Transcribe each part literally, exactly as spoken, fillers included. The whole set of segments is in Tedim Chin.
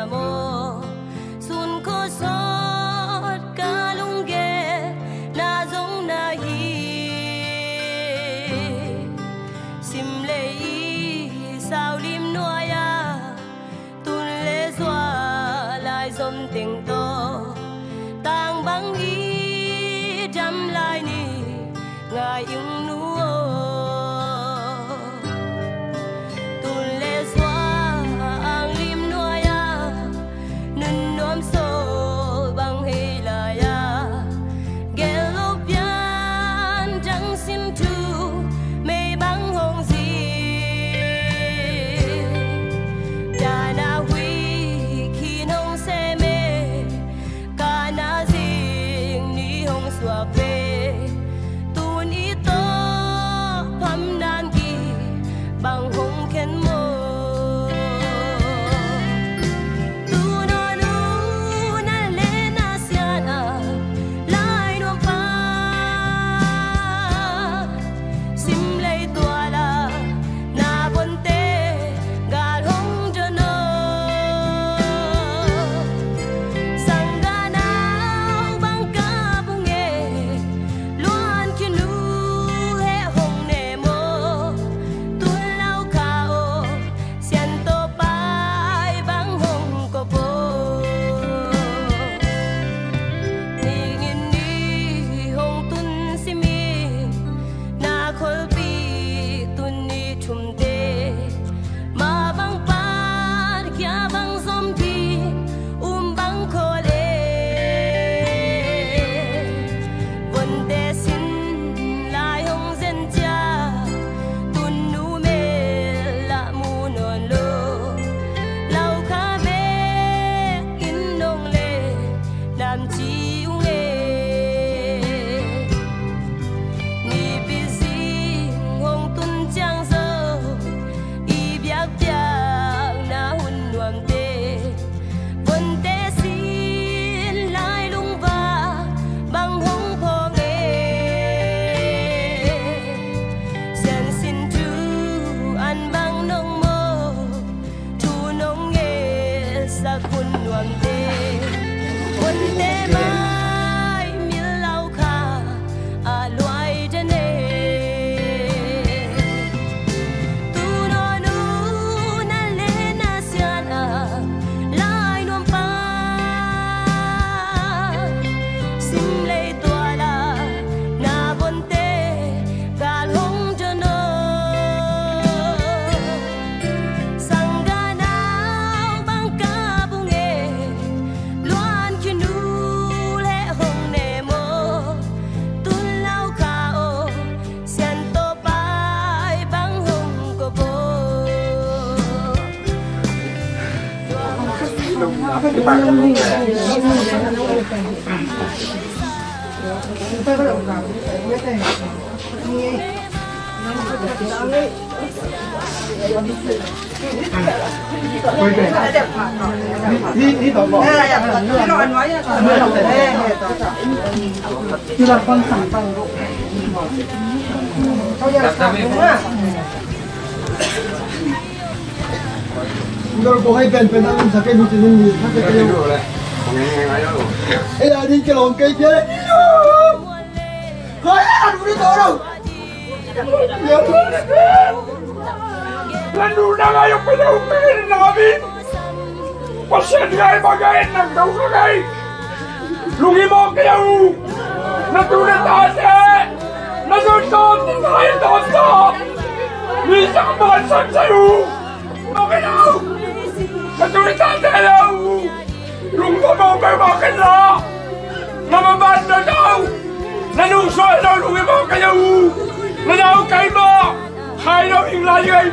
Maw, sun khawsawt ka lunggel na zong na hi. Simlei i saulim nuai-ah tun le zua lai zom teng tawh tang bang i dam lai ni ngai ing nu aw. Tun le zua anglim nuai-ah nun nuam sawl bang hei lai-ah gel lo pian dang sin thu mei bang hong zi. Dana hui khin hong sem e, kana zing ni hong suak ve. Tun i tawh pham nam ki bang hong khen maw. Tun aw nu na le na sian a lai nuam pa. Simlei tuala na bonte gal hong don aw. Sangganau bang ka bung e luan kinu he hong ne maw. Tun lau kha aw sian tawh pai bang hong ko po. Ningin ni hong tun simin na kholpi tun ni thumte ma bang pan kia bang zom ki um bang khol e. Vonte sin lai hong zen cia tun nu mel lah mu nawn lo. Lau kha bek in nong le nam ci ung e. Nipi zing hong tun ciang zo i biakpiakna hun nuamte vonte sin lai lungva bang hong phawng e. Sian sin thu an bang nong maw. Thu nong ngelsak hun nuamte vonte mai mil lau kha a luai den e. Tun aw nu na le na sian a lai nuam pa. Simlei tuala na bonte gal hong don aw. Sangganau bang ka bung e luan kinu le hong ne maw. Tun lau kha aw sian tawh pai bang hong ko po. Ei, a ding ke lawng kei pia le. Koi a ding ke lawng. Nanu na ngai ong pia ong pia na ngai. Pasian ngai ba ngai nang dau ka ngai. Lungi mawk kei a uh. Na tu na tate na zon tawm ti ngai tawm tawm. Mi sak man sak sai uh. Mawk kei a uh. Na tu na tate a uh. Lungpha mawk kei mawk kei la. Na maban na dau. Na nungsuai lo lungi mawk kei a uh. Na dau kei mawk. Khai lo ing lai ing.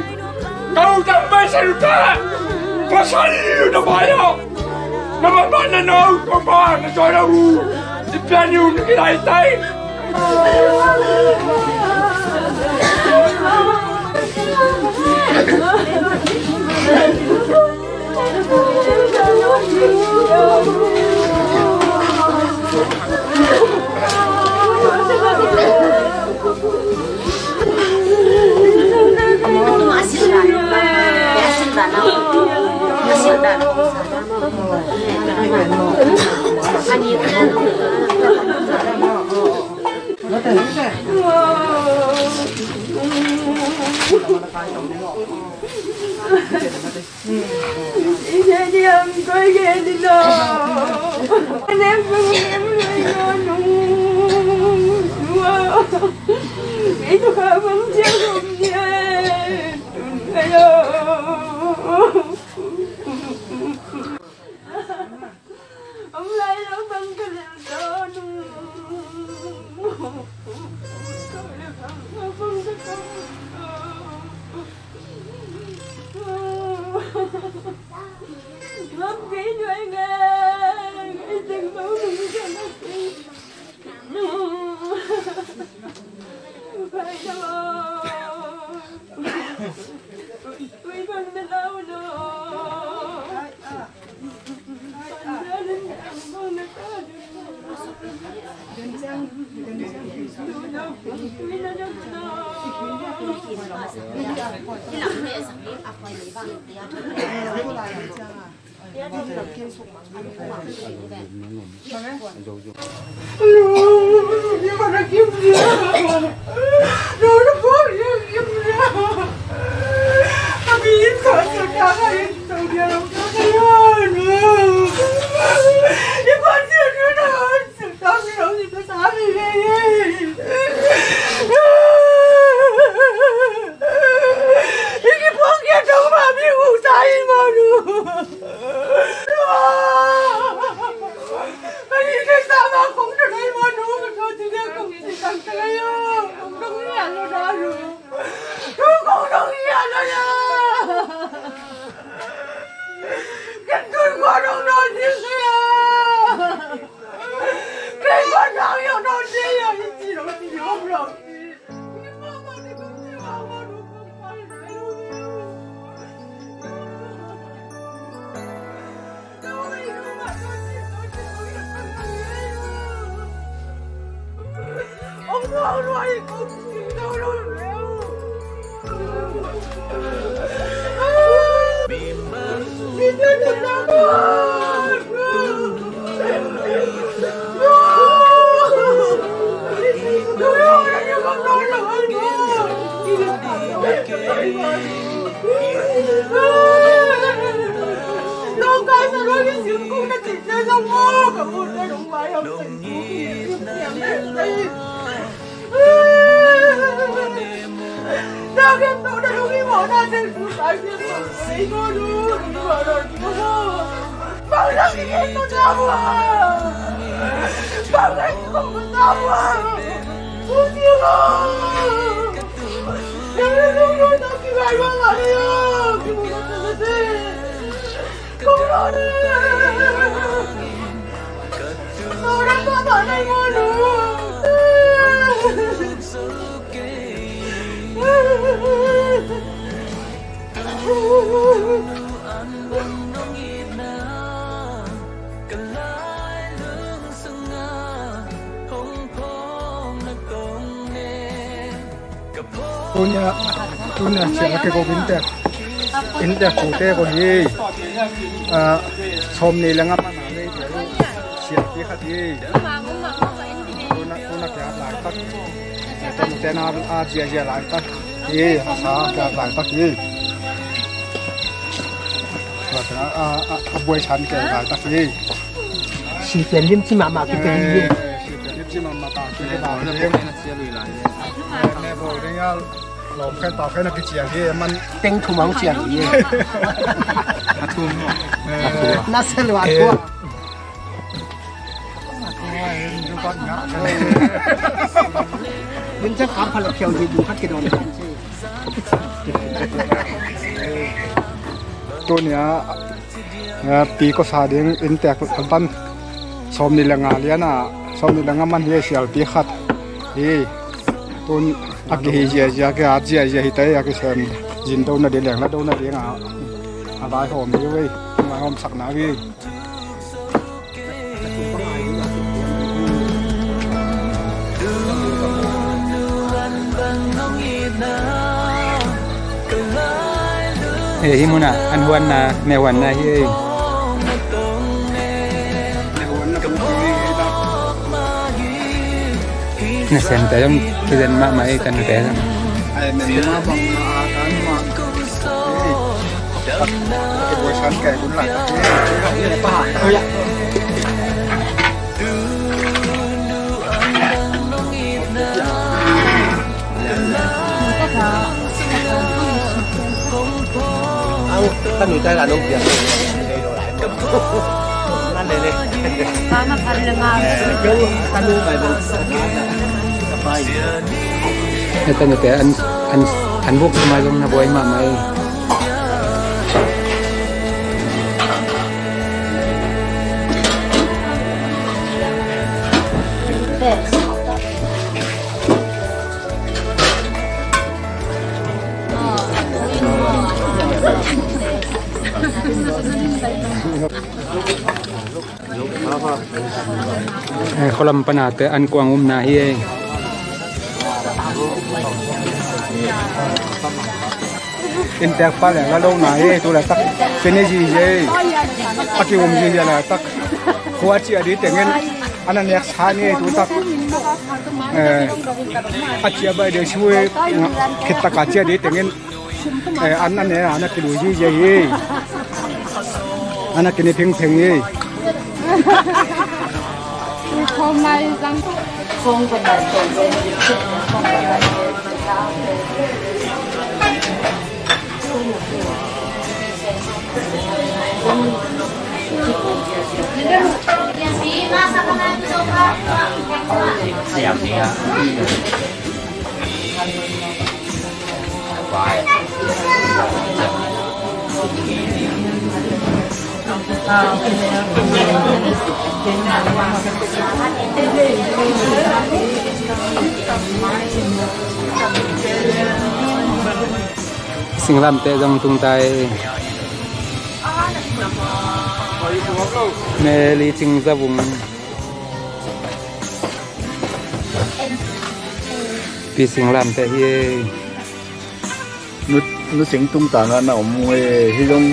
Kau tak mai sa luta. Pasal ini luta bayo. Nama mana nau kau ba na joy lau. Di pian yu ni kilai tai. Tunia, tunia sia ke ko inntek, inntek kute ko hi. Ah, sawmnih le nga man a nei sia pi khat hi. Tuna, tuna kia lai tak. Tuna tena a zia zia lai tak. Hi, a sa kia lai tak hi. A, a, a buai san kia lai tak hi. Si pian lim ci mahmah ki pe hi. Eh, si pian lim ci mahmah ta ki pe hi. Lawm khen tau khen a kiciang hi man. Teng thum hong ciang hi. A thum. Na se lua tua. Min cak kap phalak khiau hi bu khat kidon. Tunia, eh, pi ko sa ding inntek pan sawmnih le nga lian a, sawmnih le nga man hi sialpi khat hi. Tun a kihi ziazia, kihat ziazia hi tai, a kisem zin dona ding, lengla dona ding a, a vaihawm hi vei, vaihawm sakna hi. Hei, hih munah an huanna, meh huanna hi ei. Nasemte zong kizen mahmah ei, tanute zong. Heta nute an, an, an buk mai zong na buai mahmah ei. Eh, khualam panate an kuang umna hi ei. Inntek pa le la lo na hi ei, tu laitak. Pene zi zi ei. A ki um zi zi laitak. Khua cia di tengin. Ana nek sa ni ei tu tak. Eh, a cia bai de sui. Khit taka cia di tengin. Eh, an, an, eh, an a kilui ziazia hi. An a kine phengpheng hi. Singlamteh zong tung ta ei. Meli Cing Zavung. Pi singlamteh hi ei. Nu, nu sing tung tanga na om ei, hi zong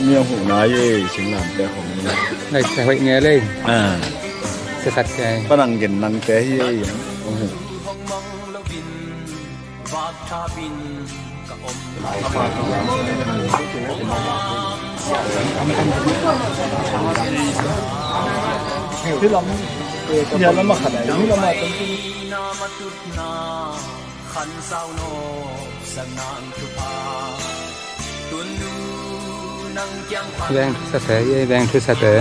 mi a huh nai ei, singlamteh hong. Lai sa hoih nge lei. Ah. Sa sat ke. Panang gen nang te hi ei, hong huh. Veng thusate, veng thusate.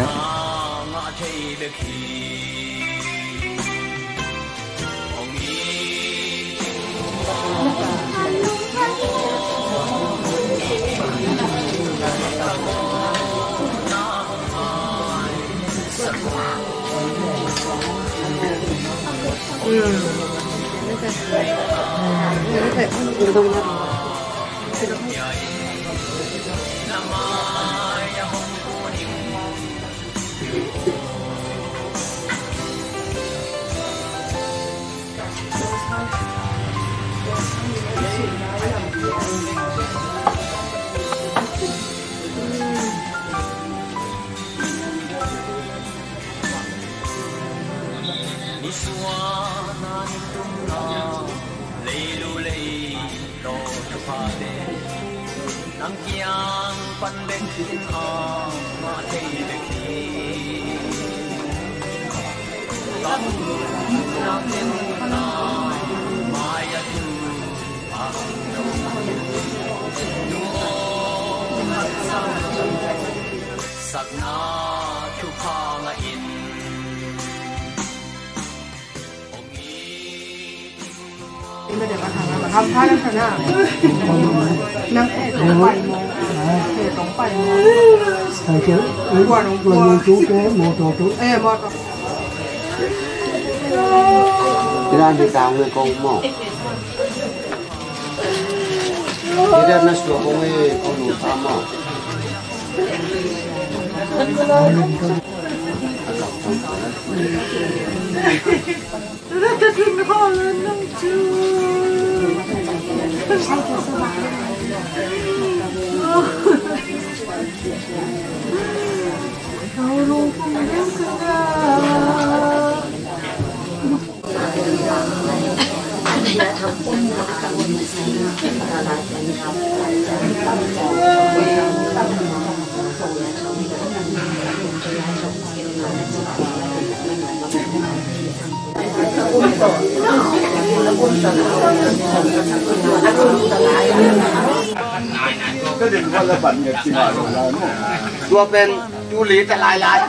Tua pen tu li ta lai lai.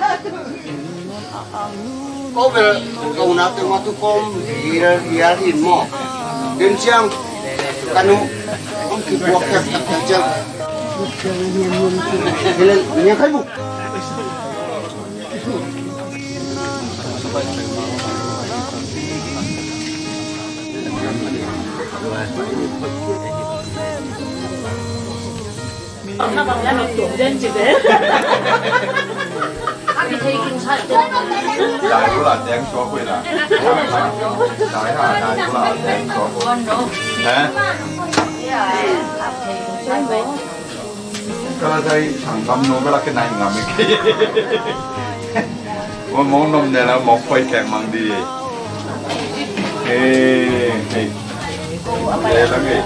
Ko bel ko na te ma tu kom ria ria hin mo. Den siang kanu om ki buak tak tak siang. Belen nya kai bu. Dai bu la deng suak hui la. Dai ha, dai bu la deng suak hui. Hah? Ka la dai sang gam no ka la ke nai ngam e. Wa mong nom ne la mong poi keng mang di. Ê, ê. Ê, lắm ê.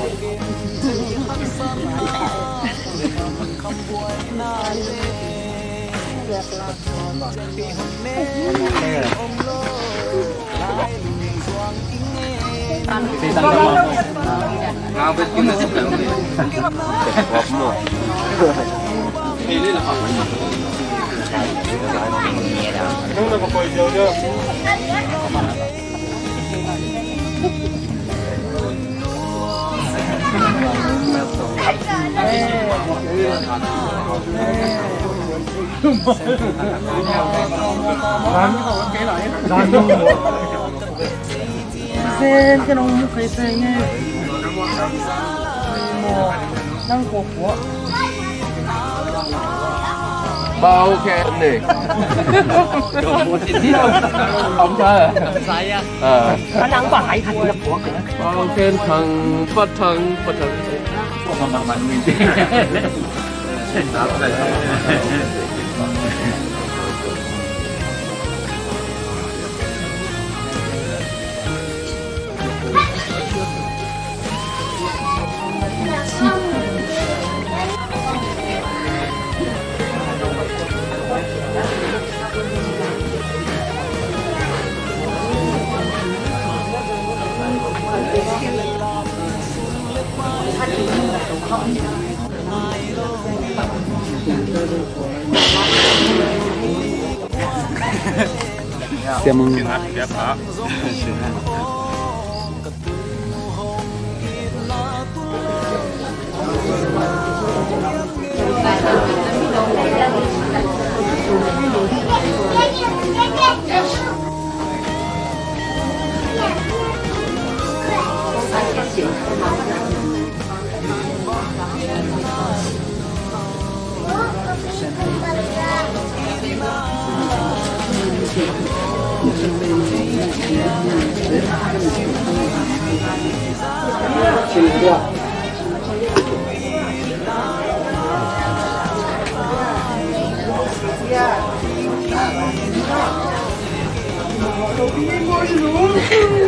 Zen ka nong mu kai sai nge. Mo nang ko ko. Bao khen ni. Om ka. Ka nang ba hai khat na ko. Bao khen thang pa thang pa thang. Siamang.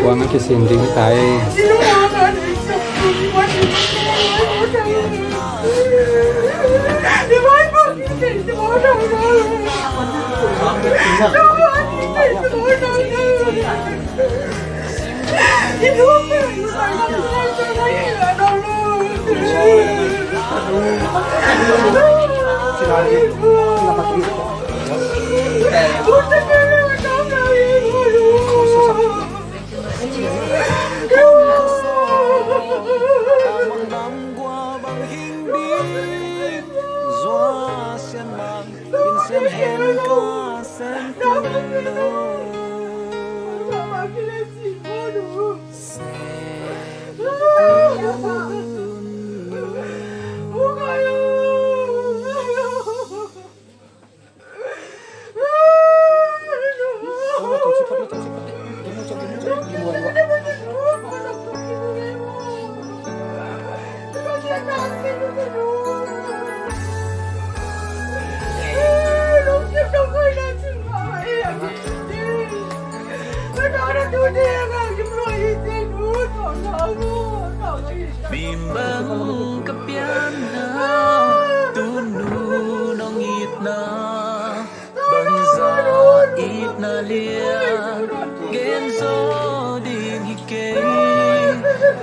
Kuang a kisin ding tai.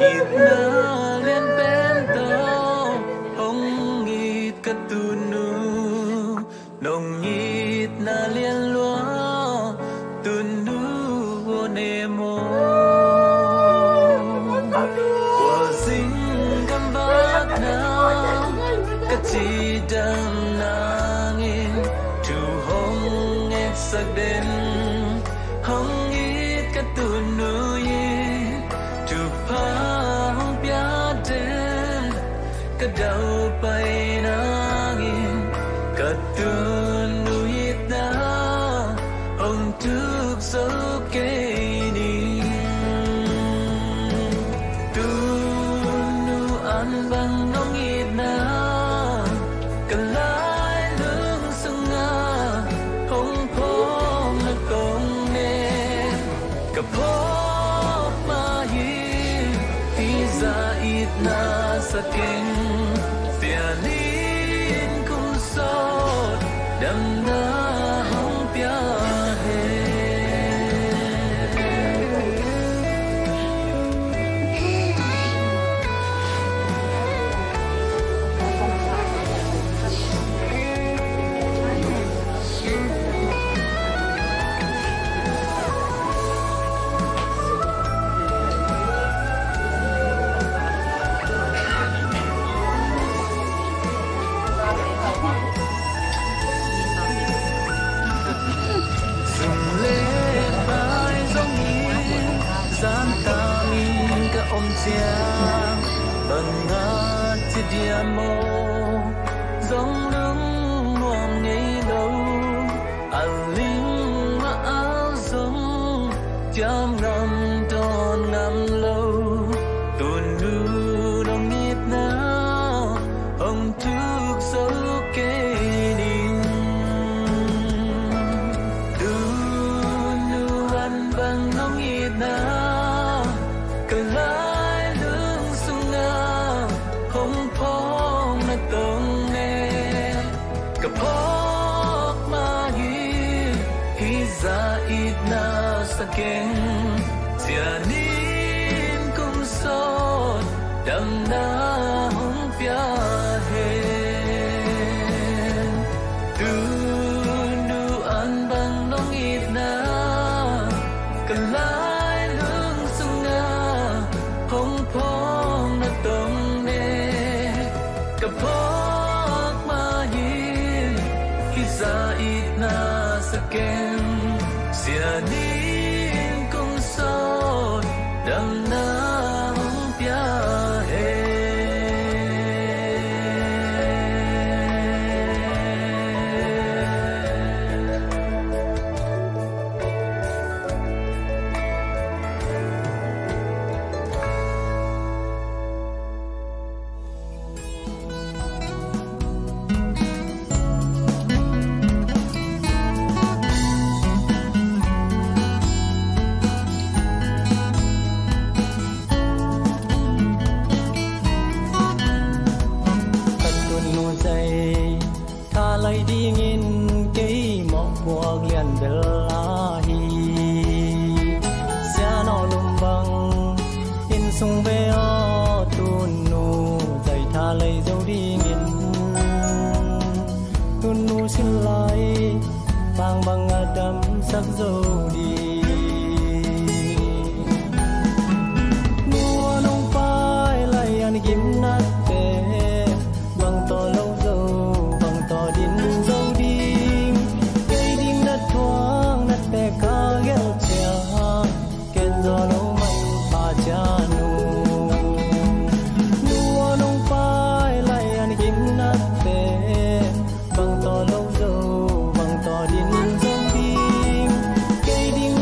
Itna lian pen tawh hong it ka tunu, nong itna lian lua tunu aw ne maw. Kua zing kam vak na ka cidam nangin thu hong etsak den, hong it ka tunu in thupha hong pia den. Ka daupai nangin ka tunu itna hong tuk zo kei ning. Tunu an bang nong itna ka lailung sungah hong phawk na tong ne. Ka phawk mah hi, hih zah itna sa keng. Sianin kum sawt damna hong pia hen. Sum le pai zongin zan tamin ka om ciang, bang a ci diam aw, zong lungnuam ngei lo. A ling mah a zong ciam ngam dawn ngam lo. Tunu nong itna hong tuk zo kei ning. Tunu an bang nong itna ka lailung sungah hong phawk na tong ne. Ka phawk mah hi, hih zah itna sa keng. Sianin kum sawt damna hong pia hen. Tunu an bang nong itna ka lailung sungah hong phawk na tong ne. Ka phawk mah hi, hih zah itna sa keng. Sianin kum sawt damna hong pia hen. Ka tunu zai tha lai dingin kei mawhpuak lian bel ahi. Sian aw lum bang inn sung ve aw, tunu zai tha lai zo dingin. Tunu sin lai bang bang a damsak zo ding. Nu aw nong pai lai an gimnate bang tawh lo zo, bang tawh din zo ding. Kei ding na thuak na tek ka gelh ciang, ken zaw lo man pha ciang nu. Nu aw nong pai lai an gimnate bang tawh lo zo, bang tawh din zo ding. Kei ding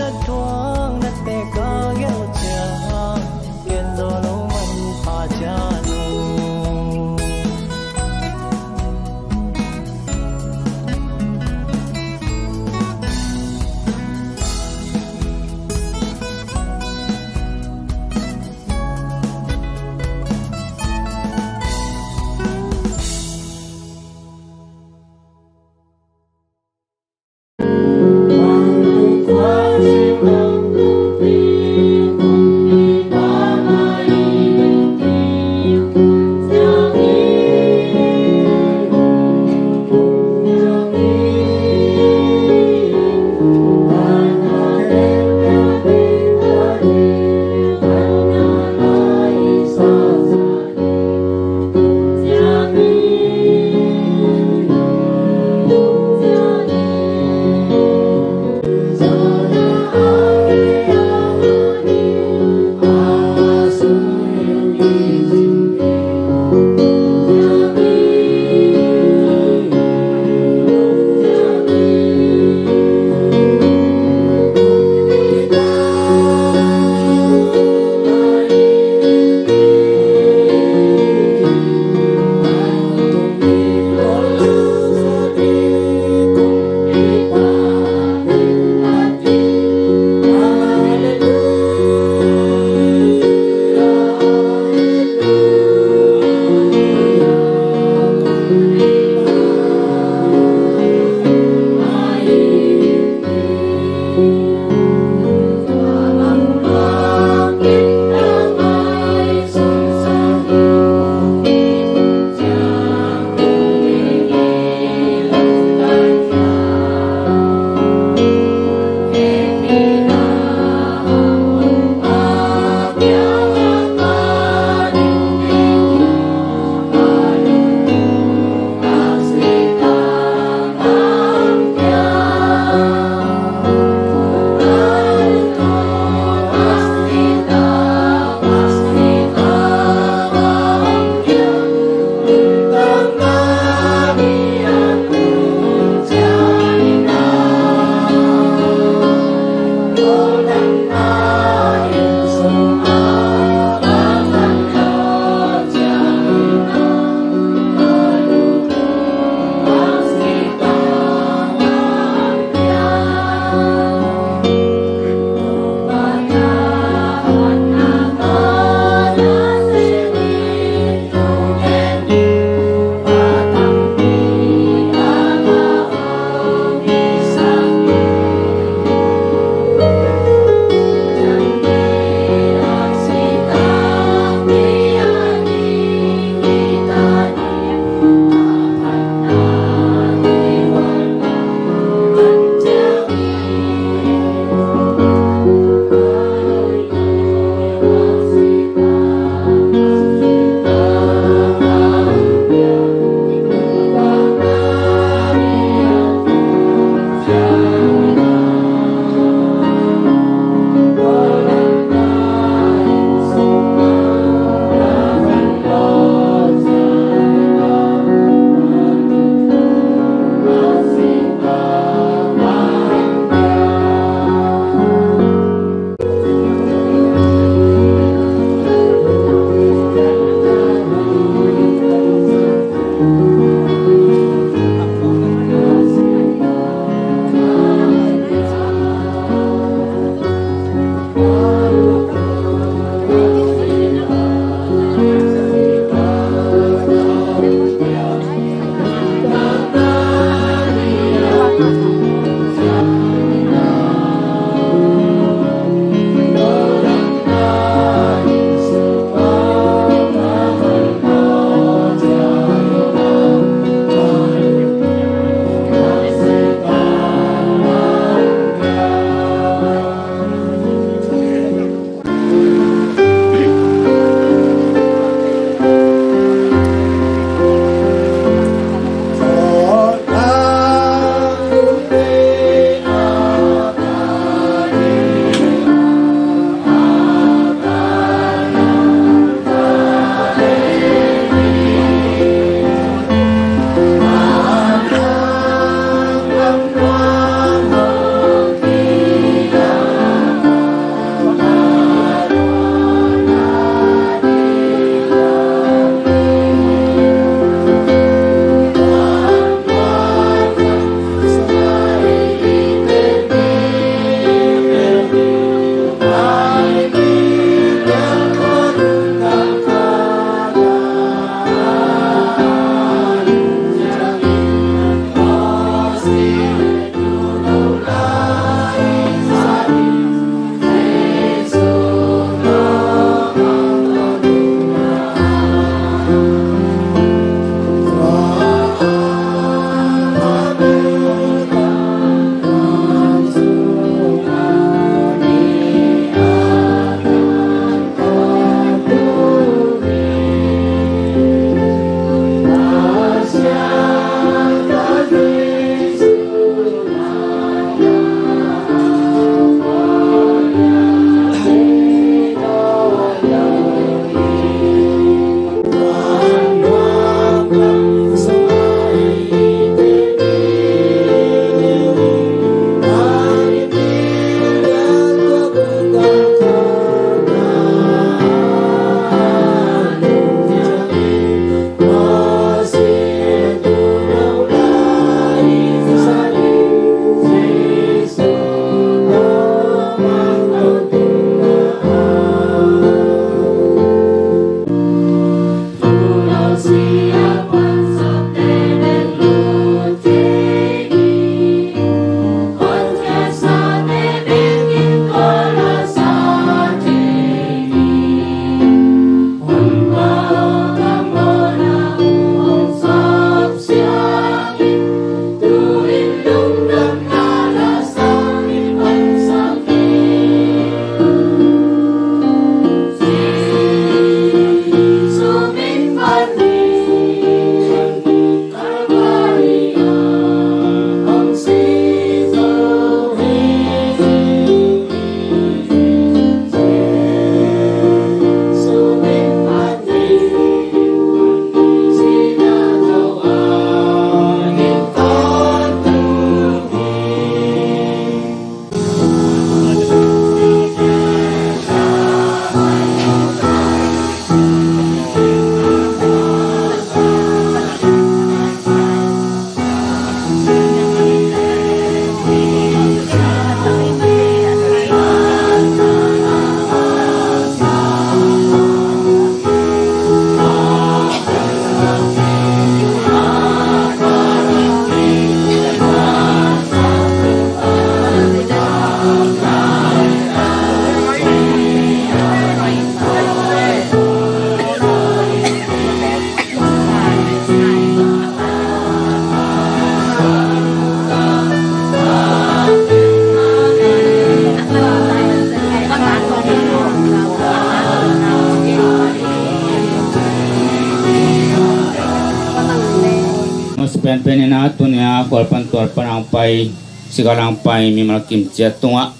Pen ina tunia khualpan tualpan ang pai, sigal ang pai mimal kim ciat tungah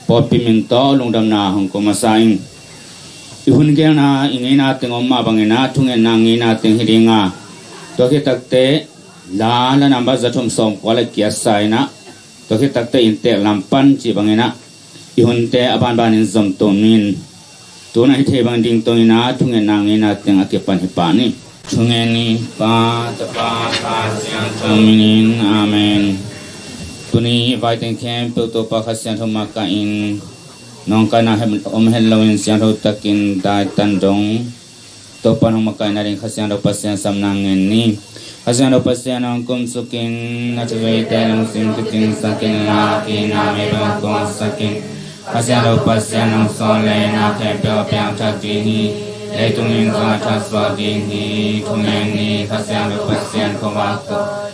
pawlpi min tawh lungdamna hong ko masa ing. I hun gelna i ngeina teng om mah bangina thungetna ngeina teng hi dinga, tua khit takte la la nambat za thum sawm kua le kiatsa ina, tua khit takte inntek lam pan cih bangina i hunte a banbanin zom to min. Tuna hi thei bang ding tawh ina thungetna ngeina teng a kipan hi pah ni. Thungen ni. Pa, Tapa, Kha Siangtho minin. Amen. Tuni vaiteng khempeuh Topa Kha Siangtho makahin nawngkaina om het loin siangtho takin daitan dong Topa hong makaihna ding Kha Siangtho Pasian samna ngen ni. Kha Siangtho Pasian hong kumsukin, na thuzeite lungsim kicingsakin, na kina mei bang kongsakin. Kha Siangtho Pasian hong sawl le na khempeuh a piangthak ding hi. Leitung in zong a thaksuak ding hi. Thungen ni. Kha Siangtho Pasian khuavak tawh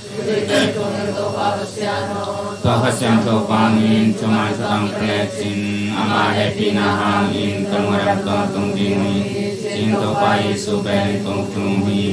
Tua Kha Siangtho Pa min thuman thutang pia lecin, ama hehpihna hangin ka lungdam tawntung ding hi, ci-in Topa Jesu pen kong thum hi.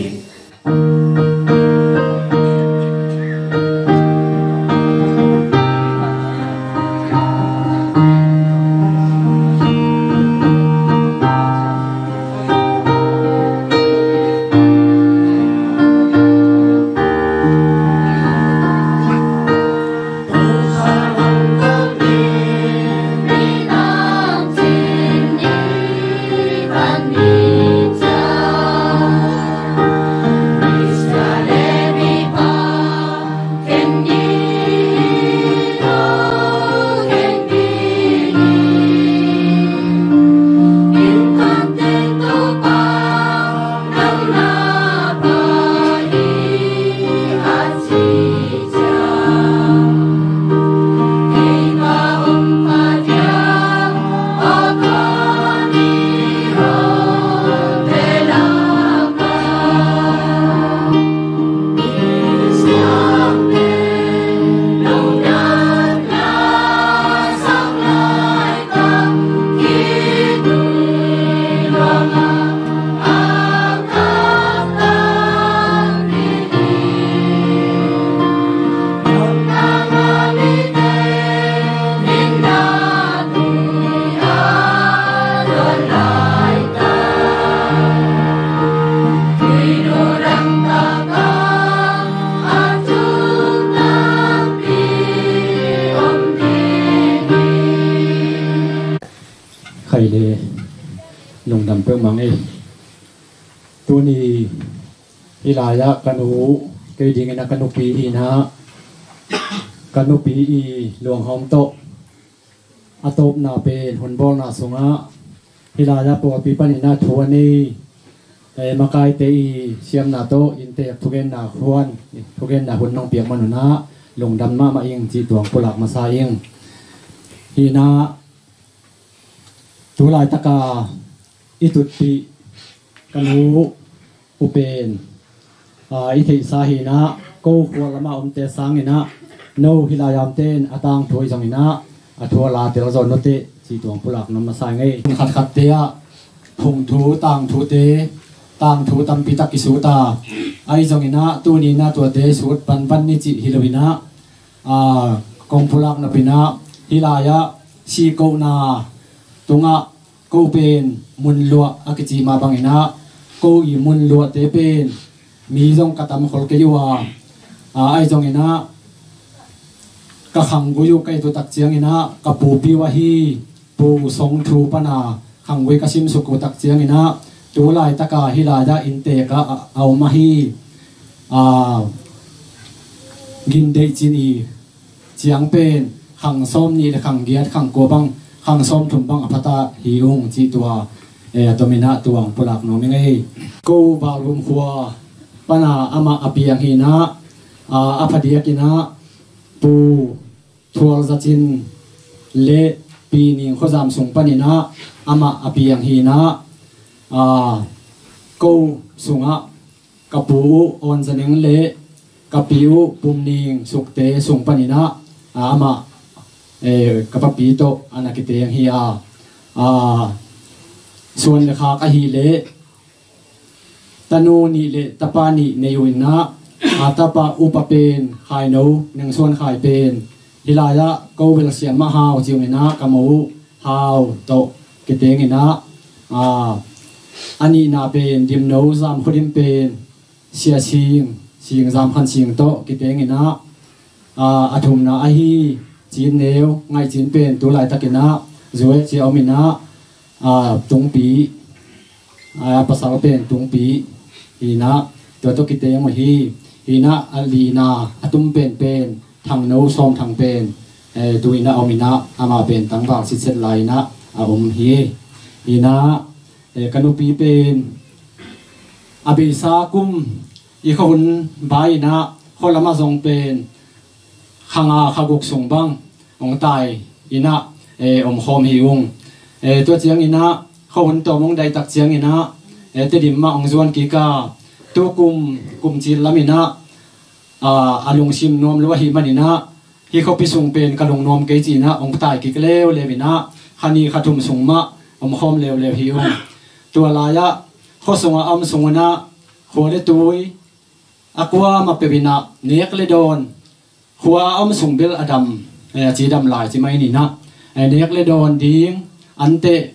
Khaile lungdam peuhmah ngei. Tuni hih lai-ah ka nu, kei dingin a ka nupi hi-in ah, ka nupi i luanghawm tawh a tawpna pen hunbawlna sungah hih lai-ah pawlpi panin ah thu a nei, eh, makaite i siamna tawh inntek thugenna hun, thugenna hun nong piak man un ah lungdam mahmah ing cih tuang pulak masa ing. Hi-in ah tu laitaka i tutpih ka nu u pen, aa, i theihsa hi-in ah, ko khua lamah omte sangin ah no hih lai-a omte in a tangthu ahi zongin ah a thu a la tel zaw nuteh cih tuang pulak nuam masa ing ei. Khatkhatte ah phungthu tangthute, tangthu tampi tak kisut a, ahi zongin ah tuni-in ah tuate sut banban ni cih hi loin ah, aa, kong pulak nop in ah hih lai-ah sihkohna tungah ko pen munluah a kici mah bangin ah, ko i munluahte pen mi zong ka tam khol kei uh a, a, ahi zongin ah ka khanggui uh ka et uh tak ciangin ah ka pupi uh ahi Pu Song Thu pan a khanggui ka simsuk uh tak ciangin ah tu laitaka hih lai-ah inntek ah a, a om ahi, a, Gin Deih Cin i ciang pen khang sawm nih le khang giat, khang kua bang, khang sawm thum bang a phata hi ung cih tua, eh, a tomin ah tuang pulak nuam ing ei. Ko Valvum khua pan a amah a piang hi-in ah, a, a phadiakin ah Pu Thual Za Cin le Pi Ning Khua Zam sung panin ah amah a piang hi-in ah, a, ko sungah ka pu uh Awn Za Ning le ka pi uh Pum Ning Sukte sung panin ah, a, amah, eh, ka papi tawh a na kiteng hi a, a, suan le khak ahih leh tanu nih le tapa nih nei uh in ah, a tapa upa pen Khaino, Nengsuan Khai pen hih lai-ah ko bel siam mah Hau ci-ung inah, ka mo uh Hau tawh kiteng inah, a, a nihna pen Dimno, Zamkhuadim pen Sia Sing, Sing Zamkhan Sing tawh kiteng inah, a, a thumna ahi Cin Neu, Ngaih Cin pen tu laitak inah U S A om inah, a, Tungpi, a, pasal pen Tungpi hi inah, tua tawh kiteng uh hi. Hi inah a lina a tum pen pen Thangno, Sawm Thang pen, eh, tu inah om inah, amah pen tangval sitset lai inah a om hi. Hi inah, eh, ka nupi pen a beisa kum i khuahun bai inah, khua lamah zong pen kha nga kha guk sung bang hong tai inah, eh, om khawm hi ung. Eh, tua ciang inah khuahun tawm hong dai tak ciang inah, eh, Tedim mah hong zuan kik a, tu kum, kum cil lam inah, a, a lungsim nuam lo ahih man inah, hih khuapi sung pen ka lungnuam kei ci inah hong tai kik leuleu inah, kha nih kha thum sung mah om khawm leuleu hi ung. Tua lai-ah khua sungah a om sung un ah, khua le tui a kuamah peuh inah nek le dawn, khua a om sung bel a dam, eh, a cidam lai ci mai ni inah, eh, nek le dawn ding, anteh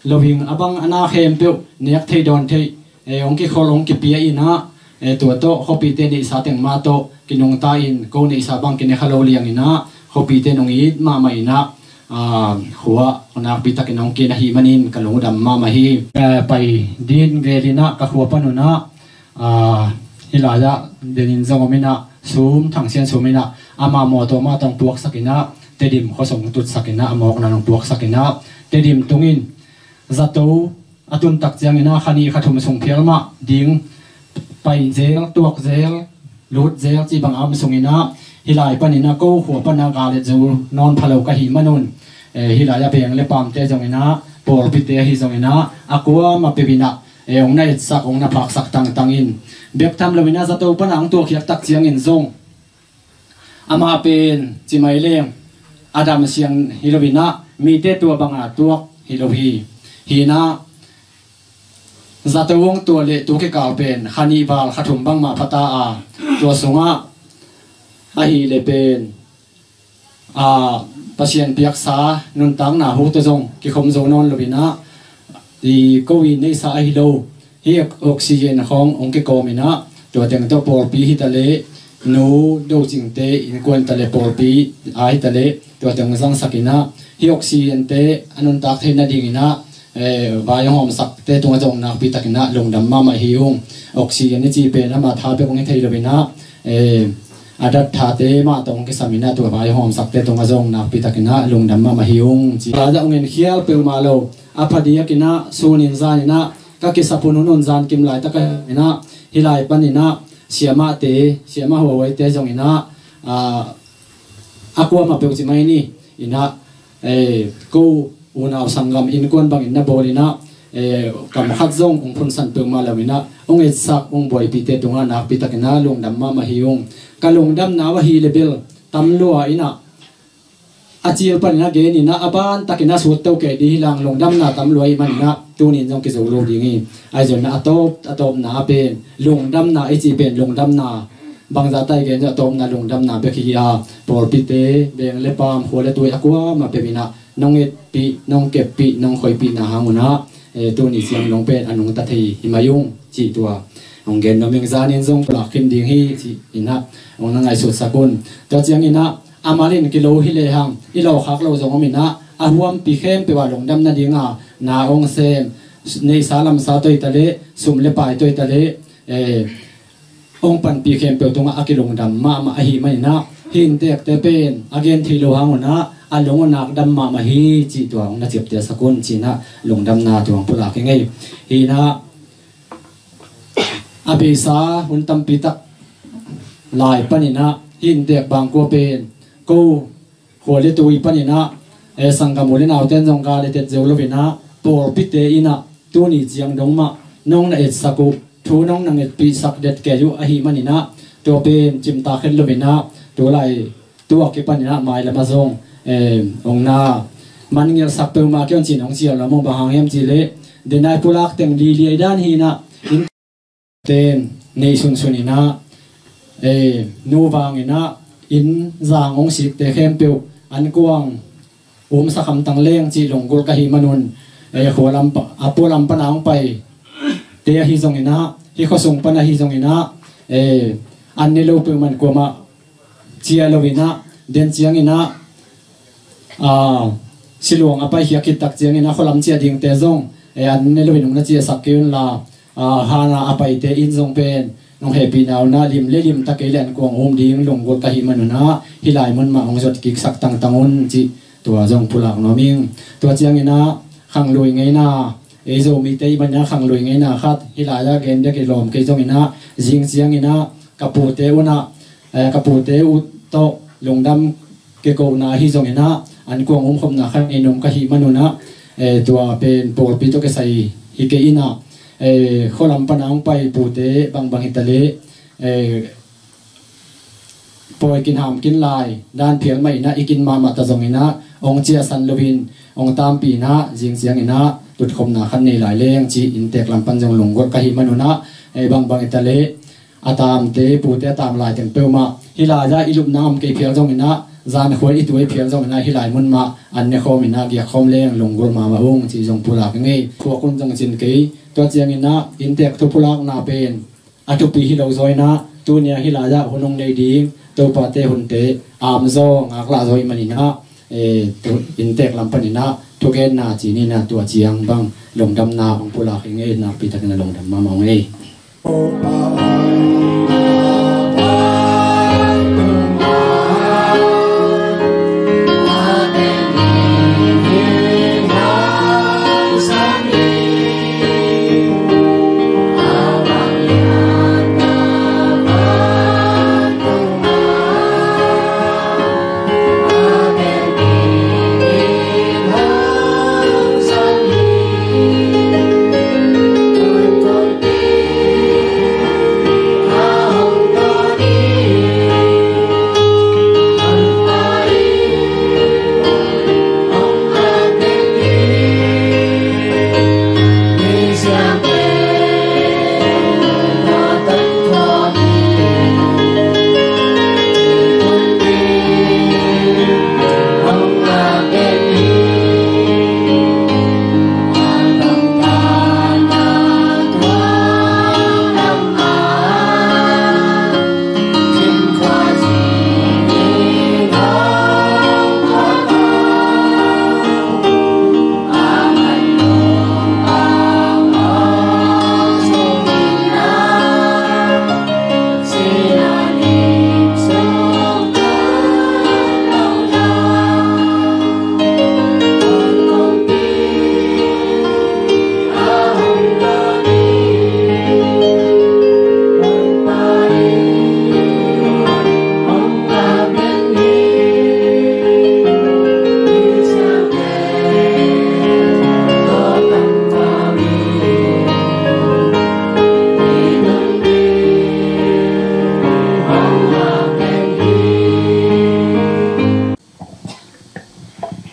lo hing a bang a na khempeuh nek thei dawn thei, eh, hong kikhol hong kipia inah, eh, tua tawh khuapite neihsa teng mah tawh kinungta in, ko neihsa bang kine kha lo liang inah, khuapite nong it mahmah inah, ah, khua nakpi takin hong kin ahih manin ka lungdam mahmah hi. Eh, pai din gel inah ka khua pan un ah, ah, hih lai-ah denin zong om inah, Sum, Thang Sian Sum inah, amah mawtaw mah tawh hong puaksak inah, Tedim khua sung tutsak inah, a mawkna hong puaksak inah, Tedim tungin zato a tun tak ciang inah kha nih kha thum sung phial mah ding, pai zel, tuak zel, lut zel cih bang a om sung inah, hih lai pan inah ko khua pan ah gal et zo nawn pha lo ka hih man un, eh, hih lai-ah veng le pamte zong inah, pawlpite ahi zong inah, a kuamah peuh inah, eh, hong na etsak, hong na phaksak tangtang in, bek tham lo inah zato pan ah hong tuakkhiat tak ciangin zong, amah pen ci mai leng a dam siang hi lo inah, mite tua bang a tuak hi lo hi. Hi inah zato hong tuah leh tu kikal pen kha nih val kha thum bangmah pha ta a, tua sungah ahih leh pen, a, Pasian piaksa nuntakna hu tawh zong kikhom zo nawn lo inah, i ko i neihsa ahi lo, hih oxygen khawng hong kikawm inah, tua teng tawh pawlpi hi ta leh, nu docingte innkuan ta leh, pawlpi a hi ta leh, tua teng hong zangsak inah, hih oxygen-te a nuntak theih nading inah, eh, vai hong hawmsakte tungah zong nakpi tak inah lungdam mahmah hi ung. Oxygen i cih pen amah tha bek hong hi thei lo inah, eh, a dat thate mah tawh hong kisam inah, tua vai hong hawmsakte tungah zong nakpi tak inah lungdam mahmah hi ung ci. Tua zah hong en khial peuhmah lo, a phadiak inah, sun in zan inah, ka kisap hun hun zan kim laitak a inah, hih lai pan inah siamahte, siamah huahuaite zong inah, ah, a kuamah peuh ci mai ni inah, eh, ko unau sanggam innkuan bangin na bawl inah, eh, kam khat zong hong phunsan peuhmah lo inah, hong etsak, hong buaipihte tungah nakpi tak inah lungdam mahmah hi ung. Ka lungdamna uh ahih leh bel tam lua inah, a cil pan inah gen inah, a ban tak inah sut to kei ding hi lang, lungdamna tam lua ahih man inah tuni in zong kizo lo ding hi. Ahi zongin ah a tawp, a tawpna ah pen lungdamna i cih pen lungdamna bangzah ta i gen zong a tawpna lungdamna bek hi a, pawlpite, veng le pam, khua le tui a kuamah peuh inah nong etpih, nong keppih, nong khoipihna hang un ah, eh, tuni ciang dong pen a nungta thei hi mai ung cih tua hong gen nuam ing. Zanin zong pulak khin ding hi ci inah hong na ngaihsutsak un. Tua ciang inah a mal in kilo hi lehang, i lawhkhak lo zong om inah, a huampi khempeuh ah lungdam nading a na hong sem, neihsa lamsa tawh hi ta leh, sum le pai tawh hi ta leh, eh, hong panpih khempeuh tungah a kilungdam mahmah ahih man inah, hih inntekte pen a gen thei lo hang un ah a lung uh nakdam mahmah hi cih tua hong na ciaptehsak un ci inah lungdamna tua hong pulak ing ei. Hi inah, a beisa hun tampi tak lai pan inah hih inntek bangkua pen ko khua le tui pan inah, eh, sanggam u le naute in zong gal et zo lo inah, pawlpite inah tuni ciang dong mah nong na etsak uh, thu nong na ngetpihsak det kei uh ahih man inah, tua pen cimtak het lo inah, tu lai, tu a kipan inah mailam ah zong, eh, hong na mangngilhsak peuhmah kei un ci-in hong cial nuam ung. Bang hang hiam cih leh, denai pulak teng liliai dan hi inah, inn ten neih sunsun inah, Eh, nu vangin ah inn zang hong sikte khempeuh an kuang umsak hamtang leng cih lunggulh ka hih manun, eh, khua lam pa, a pua lam pana hong paite ahi zongin ah, hih khuasung pan ahi zongin ah, eh, an ne lo peuhmah kuamah ciah loin ah, den ciangin ah, ah, siluang a paikhiak khit tak ciangin ah khualam ciah dingte zong, eh, an ne loin hong na ciahsak kei unla, ah, hana a paite in zong pen nong hehpihna un ah lim le lim ta kei le an kuang um ding lunggulh ka hih manun ah, hih lai mun mah hong zuat kiksak tangtang un cih tua zong pulak nuam ing. Tua ciangin ah khanglui ngeina, ei Zomite i manin ah khanglui ngeina khat hih lai-ah gen dek i lawm kei zongin ah, zing ciangin ah ka pute un ah, eh, ka pute uh tawh lungdam kikohna ahi zongin ah, an kuang umkhopna khat nei nuam ka hih manun ah, eh, tua pen pawlpi tawh kisai hi kei in ah, eh, khualam pana hong pai pute bangbang hi ta leh, eh, pawi kin ham kin lai dan phial mah in ah i kin mahmah ta zongin ah, hong ciahsan loin hong tampi in ah, zing ciangin ah tutkhopna khat nei lai leng cih inntek lam pan zong lunggulh ka hih manun ah, eh, bangbang hi ta leh, a tamte, pute a tam lai teng peuhmah hih lai-ah i lupna ngam kei phial zongin ah, zan khuai i tuai phial zongin ah, hih lai mun mah an ne khawm in ah giak khawm leng lunggulh mahmah ung cih zong pulak ing ei. Thuak un zong cin kei. Tua ciangin ah inntek thu pulakna pen a thupi hi lo zaw in ah, tuni-ah hih lai-ah hun hong nei ding Topate hunte amzaw ngaklah zaw i manin ah, eh, tu, inntek lam panin ah thugenna ci ni in ah, tua ciang bang lungdamna hong pulak ing ei, nakpi takin a lungdam mahmah ung ei.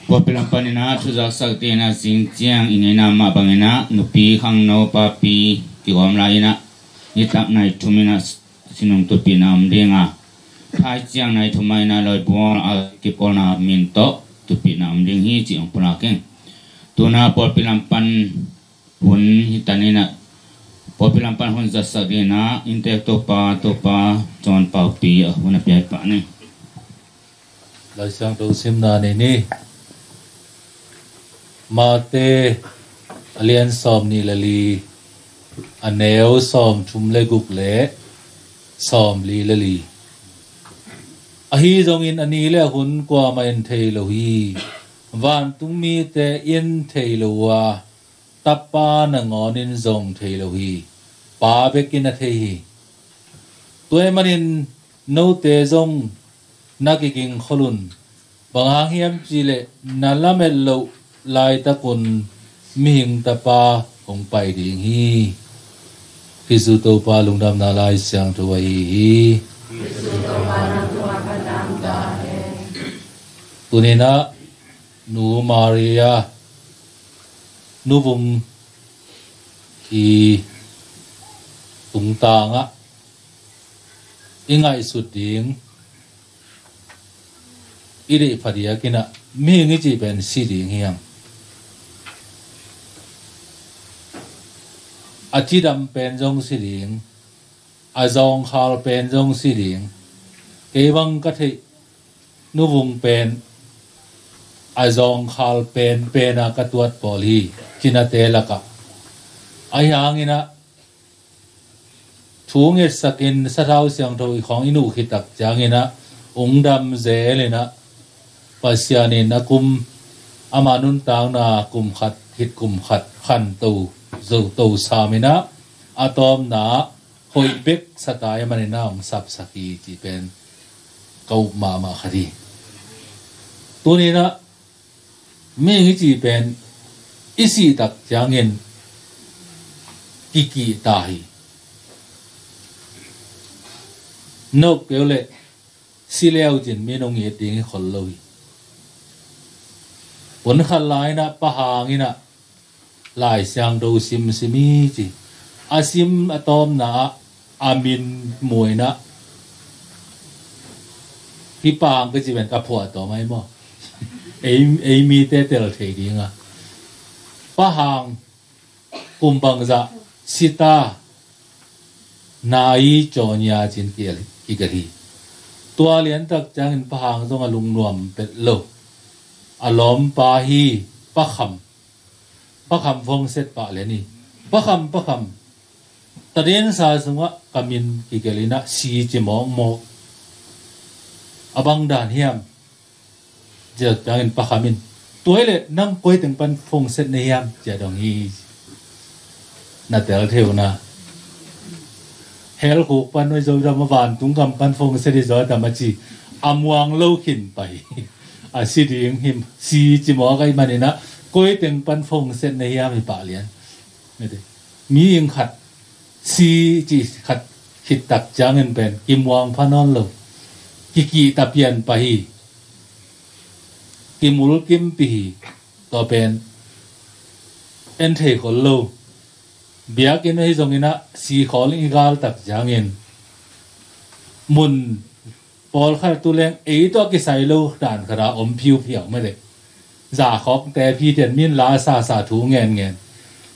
Pawlpi lam panin ah thu zaksak dingin ah, zing ciang i ngeina mah bangin ah nupi khangno papi kiom lai in ah, nitak nai thum in ah sinung thupina om ding a, thai ciang nai thum ah in ah lawibuang a kipawlna min tawh thupina om ding hi cih hong pulak ing. Tu-in ah pawlpi lam pan hun hi ta in ah, pawlpi lam pan hun zatsak dingin ah inntek Topa, Topa John Paupi a hun a pia hi pah ni. Lai Siangtho simna nei ni. Mate a lian sawmnih le li, a neu sawmthum le guk le sawmli le li. Ahi zongin a ni le a hun kuamah in thei lo hi. Vantung mite in thei lo uh a, Tapa nangawn in zong thei lo hi. Pa bek in a thei hi. Tua ahih manin note zong na kigingkhol un. Bang hang hiam cih leh na lamet loh laitakun mihing Tapa hong pai ding hi. Khristu Topa lungdamna Lai Siangtho ahi hi. Tuni-in ah Nu Maria, Nu Vum i tungtangah i ngaihsut ding, i deih phadiak in ah, mihing i cih pen si ding hi hang. A cidam pen zong si ding, a zawngkhal pen zong si ding. Kei bang ka theih nuvung pen a zawngkhal penpen a ka tuat pawl hi, cinate lakah. Ahi hangin ah thu ngetsakin sathau siangtho i khawng i nuh khit tak ciangin ah ung dam zel in ah, Pasian in a kum, ama nuntakna kum khat khit kum khat khanto zo to sam in ah, a tawpna ah hoih bek sa ta ahih manin ah hong sapsak hi, cih pen ka up mahmah khat hi. Tuni in ah mihing i cih pen i sih tak ciangin kikih ta hi. Nok keu leh si leu cin mi in hong it ding hi khol lo hi. Pawnkhat lai in ah Pa Hang in ah Lai Siangtho sim sim hi ci. A sim a tawpna ah a min mu in ah, hih Pa Hang ka cih pen ka phuah tawm ahi maw? Ei, ei mite tel thei ding a. Pa Hang kum bangzah si ta, nai cawnya cin kigelh hi. Tua lian tak ciangin Pa Hang zong a lungnuam pet lo. A lawmpa hi, Pa Kham. Pa Kham Phongset pah lian hi. Pa Kham, Pa Kham. Tadensa sungah ka min kigelh in ah si ci mawkmawk. A bang dan hiam? Ci tak ciangin Pa Kham in, tua hi leh nang koi teng pan Phongset na hiam, ci a dong hi. Na tel thei uh na. Hell khuk pan hong zo dam a, vantung gam pan Phongset hi zaw dam a ci. A muang lo khin pai. A si ding hi, si ci mawk ahih manin ah, koi teng pan Phongset na hiam hi pah lian. Mite, mihing khat si ci khat khit tak ciangin pen kimuang pha nawn lo. Kikihta pian pah hi. Kimulkimpih hi. Tua pen en thei khol lo. Biakinn ahi zongin ah si khawl i gal tak ciangin mun pawlkhat tu leng ei tawh kisai lo dan khat a om phiuphiau mah deh. Zakhawkte phiten min la sasa thu ngenngen.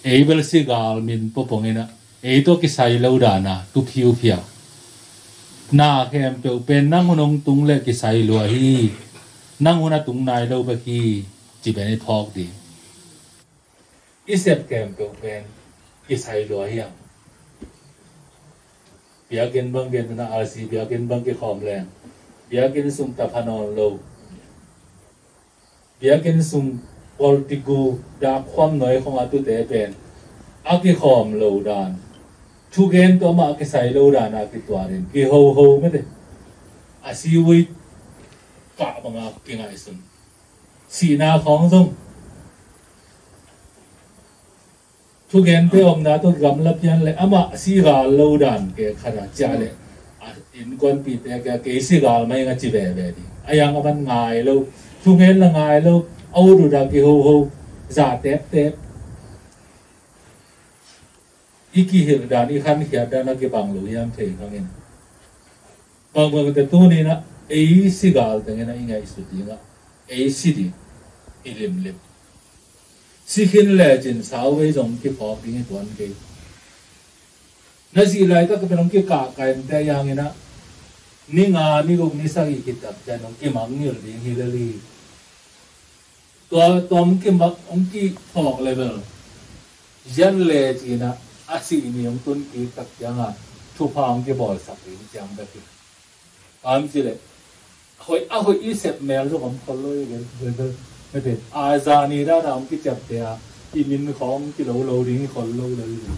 Ei bel si gal min pawpawng in ah ei tawh kisai lo dan a tu phiuphiau. Na khempeuh pen nang hun hong tung leh kisai lua hi. Nang hun a tung nai lo bek hi, ci pen i phawk ding. I sep khempeuh pen kisai lua hi hang. Biakinn bang gen na, R C biakinn bang kikhawm leng, biakinn sung ta pha nawn lo. Biakinn sung politigu dak khuam noi khong a tute pen a kikhawm lo dan, thugen tawh amah a kisai lo dan a kituarin kihoho mete. A si ui kah banga kingaihsun. Sihna khawng zong thugente omna tawh gamla pian le amah si gal lo dan ke khat a ciah le, a innkuanpihte ke a kei si gal mai nga ci veve ding. A yang a man ngai lo, thungen la ngai lo, a ut ut a kihoho, za teptep. I kihilh dan, i khankhiat dan a kibang lo hiam thei khangin. Bangbangte tuni in ah ei si gal tengin ah i ngaihsut ding ah, ei si ding i limlim. Si khin lecin sauvei zong kiphawk ding i tuan kei. Na sih laitak pen hong kikahkah in te a yang in ah, ni nga, ni guk, ni sagih khit tak ciang hong kimangngilh ding hi lel hi. Tua, tua hong kimak, hong kiphawk level. Zian le cin ah, a sih ni hong tun kik tak ciang a, thupha hong kibawlsak ding ciang bek hi. Am ci le, hoih, a hoih i sep mel zong om khol lo hi ven, ven, ven, ven. A zani dan a hong kiciapte a, i min khawng kilo lo ding hi khol lo lo hi.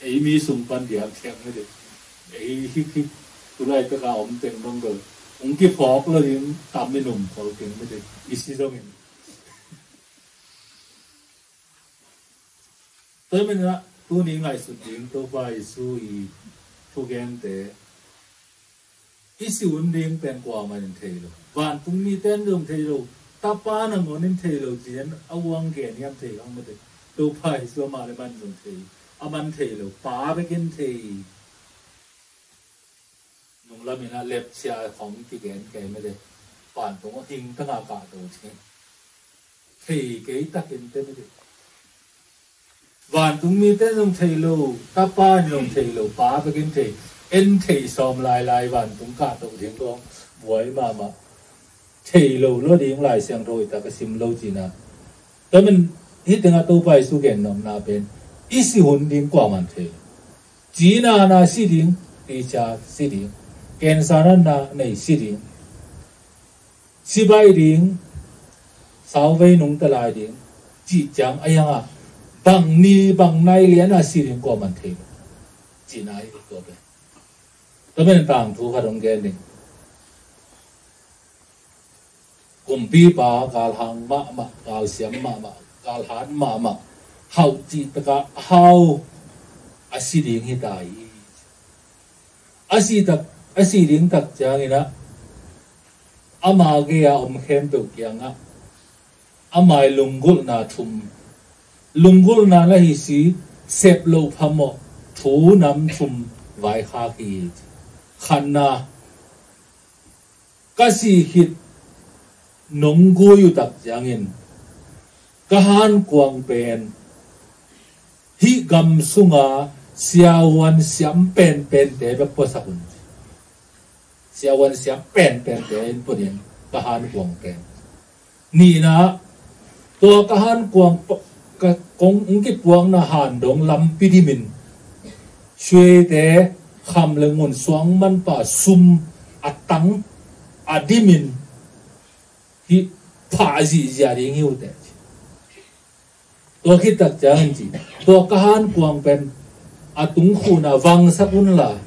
Ei mi sung pan diam thiang mete. Ei hik hik. Tulai pek a om teng bang bel hong kiphawk lo ding tam i num khol keng mete. I si zongin. Tua hi manin ah tuni ngaihsut ding Topa Jesu i thugente. I si hun ding pen kuamah in thei lo. Vantung mite in zong thei lo. Tapa nangawn in thei lo ci-in a uang gen hiam thei hang mete. Topa Jesu amah le man zong thei. A man thei lo. Pa bek in thei. Lamin a lepsia khong kigen kei mele. Vantung a hing tanga kahto thei. Thei kei takin te mele. Vantung mite zong thei lo, tapa in zong thei lo, pa bekin thei, en thei sawm lailai vantung kahto ding kong buai mahmah. Thei lo lo ding Lai Siangtho i tak a sim lo cina. Tamin hih tengah Topa Jesu gen nopna pen i si hun ding kuaman thei lo. Cina na si ding, teacher si ding, cancer na na nei si ding, sibai ding, sauvei nungta lai ding, cih ciang a yangah bang ni bang nai liana si ding kuaman thei lo. Cina hi tua pen. Tua pen tangthu khat hong gen ding. Kumpipa galhang mahmah, galsiam mahmah, galhan mahmah, hauh cih takah hau a si ding hi ta hi. A si tak, a si ding tak cianginah ama gei-a om khempeuh kiangah amai lunggulhna thum, lunggulhna na hi si, sep loh phamawh thu nam thum vaikhak hi. Khatna, ka si khit nong gui uh tak ciangin ka hankuang pen hih gam sunga siavuan siam penpente bek puasak un. Siavuan siam penpente in punin ka hankuang pen. Nihna, tua ka hankuang pa-, ka kong kipuakna handong lampi dimin suaite kham le ngun suang manpa sum a tang a dimin hih phah zihziah ding hi uh teh. Tua khit tak ciangin ci, tua ka hankuang pen a tungkhuna vangsak unla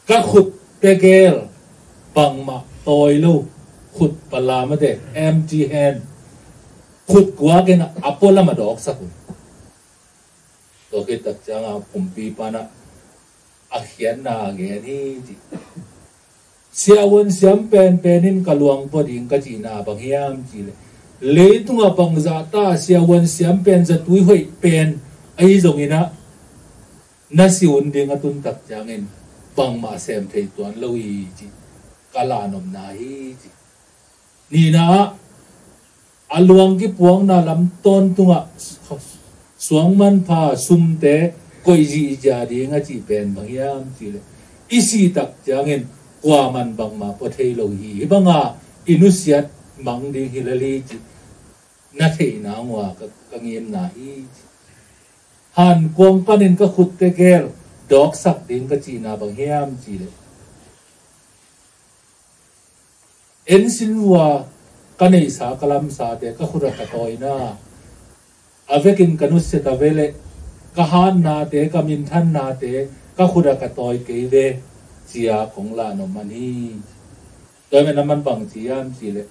ka khut tegel bangmah tawi lo, khut palamate, empty hand, khut kuakin a pualam a dawksak un. Tua khit tak cianga kumpipa na a khiatna a gen hi ci. Siavuan siam penpen in ka luang pua ding ka cihna bang hiam cihleh, leitungah bangzah ta siavuan siam pen zatui hoih pen ahi zonginah na si un ding a tun tak ciangin bangmah sem thei tuan lo hi ci. Ka lahnopna hi ci. Nihna ah a luang kipuakna lam tawntungah suang manpha sumte koih zihziah ding a cih pen bang hiam cihleh, i sih tak ciangin kuaman bangmah pua thei lo hi. Hih banga i nusiat mang ding hi lel hi ci. Na theihna ngua ka, ka ngimna hi ci. Hankuang panin ka khut tegel dawksak ding ka cihna bang hiam cihleh, ensin vua ka neihsa ka lamsate ka khut a ka tawina a vekin ka nusiat a veleh ka hatnate, ka minthannate ka khut a ka tawi kei ve cia kong lahnop man hi. Tua men a man bang ci hiam cihleh,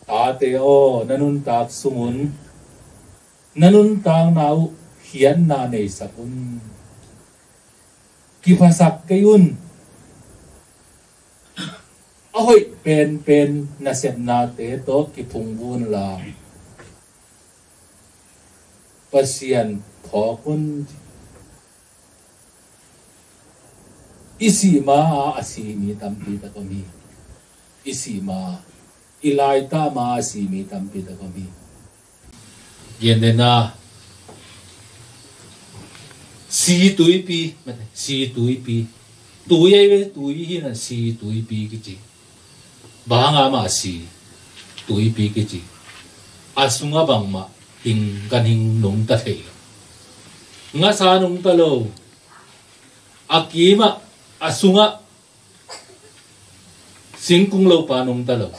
tate aw, na nuntak sungun na nuntakna uh khiatna neisak un. Kiphasak kei un. A hoih penpen nasepnate tawh kiphungvun la Pasian phawk un. I sih ma a, a si mi tampi tak om hi. I sih ma, i laitah ma a si mi tampi tak om hi. Gentehna, si tuipi, mate, si tuipi. Tui ei ve, tui hi na si tuipi kici. Bang hanga mah si tuipi kici? A sunga bangmah hing, ganhing nungta thei lo. Ngasa nungta lo. A kimah, a sungah singkung lopa nungta lo.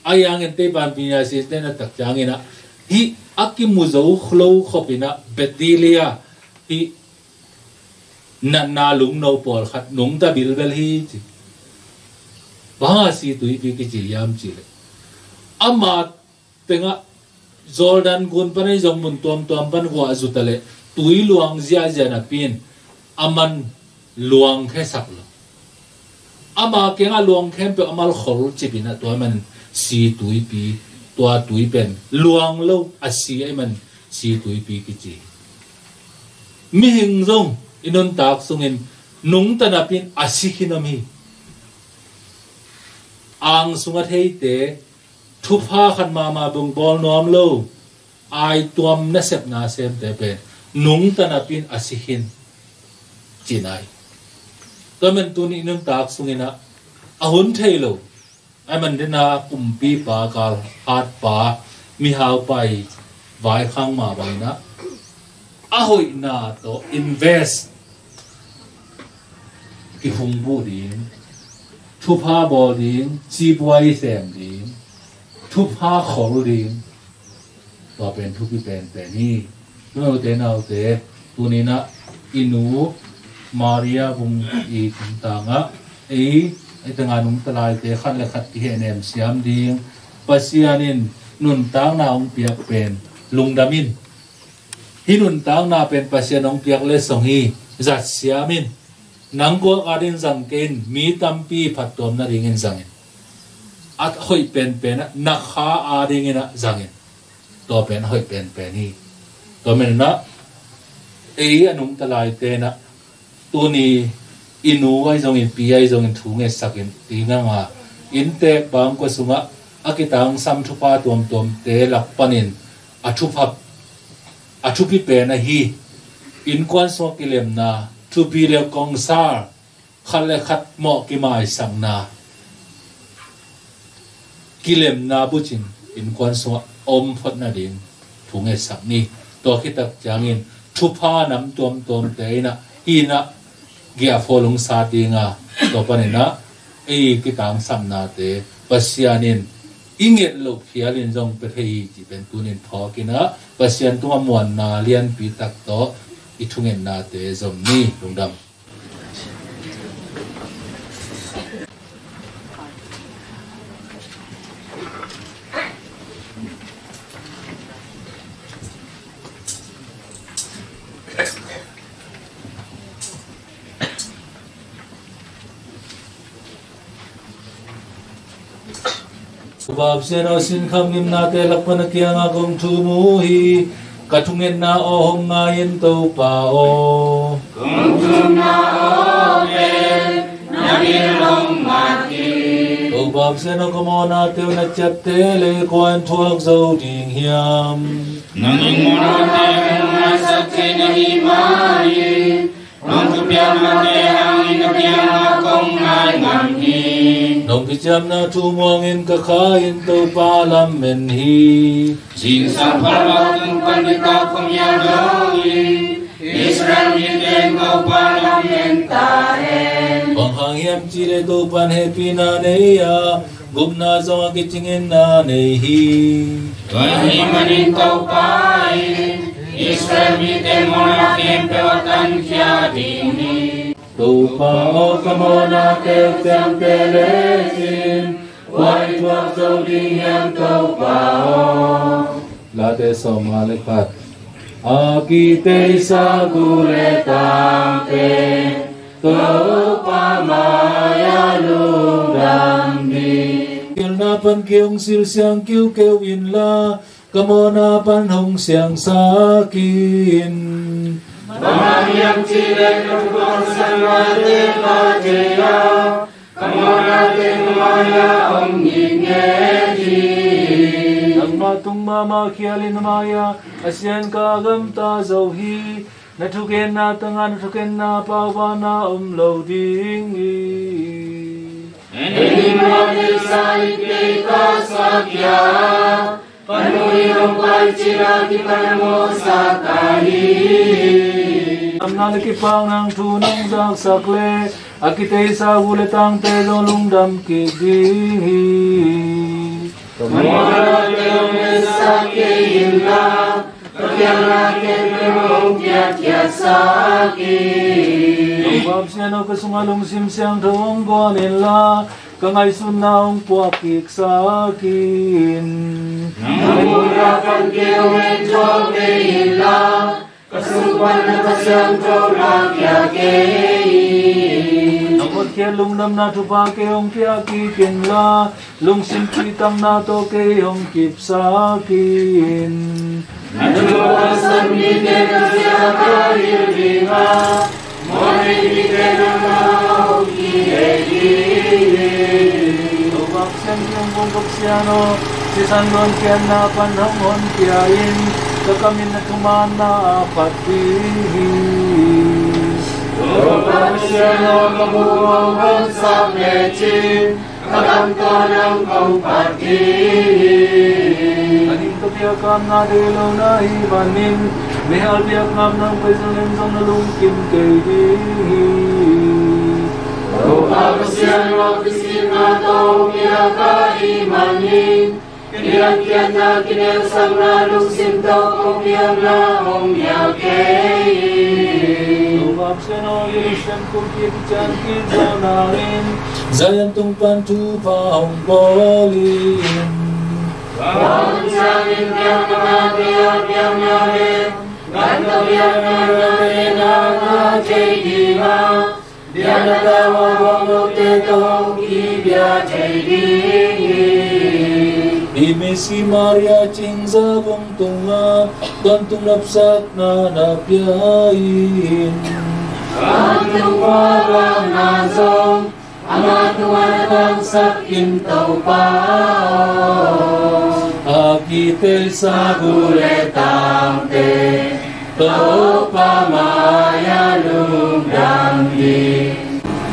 A yangin teipan pinya sitena tak cianginah hih a kimu zo lo khopinah bacteria hih natna lungno pawlkhat nungta bilbel hi ci. Bang a si tuipi kici hiam cihleh, ama tengah Jordan gun pan ei zong mun tuamtuam pan huah zuta leh tui luang ziahziah napi in a man luang khesak lo. Ama kiangah luang khempeuh a malkhol cipinah tua man si tuipi, tua tui pen luang lo a si ei man si tuipi kici. Mihing zong i nuntak sungin nungta napin a si khin om hi. Ang sungah theite, thupha khat mahmah bang bawl nuam lo, aituam nasepna semte pen nungta napin a si khin ci nai. Tua man tuni nuntak sungin ah a hun thei lo, a man dena kumpipa, kalhatpa, mihaupa i vaikhang mah bangin ah a hoihna tawh invest, kihungbuh ding, thupha bawl ding, cibuai sem ding, thupha khol ding, tua pen thupi penpen hi. Note naute, tuninah i nu Maria Vung i tungtangah ei, ei tanga nungta laite khat le khat kihehnem siam ding, Pasian in nuntakna hong piak pen lungdam in. Hih nuntakna pen Pasian hong piak letsong hi, zat siam in. Nang guak adingin zang kei in, mi tampi phattuam nadingin zang in. A hoih penpen ah na kha adingin ah zang in. Tua pen a hoih penpen hi. Tua manin ah ei a nungta laite nah tuni i nu ahi zongin, pi ahi zongin thu ngetsak in, ti nganga inntek bangkua sungah a kitangsam thupha tuamtuamte lak panin a thupha, a thupi pen ahi innkuan sungah kilemna, thupi le kongsal, khat le khat mawh kimaisakna, kilemna bucin innkuan sungah om phot nading thu ngetsak ni. Tua khit tak ciangin thupha nam tuamtuamte in ah, hih in ah giahphual hong sat ding a, tua panin ah ei kitangsapnate Pasian in i nget loh khialin zong pia thei hi cih pen tunin phawkin ah Pasian tungah muanna lianpi tak tawh i thungetnate zom ni. Lungdam. Topa Pasian aw, sinkham ngimnate lak pan a kiangah kong thum uh hi. Ka thungetna aw hong ngai in, Topa aw. Kong thumna aw pen na min hong mat hi. Topa Pasian aw, ka mawhnate uh na ciapteh leh kua in thuak zo ding hiam? Nang in mawhnate hong ngaisak thei na hi mah hi. Nong thupiaknate hangin na kiangah kong nai ngam hi. Nong kiciamna thu muangin ka kha in, Topa lamen hi. Zingsang phalvak tung pan nitak khuamial dongin Israel mite in Topa lamen ta hen. Bang hang hiam cih leh Topa in hehpihna nei a, gupna zong a kicingin na nei hi. Tua ahih manin Topa in Israel mite mawhna khempeuh a tankhia ding hi. Topa aw, ka mawhnate uh ciamteh lecin kua in thuak zo ding hiam, Topa aw? Late sawmnga le khat. A kiteisa gu le tangte Topa mai-ah lungdam ding. Khialhna pan kei hong silsiang kiukiu inla, ka mawhna pan hong siangsak in. Bang hang hiam cih leh ka thukhawmsaknate pha thei a, ka mawhnate na mai-ah hong ngitnget hi. Nangmah tung mahmah khialin na mai-ah a sian ka gamta zo hi. Na thugenna tangah na thugenna paubanna om lo ding hi. Ei in mawhna sa in kei ka suahkhia, ka nu in hong pai cil a kipan mawhsa ka hi. Damna le kipakna thu nong zaksak leh a kiteisa gu le tangte zong lungdam kik ding hi. Ka mawhnate hong etsak kei inla, ka khialhna khempeuh hong kiatkhiatsak in. Topa Pasian aw, ka sungah lungsim siangtho hong guan inla, ka ngaihsutna hong puak kiksak in. Nang hong ra pan kei hong enthawn kei inla, ka sung pan na Kha Siangtho na khia kei in. Nang hotkhiat lungdamna thupha kei hong pia kik inla, lungsim cihtakna tawh kei hong kipsak in. Na thu a zat mite na zia ka hilh ding a, mawhnei mite nang na hong kihei ding hi. Siangtho Pasian aw, sisan luankhiatna pan hong honkhia in, ka kam in na thumanna a phat ding hi. Topa Pasian aw, ka bu kong honsak lecin, ka kam tawh nang kong phat ding hi. Ka ning ka biak kamna deih lohna ahih manin, mihal biakna nang pai zong leng zong na lungkim kei ding hi. Topa Pasian aw, kisikna tawh biak ahih manin, kiniamkhiatna, kineihsakna, lungsim tawh kong biakna hong nial kei hi. Topa Pasian aw, Jerusalem kum kician kizawhna in, Zion tung pan thupha hong bawl in. Tua hun ciangin biakna biak, biakna le, gan tawh biakna le na ngah thei ding a, biakna tawh a bawngnote tawh hong kibia thei ding hi. I misi Maria cingzah vung tungah tawntung nopsakna na pia in. Tawntung khuavakna zong amah tungah na tangsak in, Topa aw. A kiteisa gu le tangte Topa mai-ah lungdam hi.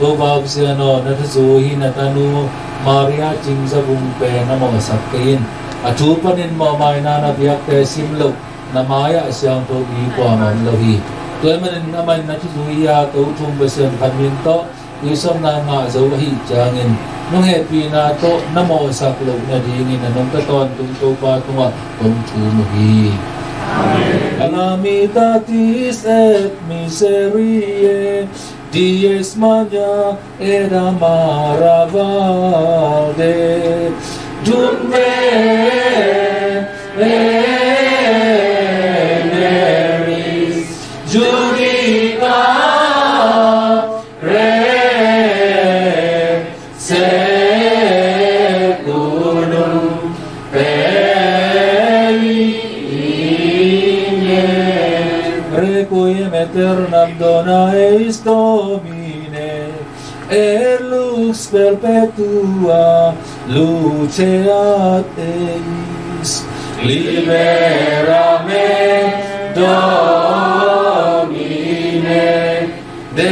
Topa Pasian aw, na thuzui hi na tanu Maria cingzah vung pen na mawhsak kei in. A thu panin mawhmaina na biakte sim loh, na mai-ah siangtho mi kuamah om lo hi. Tua ahih manin amah in na thuzui hi a, Topa Pasian khat min tawh tui sawmna ngah zo ahih ciangin, nong hehpihna tawh na mawhsak loh nadingin a nungta tawntung Topa tungah kong thum uh hi. Amen. Alamitatis et miseriae, dies magnum et amara valde, dum veneris judica re seculum peri ine. Requiem aeternam dona eis, Domine, et lux perpetua luceat eis. Libera me, Domine, de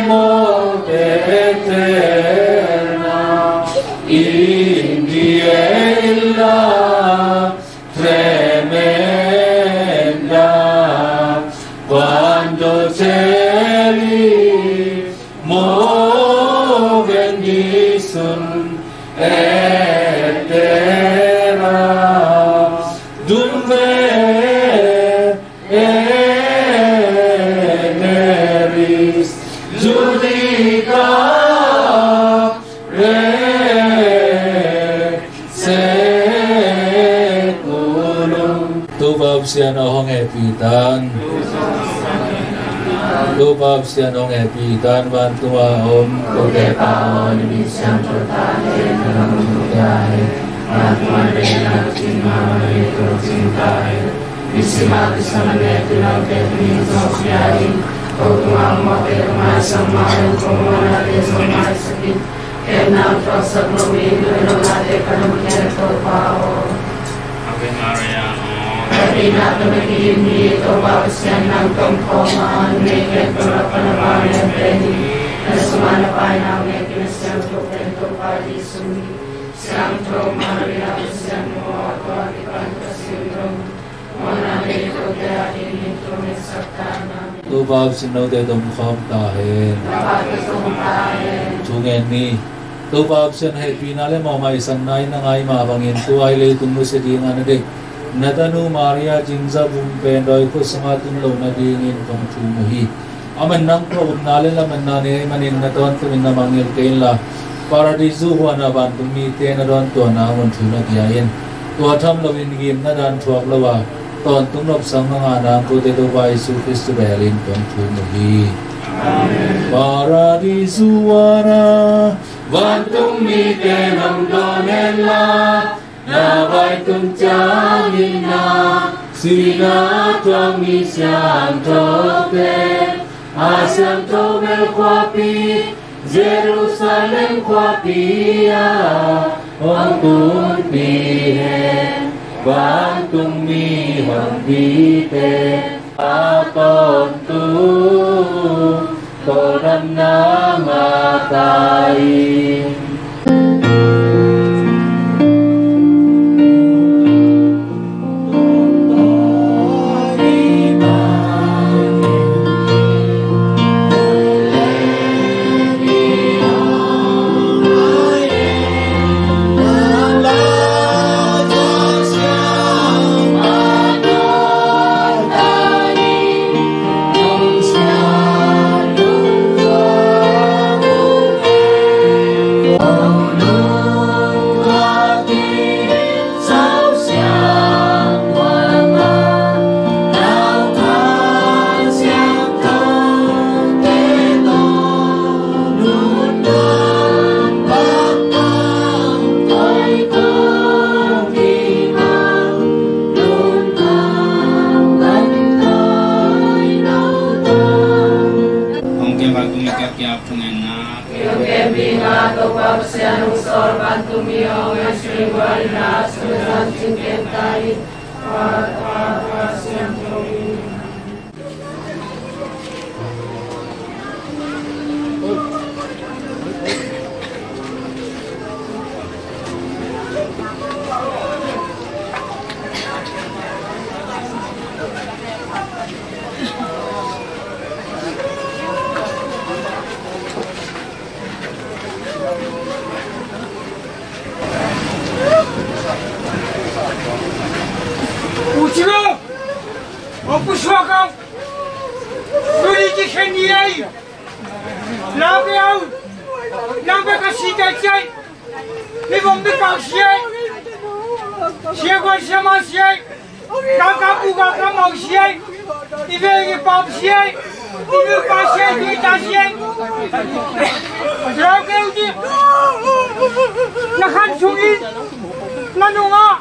morte aeterna, in die illa tremenda, quando caeli movent disunt et terra, dum ve veneris judica re seculum. Topa Pasian aw, hong hehpih tan. Topa Pasian hong hehpih tan. Vantung a om kote Pa aw, na min siangtho ta hen, na gam hun pha ta hen. Vantung a na deihna tawh cingna bang a na deih tawh cing ta hen. Misi Maria cingzah vung pen tawh tawntung nopsakna na pia in. Ko tungah mawhte tawh maisak ma in, ko mawhnate zong maisak in. Kei nang thuaksak lo in, na nuntakna tawh ka nungkhia Topa aw. Ave Maria. Hehpihna tawh na kidim hi, Topa Pasian nang tong khawm a, numei khempeuh lak pan a vanglian pen hi. Na sungah na pai naungek in a siangtho pen Topa Jesuh hi. Siangtho Maria, Pasian nu aw, tua kipan Pasian dong, mawhna deih kote adingin thungetsak ta in. Topa Pasian note tong khawm ta hen. Topa tong khawm ta hen. Thu ngen ni. Topa Pasian hehpihna le mawhmaisakna in na ngai mah bangin tua hi leitung nusia ding a na deih na tanu Maria cingzah vung pen dawi khua sungah tun loh nadingin kong thum uh hi. Amah in nang tawh upna le lametna nei ahih manin na tawntungin na mangngilh kei inla, Paradisu huan a vantung mite na dawntuahna mun thu na pia in. Tua tham loin ngimna dan thuak lo a, tawntung nopsakna ngah nang kote Topa Jesuh Khrist bel in kong thum uh hi. Amen. Paradisu huan a vantung mite nong dawn hen la, na vai tun ciangin na sihna thuak mi siangthote, a siangtho bel khuapi Jerusalem khuapi ah Hong tunpi hen, vantungmi honpite a tawntung tawldamna ngah ta in. Uchigo! Opusuakau! Tuni kikhen ni ei! Lau kei au! Nang bek a si kei kei! Mi bom mi kau si ei! Sia guan sia ma si ei! Kau kau pu kau kau mau si ei! I ve i pau si ei! I ve pa si ei! I ta si ei! Lau kei u di! Na khan sung in! Na nung a!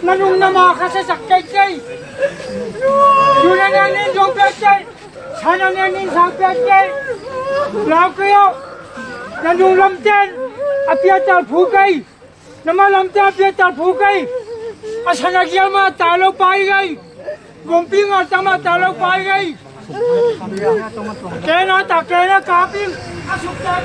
Na nung na ma kha sa sak kei kei! Tuna na nen zong kei kei! Sana nen nin sang piak kei. Lau kei o. Na nung lamten a piatal phu kei. Na ma lamten a piatal phu kei. A sana gial ma ta lo pai kei. Gompi ngal ta ma ta lo pai kei. Kena ta kena kaping. A suk ta.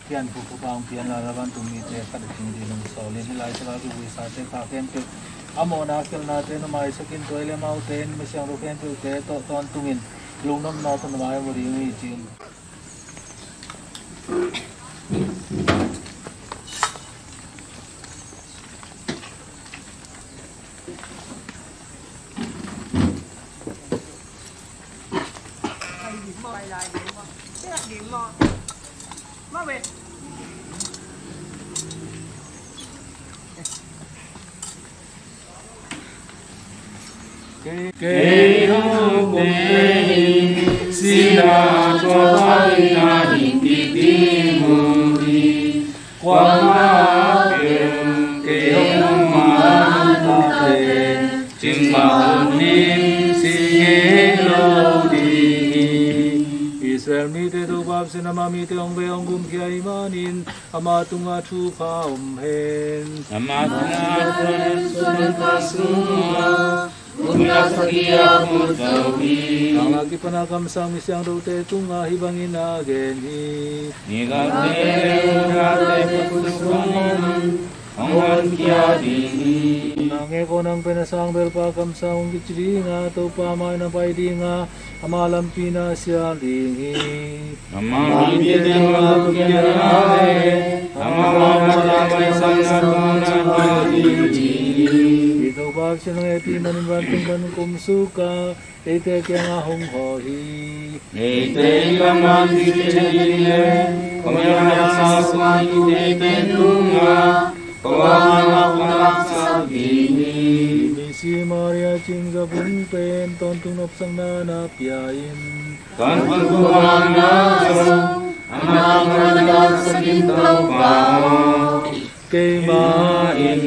Pian phu phu pang pian la la ban tung mi te khat a cing di nung sawl in, hi lai sa la ki vui sa te kha khempeuh a mawhna khialhnate numaisakin, tua hi leh amaute in misiang ro khempeuhte tawh tawntungin lungnopna tawh na mai mu ding hi ci-in. Kei hong kumte in sihna thuak hangin a hing kik ding uh hi. Kuamah peuh kei hong um a nungtate cingmah hun in si ngei lo ding hi. Israel mite Topa Pasian, ama mite hong vei hong gumkhia ahih manin ama tungah thupha om hen. Ama tungah thupha om hen. Sun a khat sungah gupna sagih a khut zo hi. Tang a kipan a kamsang misiangthote tungah hih bangin a gen hi. Ni gawmte le gupnate khut sungah hong honkhia ding hi. Nang e ko nang pen a sang belpa kamsang hong kici ding a, Topa mai na pai ding a, ama lampi na sial ding hi. Amah mite tungah thupiakna le amah mawhna le maisanna tawh na hawh ding hi. Topa Pasian, nang hehpih manin vantung pan kum suk a eite kiangah hong hawh hi. Eite i kammal kician ding le khuamial na sa sungah i khuteite tungah khuavak na hong kamsak ding hi. Misi Maria cingzabung pen tawntung nopsakna na pia in. Tawntung khuavakna zong amah tungah na kamsak in, Topa aw. Keimah in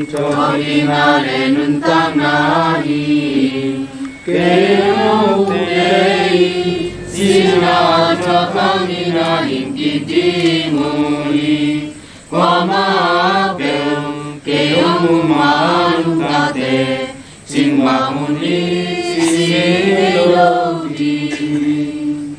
thawhkikna le nuntakna hi. Kei hong kumte in sihna thuak hangin a hing kik ding uh hi. Kuamah peuh kei hong um a nungtate cingmah hun in si ngei lo ding hi.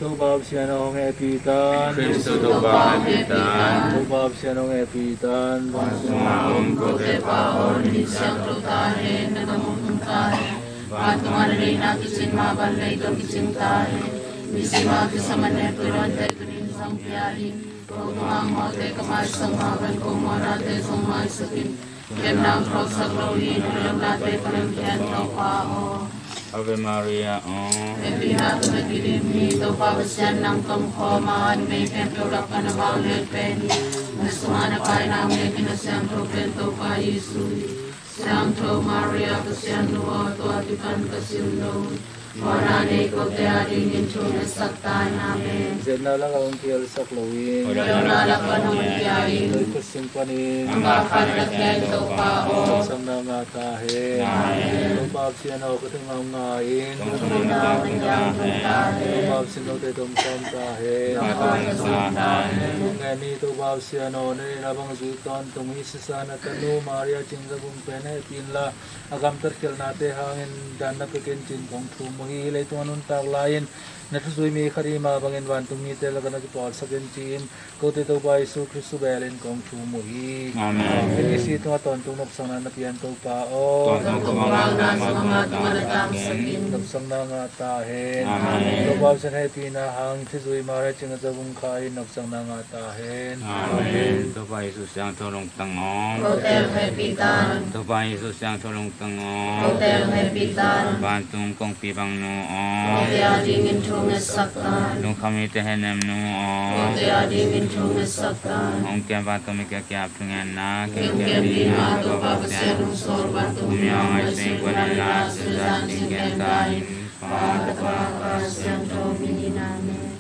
Topa Pasian aw, hong hehpih tan. Khristu Topa hong hehpih tan. Topa Pasian hong hehpih tan. Vantung a om kote Pa aw, na min siangtho ta hen, na gam hong tung ta hen. Vantung a na deihna kicing mah bang, na deihna kicing ta hen. Misi mah kisam a na pulak nate tuni-in zang pia in. Ko mawhte ka maisak mah bang, ko mawhnate zong maisak in. Ken nang thuaksak lo hi, na lemnate ka lem ken, Topa aw. Ave Maria aw. Hehpihna tawh na kidim hi, Topa Pasian nang tawh om khawm a, numei khempeuh lakah na vanglian pen hi. Na sungah na paina ngei in, a siangtho pen Topa Jesu hi. Siangtho Maria Pasian nu aw, tua kipan ka sim lo. Mawhna nei kote adingin thu ngetsak ta in. Amen. Zetna lakah hong kihelsak loin, hoihlouna lakah hong pia in. Khutsing panin, amah khat na khia in, Topa aw. Nopsakna ngah ta hen. Amen. Topa Pasian aw, ka tungah hong ngah in. Topa Pasian note tawh hong sawm ta hen. Nang tawh hong sawm ta hen. Hong ngen ni Topa Pasian aw, na deihna bang zui tawntung hi. Susanna tanu Maria cingzabung pen hehpih inla, a gamtat khialhnate hangin dan na pia ken ci-in kong thum uh hi. Leitung a nuntak lai-in na thuzui mi khat i hih mah bangin vantung mite lakah na kipawl sak in ci-in kote Topa Jesu Khristu bel in kong thum uh hi. Amen. Amen. Misi tungah tawntung nopsakna na pia in, Topa aw. Tawntung khuavakna zong amah tungah na tangsak in. Nopsakna ngah ta hen. Amen. Topa Pasian hehpihna hangin thuzui Maria cingzabung kha in nopsakna ngah ta hen. Amen. Topa Jesu siangtho lungtang aw. Kote hong hehpih ta in. Topa Jesu siangtho lungtang aw. Kote hong hehpih ta in. Vantung kongpi bang nu aw. Kote adingin thu ngetsak ta in. Lungkham mite hehnem nu aw. Kote adingin thu ngetsak ta in. Hong kem vantung mi kiang kiap thungetna, kemkempi na Topa Pasian hong sawl vantung mi hong ngaihsun guan inla, zan zan cing ken ta in. Pa, Tapa, Kha Siangtho min in. Amen.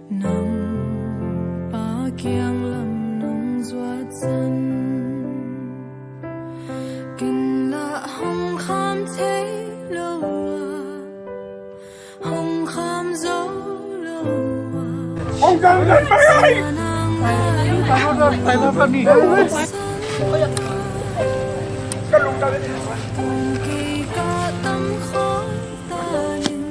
Nang pa kiang lam nong zuat san, ken lah hong kham thei lo a, hong kham zo lo a. Hong kham thei mai ai. Nang lai nang kei ka tam khol ta ning.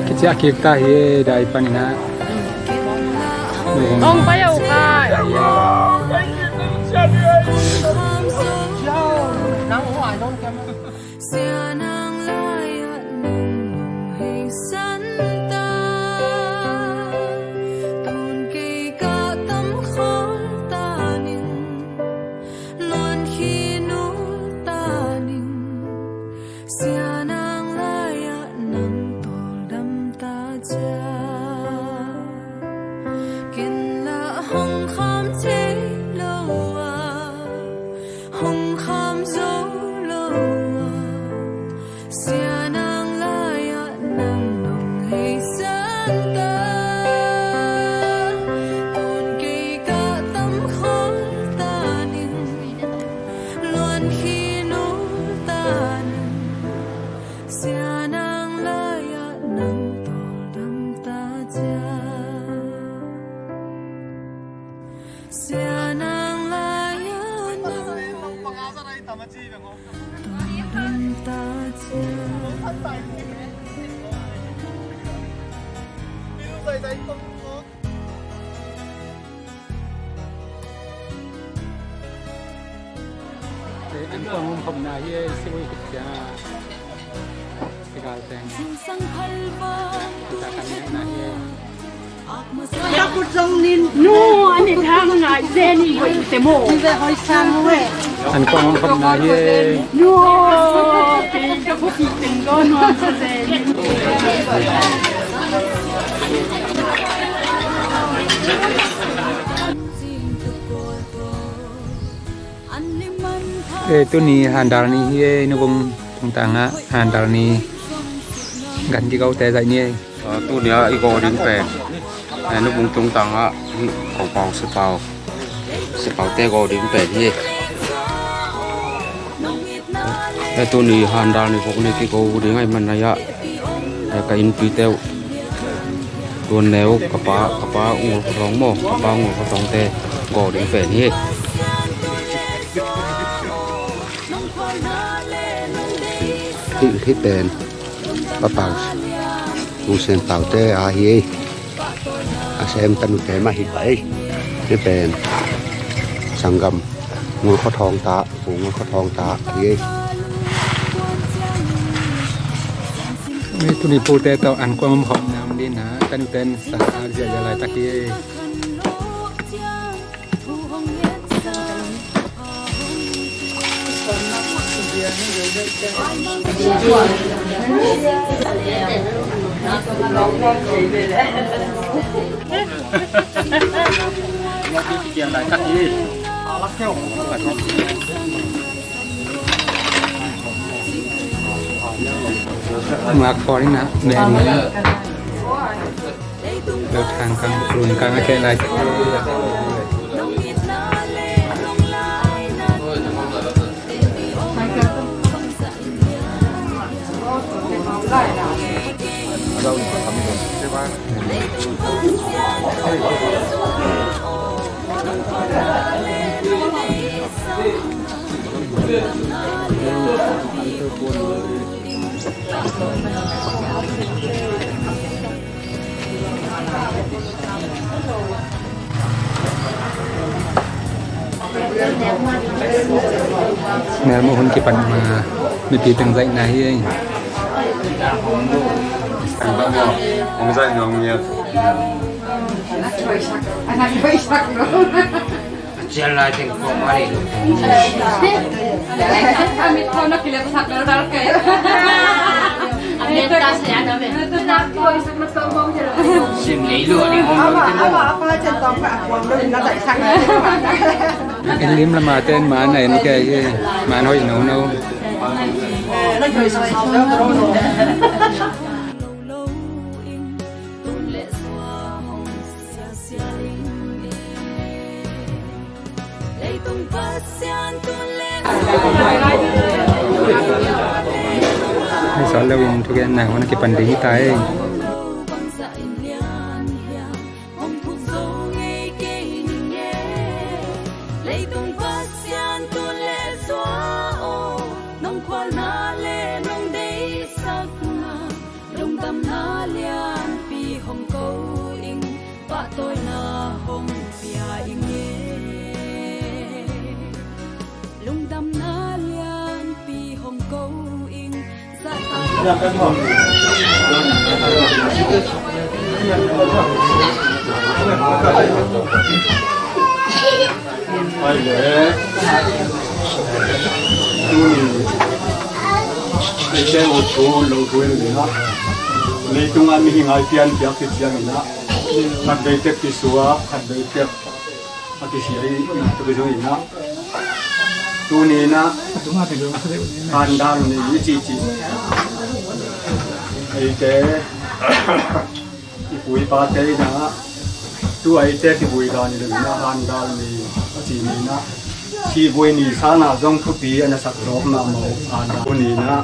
Kiciah kik ta hi e, dai panin ah. Ong pai uh kai. Sia nang lai-ah nang nong heisan ta, tun kei ka tam khol ta ning, luan khi nul ta ning. Sia nang lai-ah nang tawldam ta ciang, ken lah hong kham thei lo a, hong kham zo lo a. Sia nang lai-ah nang nong heisan ta, tun kei ka tam khol ta ning, luan khi nul ta ning. Sia nang lai-ah nang tawldam ta ciang, sia nang lai-ah nang tawldam ta ciang. An kuang um khopna hi e, si ui kit cia. Si gal teng. Sa kan nek na hi e. Nu, an i thang ngai zen i hoi te mo. An kuang um khopna hi e. Nu, ka ko ki teng don wan sa zen. E, tuni handal ni hi e, Nubung tungtang ah handal ni gan kiko te zaih ni e. A, tuni a i go ding pen, e, Nubung tungtang ah hi ko pau si pau, si pau te go ding pen hi e. E, tuni handal ni bok ni kigo ding ai man ai ah, e, ka innpi teuh, tuan neu ka pa, ka pa Ngul Kha Thawng maw, ka pa Ngul Kha Thawng te go ding pen hi. Hi, hi pen Pa Pau, Pu Sen Pau te a hi ei. A sem tanu te mah hi pai. Hi pen sanggam Ngul Kha Thawng ta, Pu Ngul Kha Thawng ta hi ei. Hi tuni pute tawh an kuang om hawm nam dina, tanu ten sa a zia zia laitak hi ei. Mak pawl in ah, men lo thang kang, lun kang a keh lai. Melmo hun kipan ma mipi teng zaihna hi ei. Hong zaih nuam ngiat. A cial lai teng kong mari. A mit kong na kilem sak na dal kei. A mit ka sa ya na me. Sim lei lo ni kong. Ama, ama, apa cen tong ka kuang lo na dai sak na. En lim lama ten man a en kei hi. Man hoih nono. Hei sawt lo in thugenna hun a kipan ding hi ta ei. Leitung Pasian tun le zua aw, nong khualna le nong deisakna, lungdamna lianpi hong ko ing, pahtawina hong pia ing e. Lungdamna lianpi hong ko ing, zahtak. Ai le. Tuni Eite aw thu lo thu in a, leitung a mihing ai pianpiak kician in a, khat vei tek kisuak, khat vei tek a kisia i tuk zong in a, tuni in a, handal ni i cihcih. Eite i pu i pate in a, tu a eite kivui dan i lo in a, handal ni a ci ni in a, sihvui ni sang a zong thupi a na sak zawk mahmah uh, handal ni in a,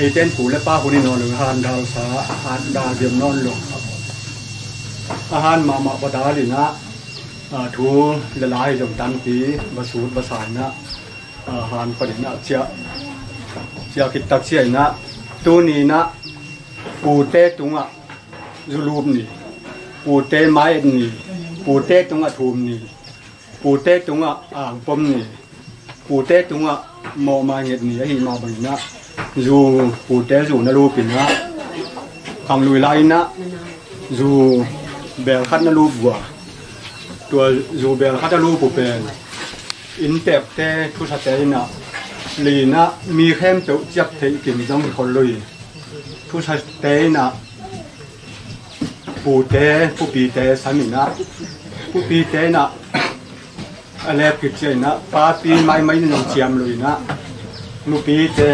eite in pu le pa hun i nawn lo, handal sa, handal diam nawn lo. A han mahmah pa dal in a, a, thu le la hi zong tampi va sut va sa in a, a, han pa ding in a ciah, ciah khit tak ciah in a, tuni in a, pute tungah zulup ni, pute mai-et ni, pute tungah thum ni, pute tungah angpom ni, pute tungah mawhmai nget ni ahi mah bangin a, zu, pute zu na lup in a, khanglui lai in a, zu bel khat na lup vua. Tua zu bel khat a lup uh pen innteekte, thusate in a, li in a, mi khempeuh ciap theih kim zong hi khol lo hi. Thusate in a, pute, pupite sam in a, pupite in a, a lep khit ciang in a, papi maimai in zong ciam lo in a, nupite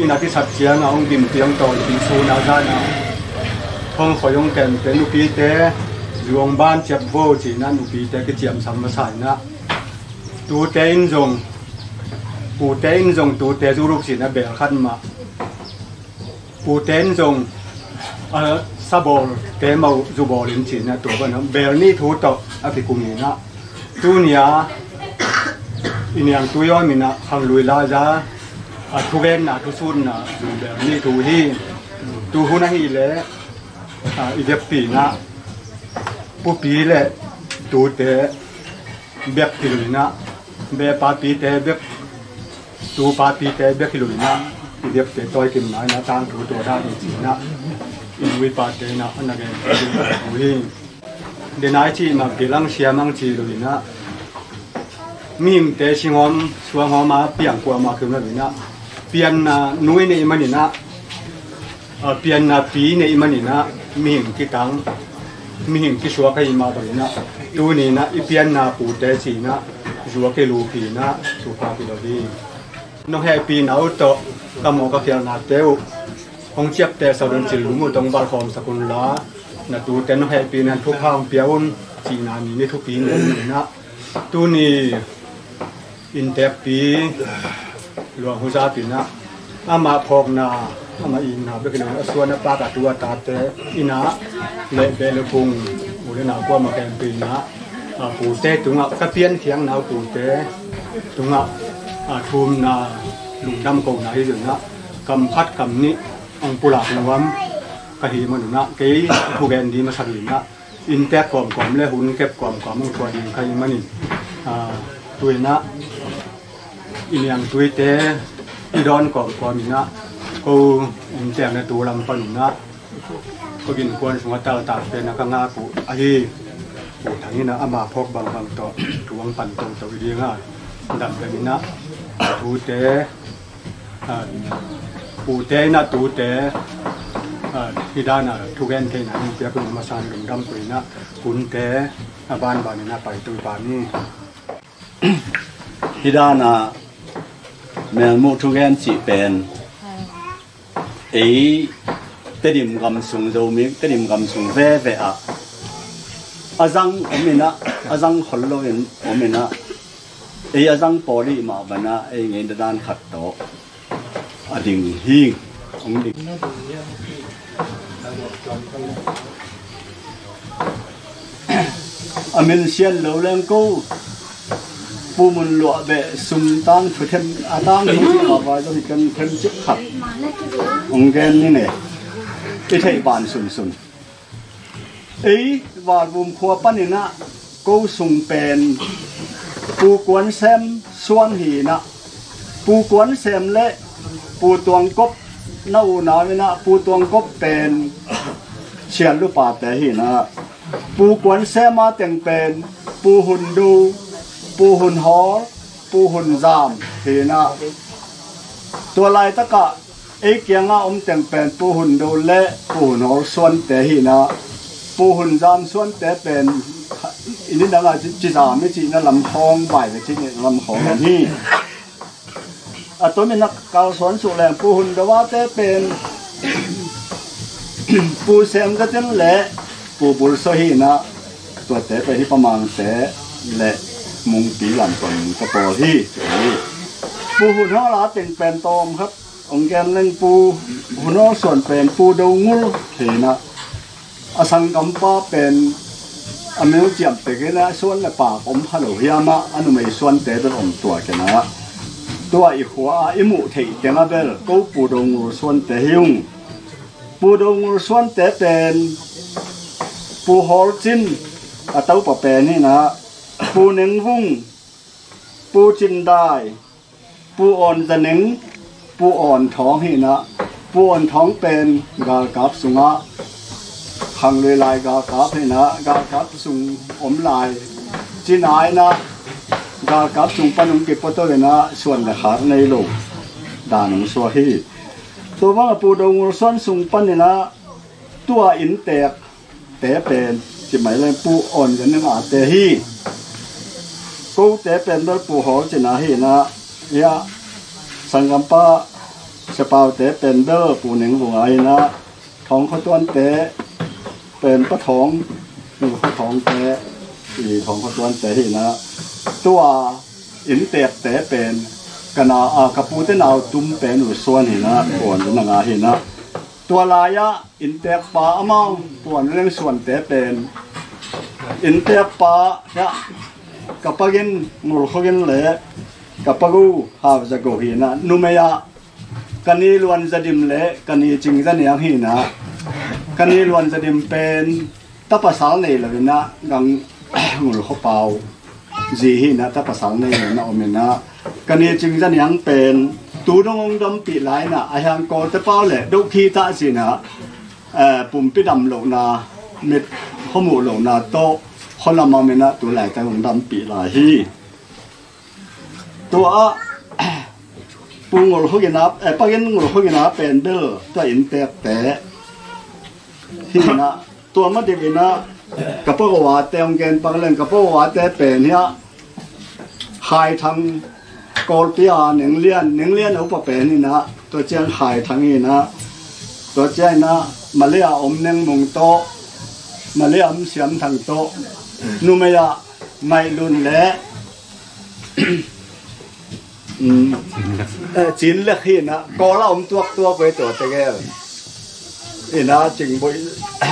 in a kisap ciang a hong dim piang tawn pi sun a zan a, hong khoi hong kemte nupite, zu hong ban ciap vo ci in a, nupite kiciamsam masa in a, tute in zong, pute in zong tute zu lup ci in a, bel khat mah. Pute in zong, a, sabawlte mah uh zu bawl in ci in a, tua banah bel nih thu tawh a kikum in a, tuni a i niangtui om in a, khanglui la za, a, thugenna, thusutna zu bel nih thu hi. Tu hun ahih leh, a, i veppih in a, pupi le tute bek hi lo in a, beh papite bek, tu papite bek hi lo in a, i bepte tawi kim nai in a, tangthu tua dan hi ci in a, i nu i pate in a, a na gen thu hi. Denai cih mah, kilang siam ang ci lo in a, mihingte singhawm suanghawm a piang kuamah kim lo in a, pianna nu i neih man in a, a, pianna pi i neih man in a, mihing kikang Mihing kisuak ahih mah bangin ah, tuni-in ah i pianna pute ci-in ah, zu a kilup hi-in ah, thupha kilo hi. Nong hehpihna uh tawh ka mawh ka khialhnate uh hong ciaptehsak un, cil lum uh tawh hong valkhawmsak unla, na tute nong hehpihna thupha hong pia un cihna ni, ni thupi ni in ah, tuni innteekpi Luang Hu Zat in ah, amah phawkna, amah itna bek hi lo-in a suan a pak a tu a tate in ah, leh beh le phung, u le nau kuamah khempeuh in ah, a, pute tungah, ka piankhiatna uh pute tungah, a, thumna, lungdam kohna hi zongin ah, kam khat kam nih hong pulak nuam ka hih manun ah, kei thugen ding masa lo-in ah, innteek kawmkawm le hun kep kawmkawm hong thuah ding ka hih manin, a, tu-in ah i niangtuite i dawn kawmkawm in ah, ko innteekna tu lam panun ah, ko innkuan sungah taltak pen ah ka ngak uh ahi Pu Thang in ah, ama phawk bangbang tawh thu hong pan toto i ding a, dam dam in ah, tute, a, pute in ah tute, a, hih dan a thugen theihna hong piak uh a masa-in lungdam ko-in ah, hunte a banban in ah paitung ta ni. Hih dan a melmuh thugen cih pen ei Tedim gam sung, Zomi Tedim gam sung veve ah a zang om in ah, a zang khol lo-in om in ah, ei a zang pawl i hih mah bangin ah ei ngeina dan khat tawh a ding hi. Hong ding. A min sian lo leng ko, Pu Mun Luah beh sum tangthu them, a tangthu cih mah vai zong hi, kan themcik khat hong gen ning e. I theih ban sunsun. Ei Valvum khua panin ah ko sung pen Pu Kuan Sem suan hi-in ah, Pu Kuan Sem le Pu Tuang Kop na unau in ah, Pu Tuang Kop pen Sian Lu pate hi-in ah, Pu Kuan Sem a teng pen Pu Hun Do, Pu Hun Hawl, Pu Hun Zam hi-in ah, tua laitakah ei kiangah om teng pen Pu Hun Do le Pu Hun Hawl suante hi-in ah, Pu Hun Zam suante pen i ni dangah ci, ci zam i cihna lam khawng, vai ve cihna lam khawng om hi. A tomin a kalsuan suk leng Pu Hun Do ate pen Pu Sem Za Cin le Pu Bul Saw hi-in ah, tuate pen hih Pa Mangte le Mungpi lam tua min ka pawl hi. Pu Hun Hawl a teng pen tawm khat hong gen leng, Pu Hun Hawl suan pen Pu Do Ngul hi-in ah, a sanggampa pen a mel ciam tek in ah, suan le pak om kha lo hiam ah, a numei suante bel om tuak in ah, tua i khua ah i muh theih teng ah bel ko Pu Do Ngul suante hi ung. Pu Do Ngul suante pen Pu Hawl Cin a topa pen hi-in ah, Pu Neng Vung, Pu Cin Dai, Pu Awn Za Neng, Pu Awn Thawng hi-in ah, Pu Awn Thawng pen galkap sungah, Khanglui lai galkap hi-in ah, galkap sung om lai, cina in ah, galkap sung pan hong kipuato in ah, suan le khak nei lo dan hong suak hi. Tua bangah Pu Do Ngul suan sung panin ah, tua innteek te pen, ci mai leng Pu Awn Za Neng ate hi. Kote pen bel Pu Hawl cina hi-in ah, hiah sanggampa Sia Pau te pen bel Pu Neng Vung a hi-in ah, Thawng Khua Tuan te pen Pa Thawng, Pu Khua Thawng te, i Thawng Khua Tuan te hi-in ah, tua innteek te pen ka na, a, ka pute nau tum pen uh suan hi-in ah, Pu Awn Za Neng a hi-in ah, tua lai-ah innteekpa amau Pu Awn Za Neng suante pen, innteekpa hiah ka pagin Ngul Khua Gin le ka pagu Hau Za Go hi-in ah, numei ah ka ni Luan Za Dim le ka ni Cing Za Niang hi-in ah, ka ni Luan Za Dim pen ta pasal nei lo-in ah, Gang Ngul Khua Pau zi hi-in ah, ta pasal nei lo-in ah om in ah, ka ni Cing Za Niang pen tu dong hong dampih lai-in ah, a hiang Kawlte pau le dohkhi tah ci-in ah, eh, pumpi dam lohna, mit khua muh lohna tawh khua lam ah om in ah, tu laitak hong dampih lai hi. Tua ah Pu Ngul Khua Gin a, eh, pagin Ngul Khua Gin a pen bel tua innteekte hi-in ah, tua ma deuh in ah Ka pa Go Ate hong gen pak leng, ka pa Go Ate pen hiah Khai Thang, Kawlpi a Neng Lian, Neng Lian a upa pen hi na, tua ciang Khai Thang hi na, tua ciang hi na, Malay a om Neng Mung tawh, Malay a om Siam Thang tawh, numei ah Ngaih Lun le Cin Lek hi na, Kawl a om tuaktuak ve tua tegel. Hi na, Cingbuai,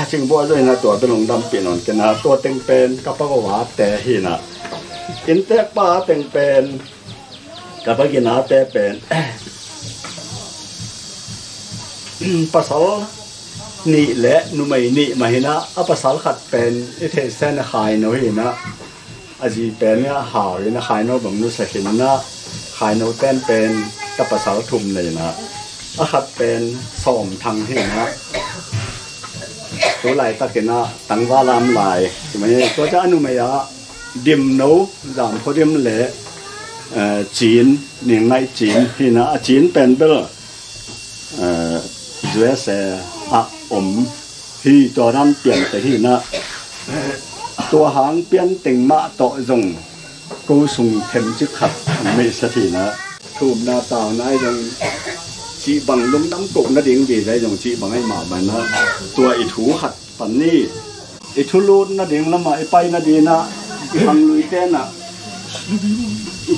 Cingbuai zo hi na, tua bel hong dampih nawn kei na, tua teng pen ka pa Go Ate hi na. Inntek pa teng pen, ka pa Gin Ate pen pasal nih le numei nih mah hi na, a pasal khat pen i theihsa in a Khaino hi na, a zi pen hi a Hau hi na, Khaino bang nusia khin na, Khaino ten pen ka pasal thum nei na, a khat pen Sawm Thang hi na, tu laitak hi na tangval lam lai, tua ciang a numei ah Dim No, Zam Kho Dim le Cin, Ning Ngaih Cin hi na, a Cin pen bel U S A ah om hi, tua dan pian teng hi na, tua hang pian teng mah tawh zong ko sung themcik khat meisat hi na. Thumna tauna i zong cih bang lungdam kohna ding dizai zong cih bang ai mah bana, tua i thu khat pan ni. I thulutna ding lamah i paina dingah i khanglui tenah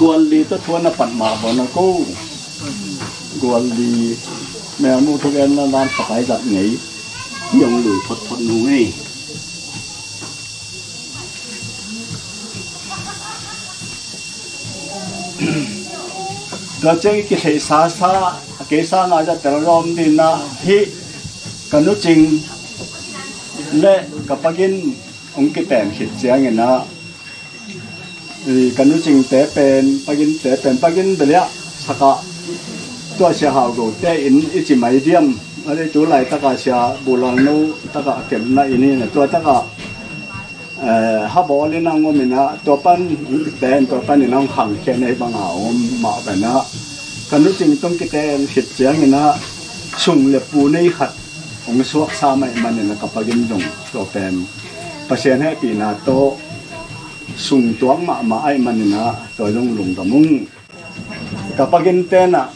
Gualli tawh thu a na pat mah bana ko. Gualli melmu thugenna dan khatai zat ngei. Hi hong lui photphot nu ngei. Tua ciang i kitheihsa sa a keisa ngah zah tel rawm dina hi. Ka Nu Cing le ka Pa Gin hong kiten khit ciangin ah, i ka Nu Cingte pen, Pa Ginte pen, Pa Gin bel ah sakah tua Sia Hau Go te inn i ci mai diam, a dei tu laitakah Sia Bulal No takah a kepna inn hi na, tua takah eh, ha bawl in hong om in ah, tua pan hong kiten, tua pan in hong khangkhia, nei banga hong om mah bana. Ka Nu Cing tawh kiten khit ciangin ah, sung le pu nei khat hong suaksa mah ahih manin ah, ka Pa Gin zong tua pen Pasian hehpihna tawh sung tuak mahmah ahih manin ah, tua zong lungdam ung. Ka Pa Gin tenah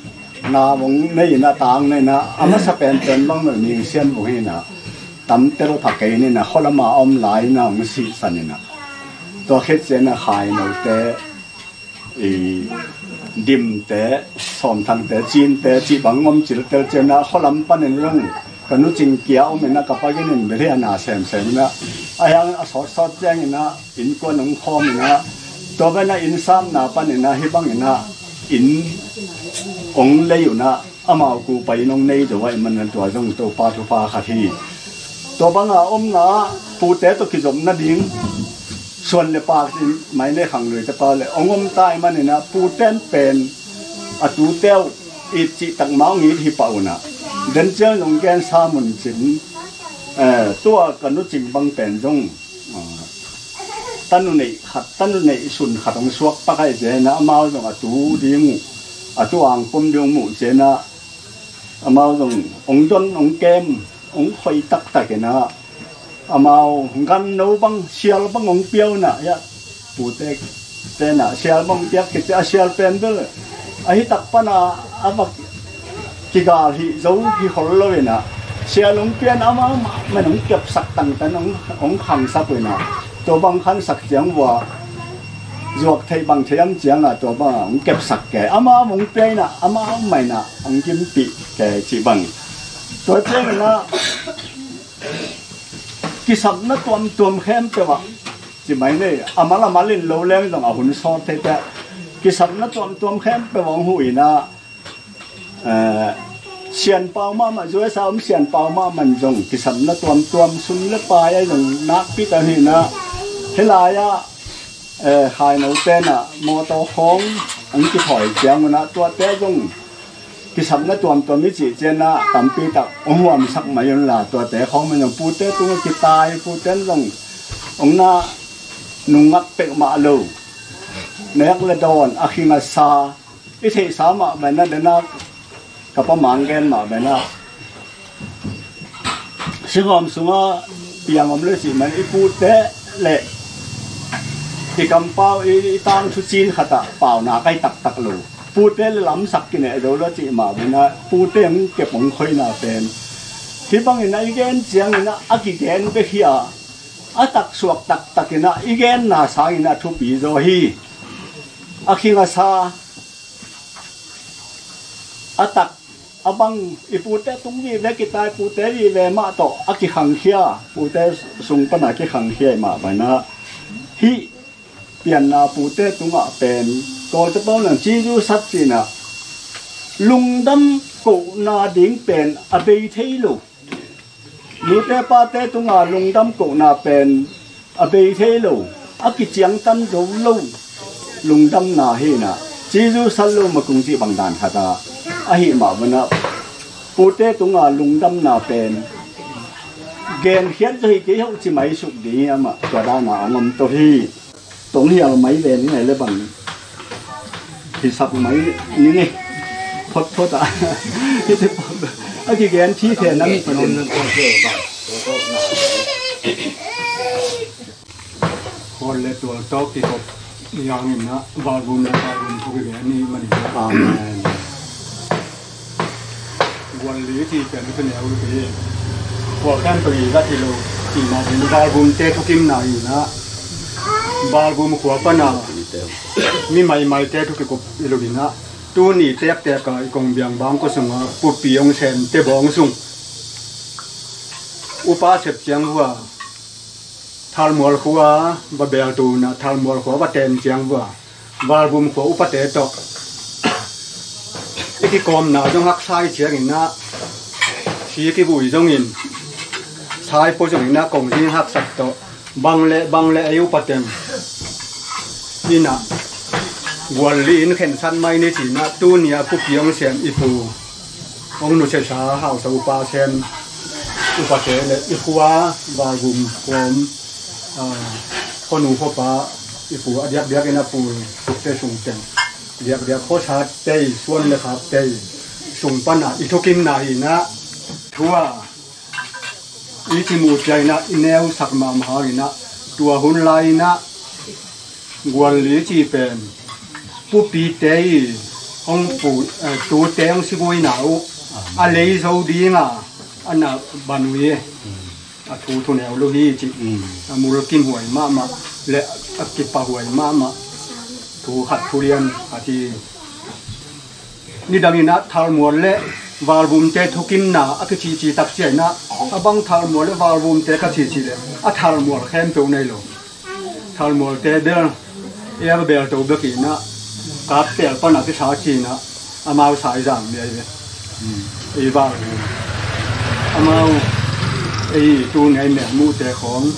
na hong nei in ah, tang nei in ah, a masa penpen bang mel Ming Sian Vung hi na, tamtel pha kei ni na, khualama a om lai na hong sihsan in ah, tua khit ciangin ah Khainote, i Dimte, Sawmthangte, Cinte cih bang hong om ciltel ciangin ah, khualam panin zong ka Nu Cing kia om in ah, ka Pa Gin in bel hi a na semsem in ah, a hiang a sawtsawt ciangin ah innkuan hong khawm in ah, tua bana inn sapna panin ah, hih bangin ah inn hong lei un ah, amau kupa inn hong nei zo ahih manin ah, tua zong Topa thupha khat hi. Tua banga omna ah pute tawh kizopna ding suan le pak in mai le khangluite pa le hong om ta ahih manin ah, puten pen a tute uh it cihtak mah hong it hi pah un ah, den ciang zong gensa mun cin, eh, tua ka Nu Cing bang pen zong, ah, tanu neih khat, tanu neih sun khat hong suak pak ahih ciangin ah, amau zong a tu ding uh, a tu angpum ding uh muh ciangin ah, amau zong hong don, hong kem, hong khoi taktak in ah, amau ganno bang, sial bang hong pia un ah, hiah pute tenah sial bang hong piak khit ciang, a sial pen bel ahi tak pana a va kigal hi zo hi khol lo in ah, sial hong pia in ah, amau mah man hong kepsak tangtan, hong, hong khangsak uh in ah, tua bang khangsak ciang vua zuak theih bang thei am ciangah, tua bang hong kepsak kei, amau hong pia in ah, amau mah in ah hong kimpih kei cih bang. Tua ciangin ah kisapna tuamtuam khempeuh ah, ci mai ni, a mal a mal in lo leng zong a hun sawt thei teh, kisapna tuamtuam khempeuh hong huh in ah, eh, sianpau mahmah, U S A om sianpau mahmah in zong kisapna tuamtuam, sum le pai ah zong nakpi tak hi in ah, hih lai-ah, eh, Khaino tenah mawtaw khawng hong kithawi ciangun ah, tuate zong kisapna tuamtuam i cih ciangin ah, tampi tak hong huamsak mai un la, tuate khawng man zong pute tungah kitai, pute in zong hong na nungak peuhmah lo, nek le dawn, a khing a sa, i theihsa mah bana, dena ka Pa Mang gen mah bana, singhawm sungah piang om lo cih man i pute le i kampau i, i tangthu cin khatah paunak ahi taktak lo. Pute le lamsak kineh zo lo cih mah banah pute hong kep hong khoina pen hih bangin ah i gen ciangin ah a kigen bek hi a, a taksuak taktakin ah i genna sangin ah thupi zaw hi. A khing a sa a tak a bang i pute tung vive kita i pute vive mah tawh a kikhangkhia, pute sung pana kikhangkhia i mah banah hih pianna pute tungah pen Kawlte pawl nang Jesu sat cinah lungdam kohna ding pen a bei thei lo. Nute pate tunga lungdam kohna pen a bei thei lo, a kiciangtan zo lo lungdamna hinah Jesu sat lo makung cih bang dan khatah ahi mah banah pute tunga lungdamna pen genkhiat zo hi kei hoh ci mai suk ding hi amah tua dana a ngom to hi. Tong hial mai ve ni ngai le bang hisak mai ni nge photphot ah hiti pop a kigen thi the nang panin. Khol le tual tawh kikop ni hangin ah valgum le valgum thu kigen ni manin. Amen. Gual li ci pian ka neu hi. Khua khempeuh i gat hi lo cihna ding valgumte thukimna hi inah valgum khua pana mi maimaite thu kikup hi lo inah tuni tektek a i kong biang bang kua sunga pupi hong semte bawng sung upa sep ciang hua Thalmual khua va beltu na Thalmual khua va ten ciang vua Valgum khua upate tawh i kikawmna zong haksa i ciangin ah si kivui zongin sai pua zongin ah kong zing haksak tawh bang le bang le ei upateng inah gual li in khensat mai ni cinah tuni a pupi hong siam i pu hong nusiasa hausa upa sem upate le i khua valgum khuam khuanu khuapa i pu a diakdiak in a pu sukte sungteng diakdiak khuasa tei suan le khap tei sung pana i thukimna hinah thua i cimu ciainah i neusak mahmah hanginah tua hun lai-inah gual li ci pen pupite i hong pu tute hong siguina uh a lei zo dinga a na ban uh hi. A thu thuneu lo hi ci a mul kimhuai mahmah le a kipahuai mahmah thu khat thu lian a ci. Nidangin ah thalmual le valvumte thukimna a kicihcih tak ciainah a bang thalmual le valvumte ka cihcih le a thalmual khempeuh nei lo. Thalmualte bel i a belto bekinah kap pel panah kisa cinah amau saizang liai ve. Ei valvum amau ei tuni a i melmuhte khawng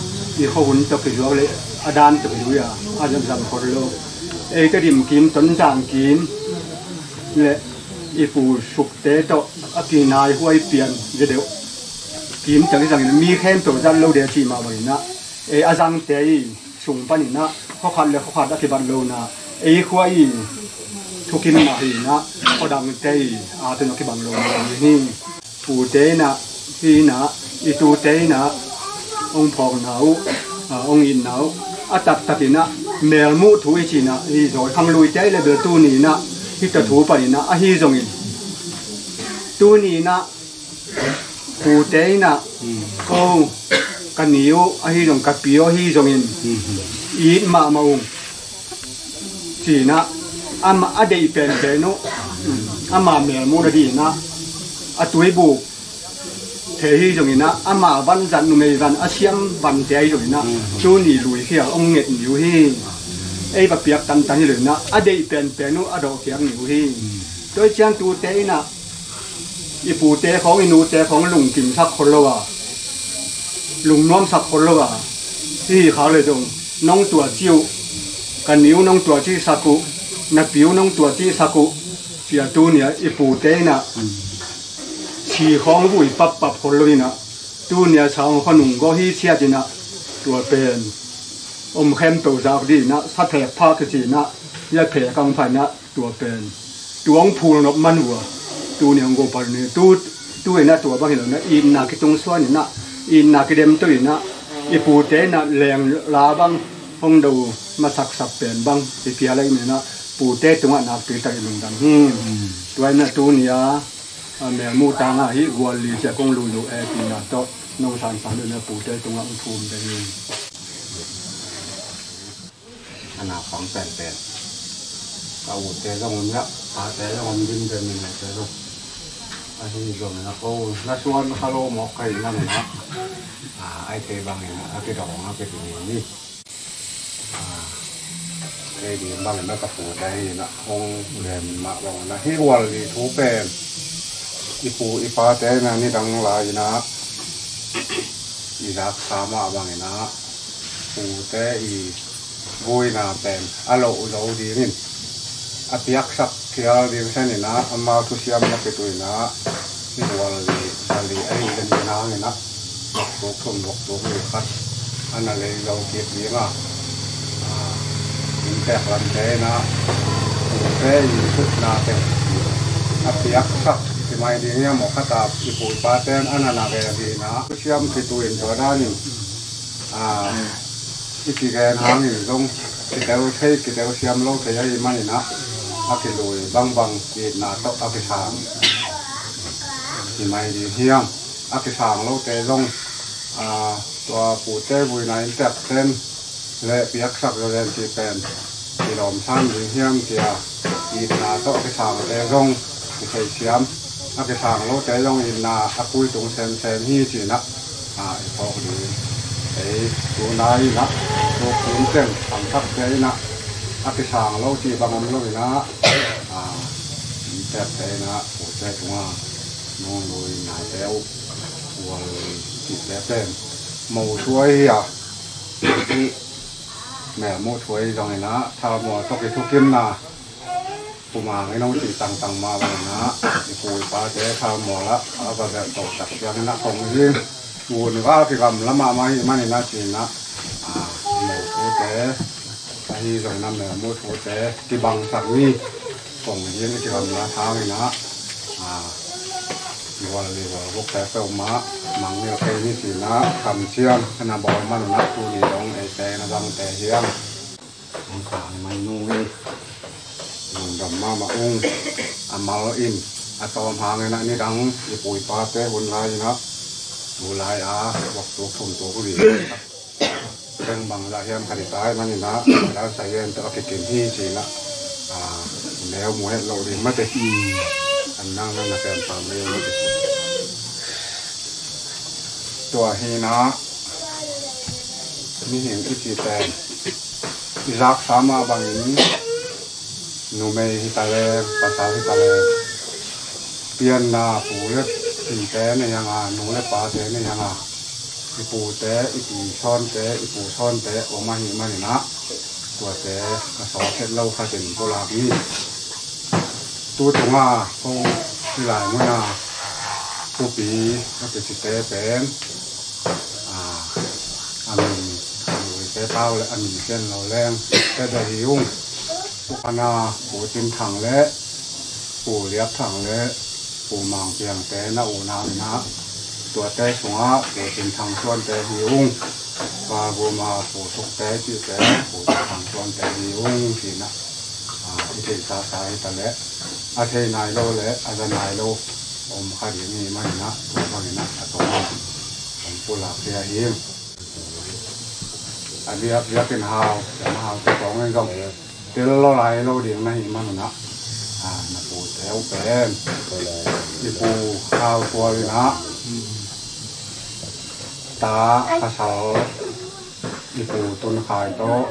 i khuahun tawh kizuak le a dan tawh kizui a a zamzam khol lo. Ei Tedim kim Tonzang kim le i pu sukte tawh a kinai huai pian zia deuh kim tang i zangin mi khempeuh zat lo de cih mah banginah ei a zangte i sung paninah khuakhat le khuakhat a kibat lona ei khua i thukimna hinah khuadangte i a tun a kibang lona hi. Tute inah hinah i tute inah hong phawkna uh hong itna uh a taktakinah melmuh thu i cinah i zawi khangluite i le bel tuni inah hita thu paninah ahi zongin tuni inah tute inah ko ka ni uh ahi zong ka pi uh ahi zongin it mahmah ung. Cinah ama a deih penpen uh ama melmuhna dinah a tuibuk thei hi zonginah ama vanzat numei van a siam vante ahi zonginah tuni luikhial hong nget ni uh hi. Ei va piak tantan hi loinah a deih penpen uh a dawhkhiak ni uh hi. Tua i ciang tute inah i pute khawng i nute khawng lungkimsak khol lo a lungnuamsak khol lo a i hi khak le zong nong tuacih uh ka ni uh nong tuacihsak uh na pi uh nong tuacihsak uh cia tunia i pute inah si khawng vui pappap khol lo inah tunia sang khuanung gawh hi ciat inah tua pen om khempeuh zak dinah sa phek phak kicinah ia phek ang phainah tua pen tuang phul nop man uh a tuni hong go pal ni tu tu inah tua bang hi lo inah itna kitung suan inah itna kidem tu inah I pute na leng la bang hong do masak sap pen bang i pial a i nena pute tungah nakpi tak i lungdam hi. Tua ina tuni a a melmu tanga hi gual li cia kong lui lo e tina tawh nong sansan lo na pute tungah hong thum ding hi. A naupang penpen ka ute zong om hiah, tate zong om ding pen min ute zong ahi zong na ko na suan kha lo mawk ka hi na nena a ai thei bangin a kidong a kidong ni. Kei ding bangin a ka pute hi na hong lem mah bangin a hi gual li thu pen i pu i pate na nidang lai ina i zaksa mah bangin a pute i vuina pen a loh zo dingin a piaksak thial ding sanin a amau thusiam na kituina i gual li, gual li a hi den ding hangin a vok tuk thum vok tuk li khat a na lei zo kik ding a, inntek lamte in a pute i sutna pen a piaksak i mai ding hiam aw khat a i pu i pate in a na na ve ding a thusiam kituin tua danin a i kigen hangin zong kitel thei, kitel siam lo thei ahih manin a, a kilui bangbang itna tawh a kisang i mai ding hiam? A kisang lote zong a, tua pute vuina inntek ten le piaksak zazen cih pen kilawm sam ding hiam tia itna tawh a kisangte zong kitheisiam, a kisang lote zong itna a kui tung semsem hi cinah a i phawk ding. Ei tuna inah tukin teng thangthakte inah a kisang lo cih bang om lo inah a inntekte inah pute tunga nung lui nate uh ual cihte pen mo suai hi a, melmuh thuai zong inah thalmual tawh i thukimna Kumang in hong cih tangtang mah bangin ah i pu i pate kha mual ah a va belh to tak ciangin ah kong zing. Tun va kigamla mahmah ahih manin ah ci-in ah, a, mel thute ahi zongin ah melmuh thute kibangsak ni. Kong zing i kigamla thangin ah, a, gual li gual gukte peuhmah mangngilh kei ni ci-in ah kamciam a na bawl manin ah tuni dong eite na dangte hiam? Hong kang man nu hi. Lungdam mahmah ung. A mal in a tawm hangin ah nidang i pu i pate hun lai in ah tu lai a vok tuk thum tuk li beng bang lah hiam khat i tai manin ah dan sa hian tawh a kikim hi ci-in ah, a, neu mu het loh ding mate. An nang nang na kem pam ding mate. Tua hi in ah mihing i cih pen i zaksa mah bangin numei hi ta leng, pasal hi ta leng, pianna pu le pite nei hang a, nu le pate nei hang a, i pute, i pi sawnte, i pu sawnte om ahih manin ah tuate ka sawt het lo khatin pulak ni. Tu tunga ko hi lai muna pupi a kicite pen, a, a min, a luite pau le a min ken lo leng te da hi ung. Pu Ana, Pu Cin Thang le Pu Liap Thang le Pu Mang Piangte na unau in ah tuate sungah Pu Cin Thang suante hi ung. Pa Guma, Pu Sukte cihte Pu Cin Thang suante hi ung ci-in ah, a, i theihsa sa hi ta leh a thei nai lo le a za nai lo om kha ding hi manin ah tua bangin ah a tawm ah hong pulak hi a hi. A biak biakin hau, a hau te kong in zong tel lo lai lo ding na hih manun ah, a, na pute uh pen i pu Hau Sual in ah ta pasal i pu Tun Khai tawh,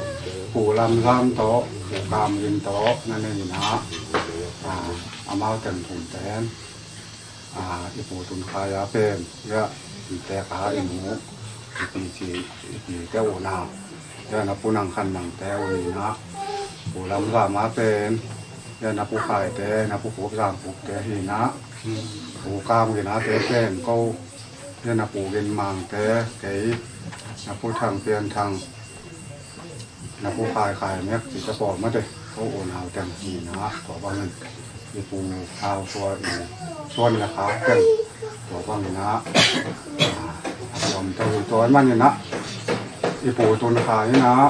pu Lam Zam tawh, pu Kam Gin tawh na nei in ah, a, amau teng thum pen, a, i pu Tun Khai a pen, ya, i tek a i nu, i pi ci, i pi te unau, ya, na pu Nang Khan Nangte uh hi in ah, pu Lam Zam a pen, ya, na pu Khaite, na pu Khup Zam Khupte hi in ah, pu Kam Gin a te pen ko, ya, na pu Gin Mangte, kei, na pu Thang Pian Thang, na pu Khai Khai Mek cihte pawl mate ko unau teng hi in ah, tua bangin i pu Hau Sual i suan le khak teng tua bangin ah, a, a tuam to hi tua manin ah, I pu Tun Khai in ah,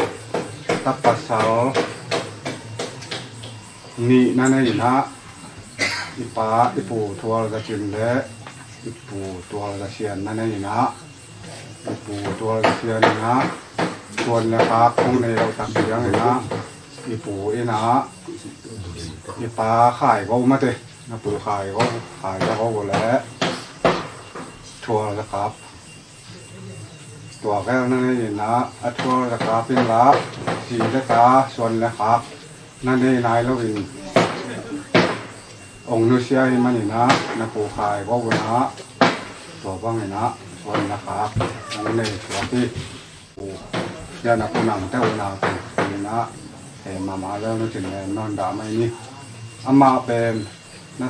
ta pasal nih na nei in ah, i pa i pu Thual Za Cin le i pu Thual Za Sian na nei in ah, i pu Thual Za Sian in ah suan le khak hong nei loh tak ciangin ah, i pu in ah, i pa Khai Go mate, na pu Khai Go, Khai Za Go le Thual Za Kap, tua vel na nei in ah, a Thual Za Kap in lah zi le ta, suan le khak na nei nai loin ong nusia hi manin ah, na pu Khai Go un ah, tua bangin ah suan le khak ong nei suak hi. Pu, ya na pu nang te un ah, pu in ah, he mama lel nu cin len non dah mai ni. Amah pen na,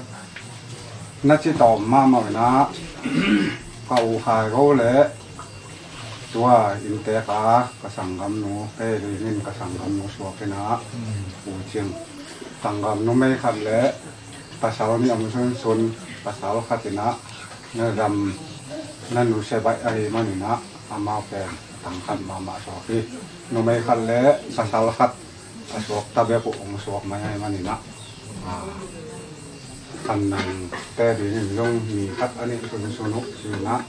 na ci tawm mahmah in ah, ka u Khai Go le tua inntek a ka sanggamnu, kei dingin ka sanggamnu suak in ah, pu Cing, sanggam numei khat le pasal nih om sunsun, pasal khat in ah na dam, na nusia baih ahih manin ah, amau pen tang khat mahmah suak hi. Numei khat le pasal khat a suak ta bek uh hong suak mai ahih manin ah, a, khan nang te dingin zong mi khat a nih sunsun uh ci-in ah,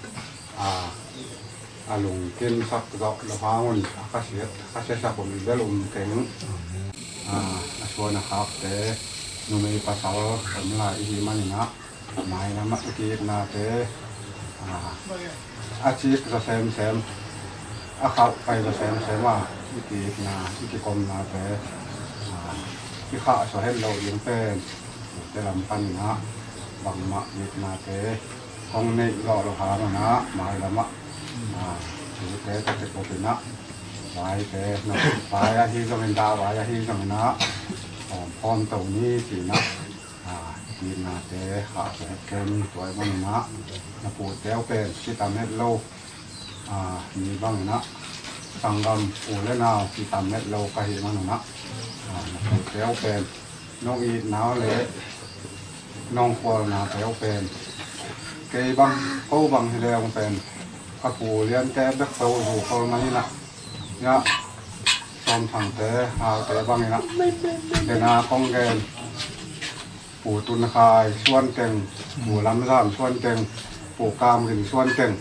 a, a lungkimsak zawh lo hang un, a khasiat, khasiasak un bel um keng. A, a suan a khakte numei pasal om lai i hih manin ah, mailam ah i ki-itnate, a, a cik zaw semsem, a khauh pai zaw semsem a, i ki-itna, i kikomnate, a, i khahsuah het loh ding pen, ute lam panin ah bangmah itnate hong neih zawh lo hang un ah, mailam ah, a, ute tawh kikhop in ah, vaite, na vai ahi zongin, dah vai ahi zongin ah, hawm, hawm to ni ci-in ah, a, itnate khahsuah het kei ni. Tua ahih manin ah, na pute uh pen kitam het lo, a, mi bangin ah, sanggam u le nau kitam het lo ka hih manin ah, a, na pute uh pen nong itna uh le nong khualnate uh pen, kei bang, ko bang hi leng pen, ka pu Liante bek tawh zu khol mah in ah, ya, Sawm Thangte, Haute bangin ah, dena kong gen, pu Tun Khai suan teng, pu Lam Zam suan teng, pu Kam Gin suan teng,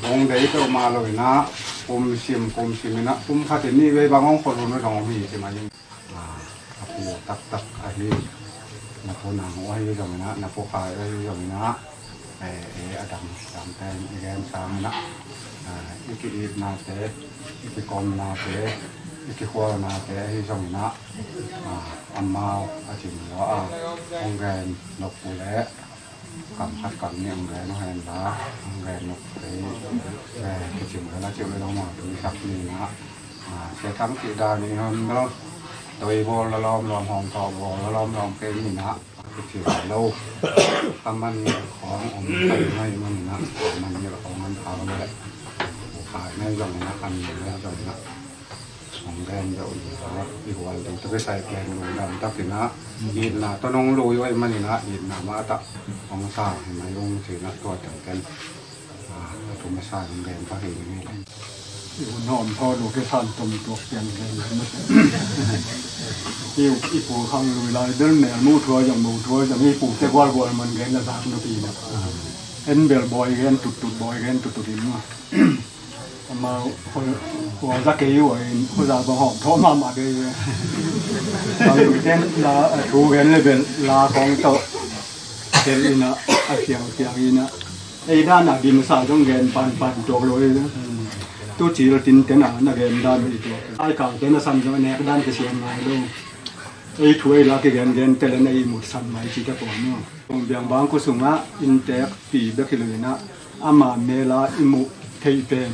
hong dei peuhmah lo in ah, kum sim, kum sim in ah, kum khat in nih vei bang hong khol hun uh zong om hi ci mah in. A, a pu taktak ahi, na pu Nang uh ahi zongin ah, na pu Khai ahi zongin ah, e, e, a dang, dangte in i gen sangin ah, a, i ki-itnate, i kikomnate, i kikhualnate ahi zongin ah, a, amau a cin lua a, hong gen nop uh leh, kam khat kam nih hong gen uh hen la, hong gen nop kei, e, kicing kei la cih uh leh lawmman tu i sak ni na, a, Sia Thang cih dan i hon lo, toi bawl la lawmlawm, hawm thawh bawl la lawmlawm kei ni na, kicing lo. Ka man khawng om kai ngai man na, ka man ni la khawng man khawng le, u khai nai zong na, ka man nai zong na. Hong gen deuh in ah, i hual ding tawh kisai pen lungdam takin ah, itna tawh nong lui uh ahih manin ah, itna mah tawh hong sa hi mai ung ci-in ah, tua teng ken, ah, a thu masa hong gen pah hi ing. I hun hawm thaw lu kisan tum tuak pian gen. I, i pu khang lui lai bel mel mu thua zong mu thua zong, i pute gualgual man gen la zak napi na. En bel bawi gen tuttut, bawi gen tuttut in mah. Amau hua za kei uh in, hua za bang hawm thawh mahmah kei uh. Bang uten la, a thu gen le bel la kong tawh tel in ah, a siang siang in ah, ei dan a dimsa zong gen pan pan tuak lo in ah. Tu cil tin ten a na gen dan i tuak. Ai kal ten a san zong a nek dan kisiam ngai lo. Ei thu ei la kigen gen tel in a i mut san mai ci ta pua maw. Kong biang bang khua sungah innteekpi bek hi lo in ah, ama mel a i muh theih pen,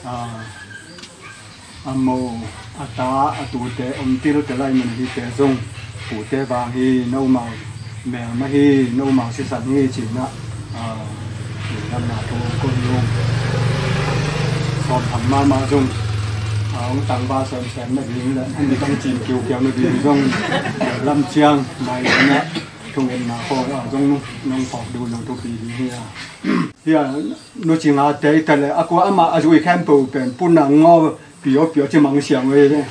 a, a mo, a ta, a tute om tiltel ahih manin hihte zong pute vang hi, na umau mel mah hi, na umau sisan hi ci-in ah, a, lungdamna thu kong hi ung. Sawm Thang mahmah zong, a, hong tangval semsem nading le, a mit hong cin kiukiau nading zong lam ciang mailam ah Thungetna khawng ah zong nong phawk duh lo thupi ding hi a. Hi a, nu Cing a tei ta le a kua amah a zui khempeuh pen Pu Nang Ngaw Pio Pio ci mang siang ve.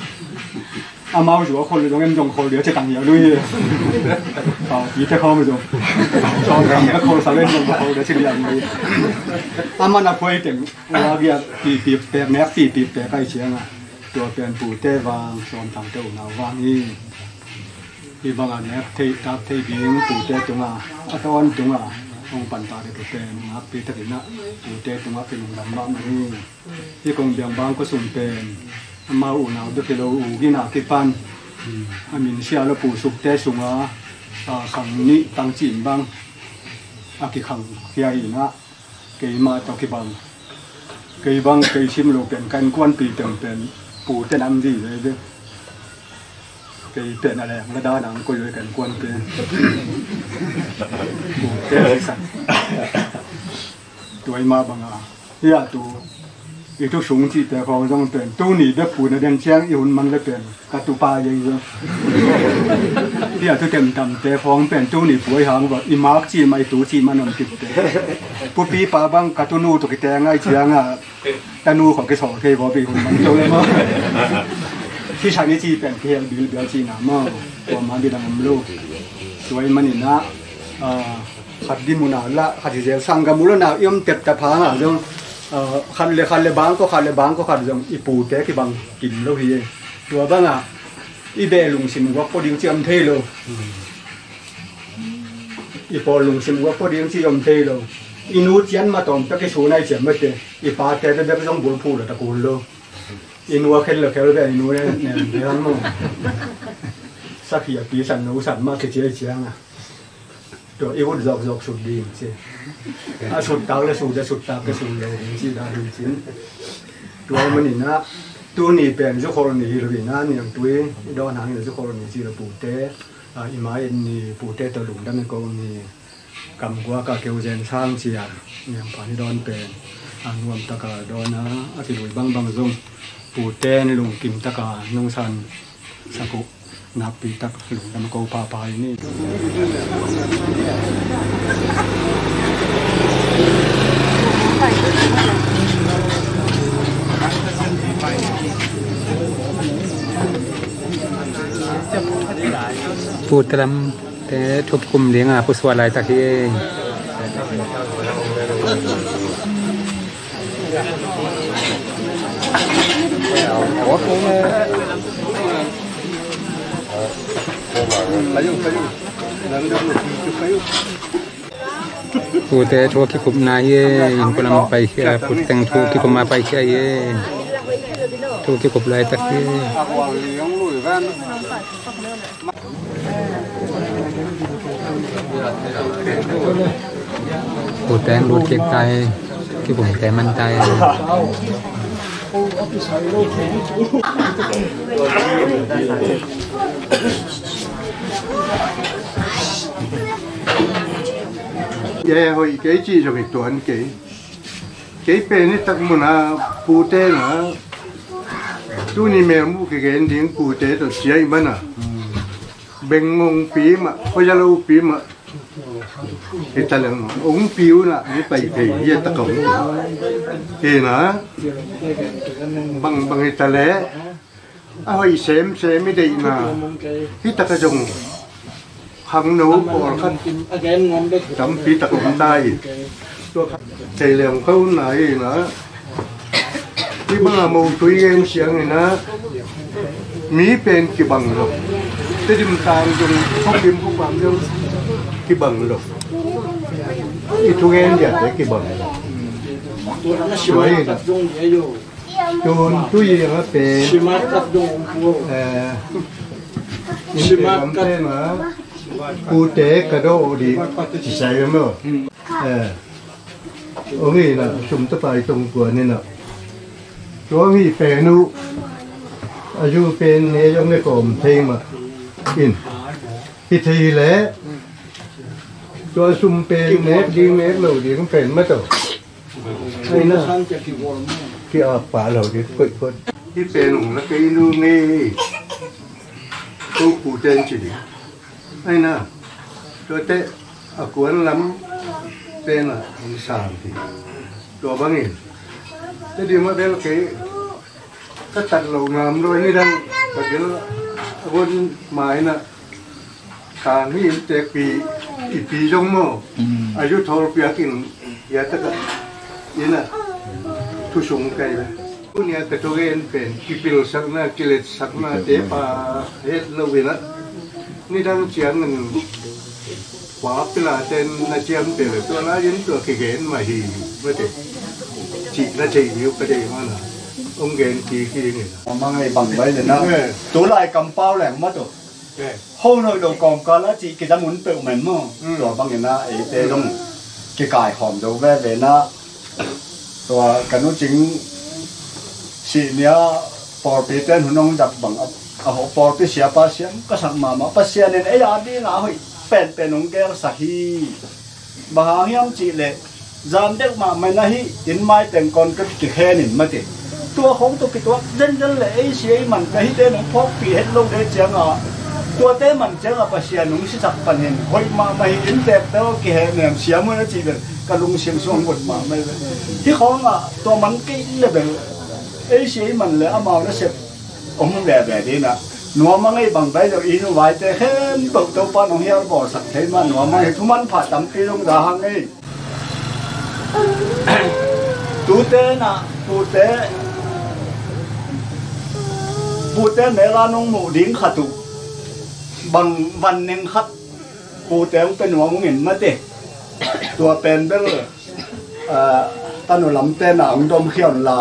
Amau zua khol zong em zong khol dia ci tang hiang lui hi. Pau pi te khawng zong sawm tang te khol sa le em zong khol dia ci liang lui. Amah na phuai teng ua bia pi pi pek nek pi pi pek ai ciang a. Tua pen pute vang sawm tang te unau vang hi. Hi bangah nek theih tak theih ding pute tungah a tawn tungah hong pan ta ding pen nakpi takin ah pute tungah kilungdam mahmah hi. Hi kong biang bang kua sung pen amau unau bek hi lo, u gina kipan a min sia lo pu sukte sungah a khang nih tang cin bang a kikhang khia hi nah. Keimah tawh kibang, kei bang kei sim lo pen ka innkuanpih teng pen pute nam dih ve ve. Kei pen a leng la dan ang koi ve ka innkuanpih. Pute san. Tua i mah bang a hi a tu i thu sung cihte khawng zong pen tuni bek pu na den ciang i hun man le pen ka tupa zeng zong. Hi a tu temtamte khawng pen tuni puai hang va i mak cih mah i tu cih mah nam kipte. Pupipa bang ka tunu tu kite ngai ciang a tanu khawng kisawl thei vawpi hun man to le maw. Hi san i cih pen kihel bilbial cihna maw. Tua mah bidang om lo. Tua i manin ah khat di muna lah khat hi zel sanggam uh lo na i om teptap hang a zong khat le khat le bang ko khat le bang ko khat zong i pute kibang kim lo hi. Tua bangah i beh lungsim guak pua ding ci om thei lo. I pawl lungsim guak pua ding ci om thei lo. I nu cian matawm tak i sun ai ciam mate i pate bebek zong bulphuh lo ta kul lo. I nu a khel lo khel ve i nu ne ne han mo. Sakhi a pi san no san mah kici ai ciang a. Tua i ut zawkzawk sut ding ci. A sut tak le sut a sut tak le sut lo ding ci dah ding cin. Tua manin ah tuni pen zukhol ni hi lo in ah niangtui i dawn hangin zukhol ni ci lo pute. I mai in ni pute tawh lungdam i ko ni. Kam guak a keu zen sang cia niangpan i dawn pen a nuam taka dawn a a kilui bangbang zong pute ni lungkim taka nungsan sak uh. Nakpi tak lungdam ko pahpah hi ni. Pu Telam te thup kum ding a pusuah laitak hi. Pute thu a kikupna hi e, innkuan lam paikhia, puteng thu kikupna paikhia hi e. Thu kikup laitak hi e. Puteng lut kik tai, kibumte man tai. Ye hoih kei cih zong hi tuan kei. Kei pen hi tak muna pute na tuni melmuh kigen ding pute tawh cia i mana. Beng ngongpi mah, khuazalopi mah. Hi ta leng ong piu na hi pai thei hi a ta kong. Hi na bang bang hi ta le a hoih semsem i deihna hi ta ka zong khangno pawlkhat tampi tak om ta hi. Tua khat thei leng kho na hi na. Hi banga mo tui gen siang hi na mi pen kibang lo. Tedim tang zong Khawkim Khupam zong kibang lo. I thu gen diate kibang lo. Tua hi na tun tui a pen eh, in te bang te na pute ka do di ci sai lo. Eh, ong hi na sum tapai tong kuan hi na. Tua hi pen uh a zu pen ne ong ne kawm thei mah in hi thei le tua sum pen nek ding nek lo ding pen mah tawh. Ai na ki ap pah lo ding koih koih. Hi pen ong la kei nu ngei. Ko pute ci ding. Ai na Tuate a kuan lam pen ah hong sang hi. Tua bangin Tedim ah bel kei ka tat loh ngam lo, nidang ka bel a von ma in ah sang hi. Inntekpi i pi zong maw, a yu thawl piak in, ya tak ah in ah thu sung kai ve. Tuni a ka thu gen pen kipilsakna, kiletsakna te pha het lo in ah, nidang ciangin pa pila ten na ciamteh le tua lai-in tua kigen mah hi, mate. Cih na thei ni uh ka deih mah na hong gen kik hi ing. Mah ngai bang bai le na. Eh. Tu lai kampau leng mah tu. Eh. Ho noi lo kawmkal a cih kidam un peuh men maw. Mm. Tua bangin ah eite zong kikaikhawm zo veve na. Tua ka nu Cing sih ni a pawlpi ten hun hong zat bang a, a ho pawlpi siapa siam ka sak mahmah. Pasian in ei a ding a hoih penpen hong gelsak hi. Bang hang hiam cih leh zan deuh mahmah in ahi, inn mai teng kawngkrit kikhen in mate. Tua khong tawh kituak zenzen leh ei si ei man ka hite nong phawkpih het lo ding ciangin, tuate man ciangin Pasian hong sisak panin hoih mahmah hi, inntekte aw kihehnem siam un a cih bel ka lungsim sung hong ot mahmah hi ve. Hih khawng ah tua man kei le bel ei si ei man le amau nasep hong veve ding in ah, nuam a ngei bang bai lo i nu vaite khempeuh Topa nong hial bawlsak thei mah, nuam a ngei, thuman pha tampi zong za hang ei. Tute na, pute, pute mel a nong muh ding khat uh bang van neng khat pute hong pia nuam ung in mate. Tua pen bel, ah, tanu lamte na hong dom khia un la.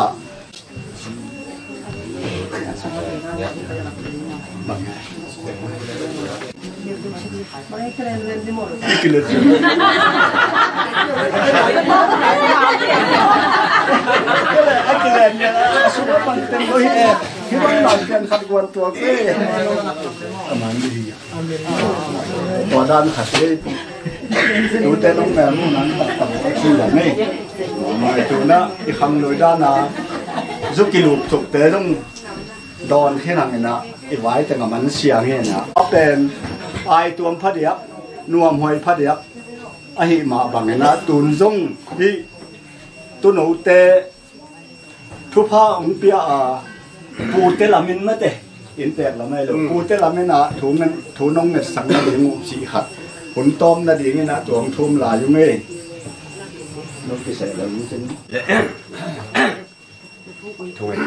Tua dan khat hi. Tute nong mel mu nang taktak a si la nei. Mai tu na i khang lui dan a zu kilup thukte zong dawn khin hang in ah i vai teng a man siang hi in ah. A pen ai tuam phadiak, nuamhuai phadiak ahi mah bang in ah tun zong hih tunote thupha hong pia a, pute lam in mate, inntek lam ahi lo, mm, pute lam in ah thu ngen, thu nong ngetsak nading uh cih khat hun tawm nading in ah tua hong thum lai ung ei. Nong kiseh lo ung cin. Thunget,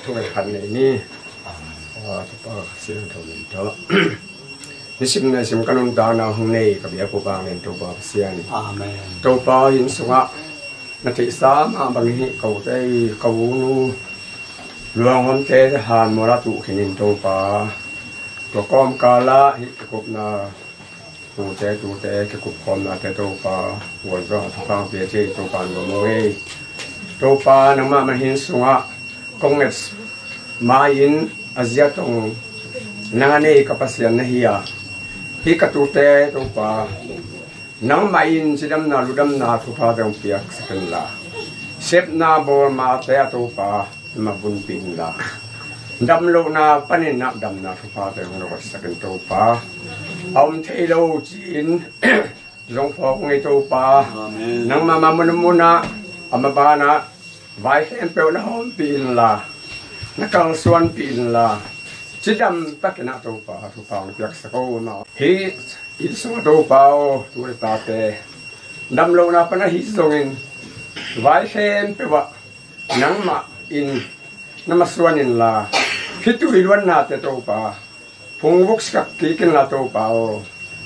thunget khat nei ni. Aw, Topa Siangtho min tawh. Nisim naisim ka nuntakna hong nei ka biak uh vangin Topa Pasian. Amen. Topa, inn sungah na theihsa mah bangin hih kote, ko nu Luang Hawmte han mual a tuh khin in Topa. Tua kawmkal ah hih ka kupna Tute, tute, kikup khawmnate Topa, puan zo a thupha pia ci Topa nuam ung ei. Topa, nangmah mah inn sungah kong nget ma-in a zia tong nang a nei ka Pasian na hi a. Hih ka tute Topa, nangmah in cidamna, ludamna, thuphate hong piaksak inla. Sepna bawl mate ah Topa, na mabunpih inla. Damlohna panin ah damna thuphate hong na guansak in Topa. A om thei lo ci-in zong phawk ngei Topa. Amen. Nangmah mah mun mun ah a maban ah vai khempeuh na hawmpih inla, na kalsuanpih inla. Cidam takin ah Topa, thupha hong piaksak o mah. Hih inn sungah Topa aw, tu le tate damlohna pan ahi zongin vai khempeuh ah nangmah in na masuan inla, khitui luannate Topa, phungvuk sikak kik inla Topa aw.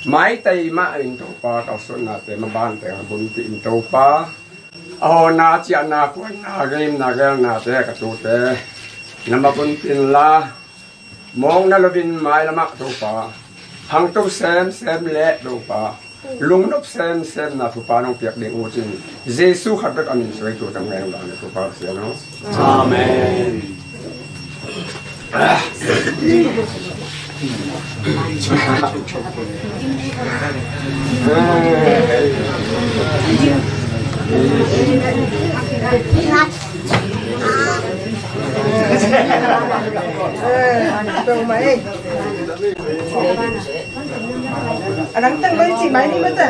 Maitai mah in Topa, kalsuannate mabante hong bunpih in Topa. A hawna, ciahna, kuanna, ngeina, geelnate ka tute na mabunpih inla. Mawkna loin mailamah Topa, hangto semsem leh Topa, lungnop semsemna thupha nong piak ding uh cin, Jesu khat bek a min suang thu tang ngen dang le Topa Pasian aw. Amen. Adang teng lo i cih mai ni mate.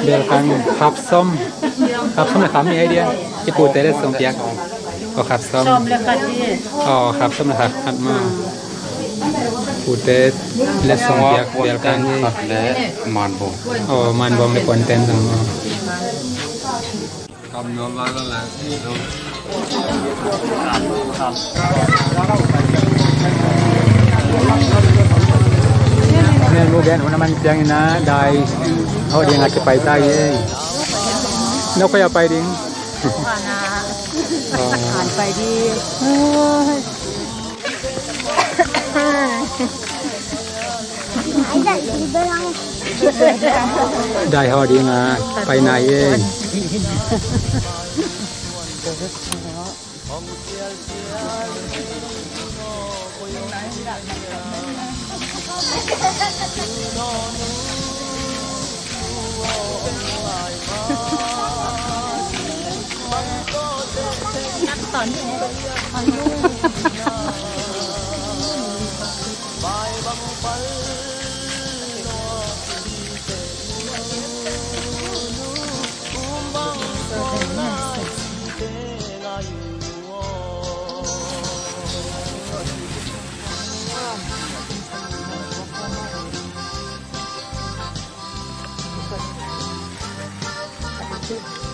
Belkang khap sawm, khap sawm le khap nih ei dia. I pute letsong piak. Aw khap sawm. Sawm le khat hi. Aw khap sawm le khat khat maw. Pute letsong piak belkang hi. Khat le manbawng. Aw manbawng le puanten zong maw. Nen mu gen hun a man ciangin a dai hawh ding a kipai ta hi ei. No koi a pai ding? An pai ding. Dai hawh ding a pai nai ei.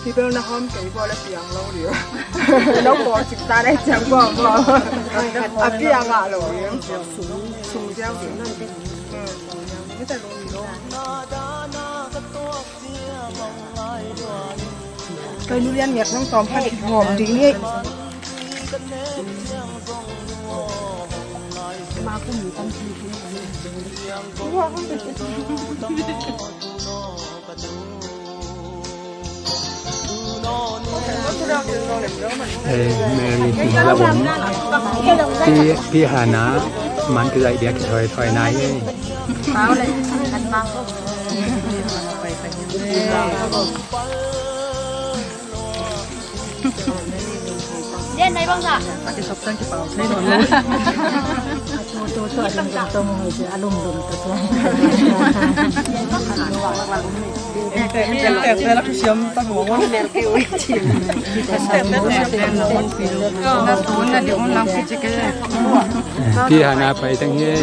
Hi bel na hawm kei bawl a piang lo ding. No bawl cik ta dai ciang bawl bawl. A piang a lo ding. Sung ziau ding. Ni ta lo ding. Kai nu lian ngiat nang tawm khat i hawm ding ni. Ei, Mary, hi la bom. Pi, Pi Hana man kizaih dia kithoithoi nai ei. Pi Hana pai teng hi.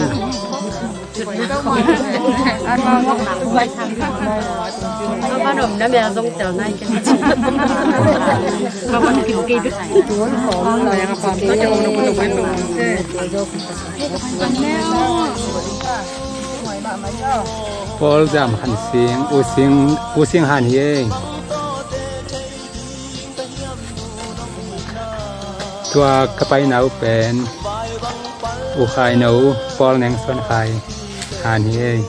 Paul Zam Han Sing, U Sing, U Sing Han hi ei. Tua ka paina uh pen U Khai no, Paul Neng Suan Khai Han hi ei.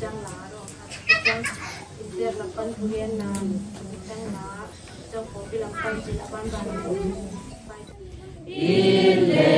Ciang la ro khat ciang, in tek lam pan thu gen na, ciang la, ciang pawlpi lam pan ci la pan ban. Inntek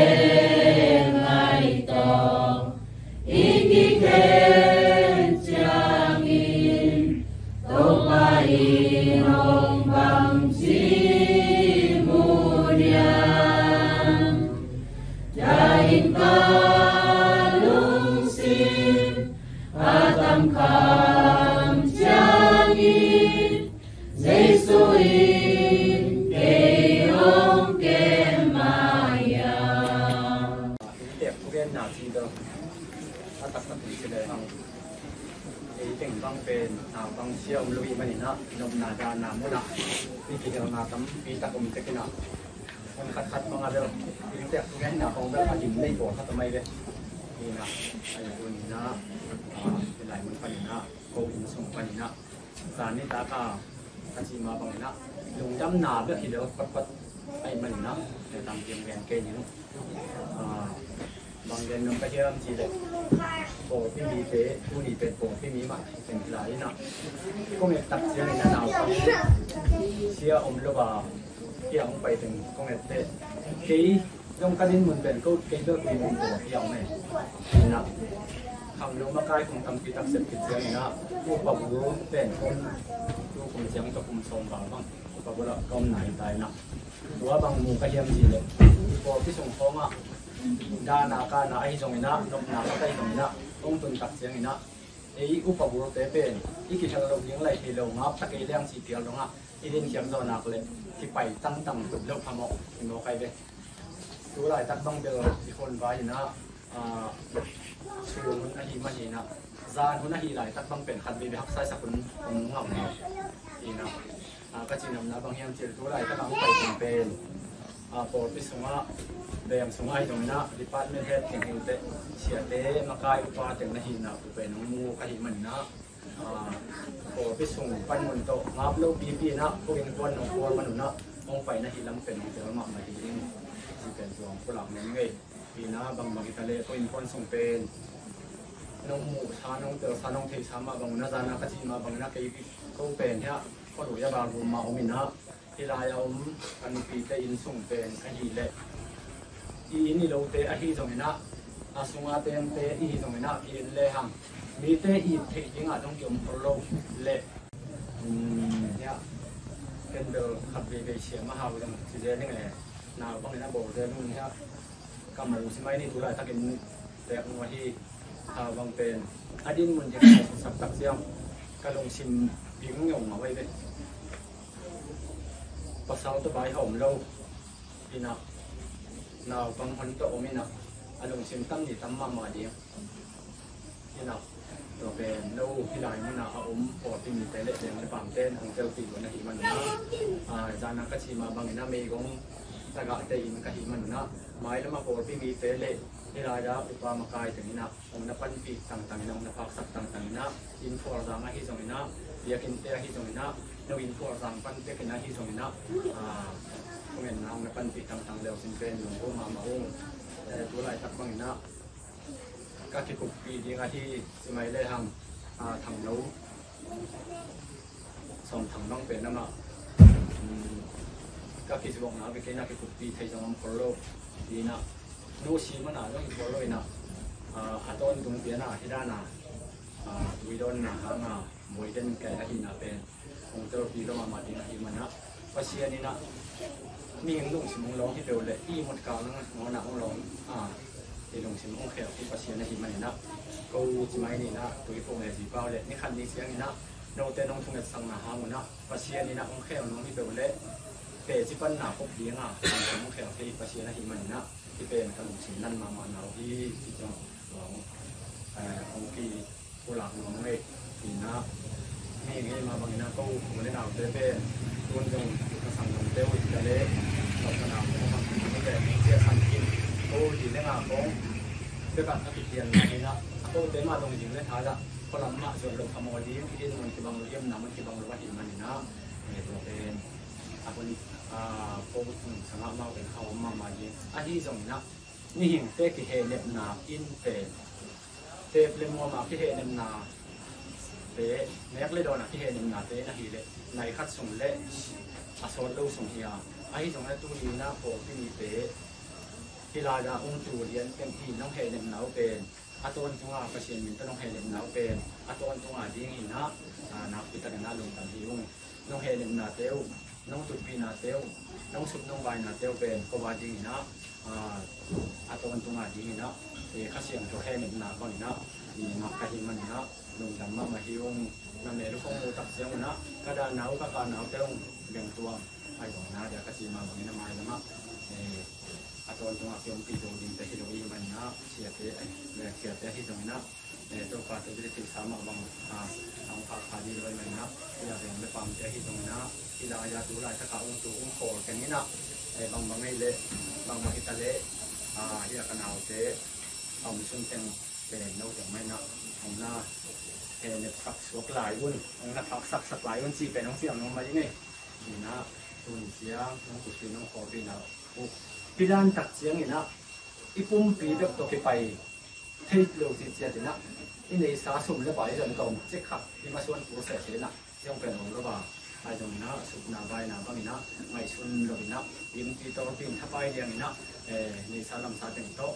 thugenna ci bel a taktak in ci lehang, ei teng bang pen naupang sia om lo i hih manin ah, nopna dahna munah mi kihelna tampi tak om tek in ah, hun khatkhat bang a bel inntek thugenna khawng bel a dim nei pawlkhat om ahi ve. Hi in ah, ahi hun in ah, hi lai mun panin ah, ko inn sung panin ah, zan nitak a ka cih mah bangin ah, lungdamna bek hi lo khatkhat ahih manin ah, e, tam piang lian kei ning. A, bang gen nuam ka hiam cih leh, pawlpi mite, tuni pen pawlpi mi mah teng hi lai in ah, kong et tak ciangin ah, naupang sia om lo a, hih a hong pai teng kong et teh, kei zong ka dinmun pen ko, kei bel kei mun ko hi a om e. Hi in ah, khangno makai kong tampi tak sep khit ciangin ah, Upa Bul pen kong, tu kum ciang tawh kum sawm val bang Upa Bul ah ka omna hi ta in ah, tua bang mu ka hiam cih leh, pawlpi sung khawng ah dahna kahna ahi zongin ah, nopna khat ahi zongin ah, kong tun tak ciangin ah, ei Upa Bulte pen i kihel loh ding lai thei lo, ngap ta kei leng cih pial dong ah, i dinkhiat zawh nak leh kipai tangtang lo phamawh hi mawk ahi ve. Tu laitak bang bel i hun vai in ah, a, sun hun ahih manin ah, zan hun ahih laitak bang pen khat veivei haksaisak hun om ngam hi in ah, a, ka cih nopna bang hiam cih leh, tu laitak a hong pai teng pen, a, pawlpi sungah, veng sungah ahi zongin ah, department head teng hi uh teh, siate, makai upa teng na hihna uh pen hong mu ka hih manin ah, a, pawlpi sung panmun tawh ngap lo pipi in ah, ko innkuan nong khual man un ah, hong paina hih lam pen hong tel mahmah hi ing. Ci pen tua hong pulak nuam ing ei. Hi in ah, bangbang hi ta leh ko innkuan sung pen nong muhsa, nong telsa, nong theihsa mah bang un ah, zan a ka cih mah bangin ah, kei ko pen hiah khualuia Balrum ah om in ah, hih lai a om ka nupite inn sung pen ahih leh, i inn i lote ahi zongin ah, a sunga tengte i hi zongin ah, ki-en lehang mite it theih dingah zong ki-om khol lo leh, um, hiah, ken bel khat veivei siam a hau zong ci zel ning e. Naupang in a bawl zel ning hiah, ka mu ci mai ni, tu laitakin tek nu ahi. Naupang pen a dinmun ding a sak tak ciang ka lungsim bing ngeungau ahi ve. Pasal tawh vai hawm lo in ah, naupang hon tawh om in ah, a lungsim tam ni tam mahmah ding in ah, tua pen no hih lai munah a om pawlpi mite le leng le pamte in hong telpih lo na hih manun ah, a, zan a ka cih mah bangin ah meigong tagahte in ka hih manun ah, mailam a pawlpi mite le hih lai a upa makai teng in ah hong na panpih tangtang in ah, hong na phaksak tangtang in ah, inn phualzang ahi zongin ah, biakinnte ahi zongin ah, no inn phualzang pan pekin ahi zongin ah, a, hong enna hong na panpih tangtang leusin pen lungdam mahmah ung. Eh, tu laitak bangin ah ka kikuppi ding ahi ci mai lehang, a, Thangno Sawm Thang bang pen amah, um, ka kizuakna vekin a kikuppi thei zong om khol lo. Hi in ah, no si mana zong hi khol lo in ah, a, a tawntung pian ah hih dan a, a, tui dawnna hang a buai den kei ahihna pen hong telpih lo mahmah ding ahih manun ah, Pasian in ah mihing lungsim hong lawng hi peuh leh, ihmut kal nangawn ah hong lawng, a, i lungsim hong khel hi Pasian ahih manin ah, ko ci mai ni in ah, tui phung le zi pau le ni khat ni ciangin ah note nong thungetsakna hang un ah, Pasian in ah hong khel nuam hi peuh leh, teci panna khop ding a lungsim hong khel hi Pasian ahih manin ah, hih pen ka lungsim nan mahmah na uh hi, ci ciang, eh, hong ki pulak nuam ing ei. Hi in ah, mi ngei mah bangin ah ko u le naute pen tun zong ka sanggamte uh hi ta leh, ka naute uh hi ta leh, cia san khin ko hi leng a kong bekah a kikhial lai in ah, a kote mah dong ding le tha dah khualam mah zuan lo phamawh ding, i dinmun kibang lo, i omna mun kibang lo ahih manin ah, eh, tua pen a hun, a, ko sangah amau pen kha om mahmah ding. Ahi zongin ah mihingte kihehnepna in pen, tep le muam a kihehnepna Te nek le dawn a kihehnemnate na hih leh nai khat sung le a sawt lo sung hi a, ahi zong le tuni in ah pawlpi mite hih lai-ah ung tu lian teng hi. Nong hehnemna uh pen a tawntunga Pasian min tawh nong hehnemna uh pen a tawntunga ding hi in ah, a, nakpi takin ah lungdam hi ung. Nong hehnemnate uh, nong tutpihnate uh, nong sut nong vainate uh pen ko a ding in ah, a, a tawntunga ding in ah, e, Kha Siangtho hehnemna bang in ah i ngak ka hih man in ah lungdam mahmah hi ung. Na mel uh kong muh tak ciang un ah ka dahna uh, ka kahna uh te hong beng tuam. Ahi zongin ah, dia ka cih mah bangin a mailam ah, e, a tawntunga ki-ompih zo dingte hi lo i hih man in ah, siate, e, siate ahi zongin ah, e, Topa te bel thilsa mah bang, a, a hong phakpha ding lo i hih man in ah, hih lai-ah veng le pamte ahi zongin ah, hih lai-ah tu laitak a ung tu ung khawl keng in ah, e, bangbang hi leh, bangbang hi ta leh, a, hih a ka naute a om sun teng pen note mah in ah hong na hehnepsak suak lai un, hong na phaksak sak lai un cih pen hong ciam nuam mah ing ei. Hi in ah tuni ciang nong tutpih nong khawlpihna uh pidan tak ciangin ah i pumpi bek tawh kipai thei lo cih ciat in ah i neihsa sum le pai zong ka om cik kha, i masuan kul sese in ah, ciang pen om lo a, ahi zongin ah sutna vaina bangin ah ngaihsun lo in ah, innpi tawlpi in thapai liang in ah, e, neihsa lamsa teng tawh,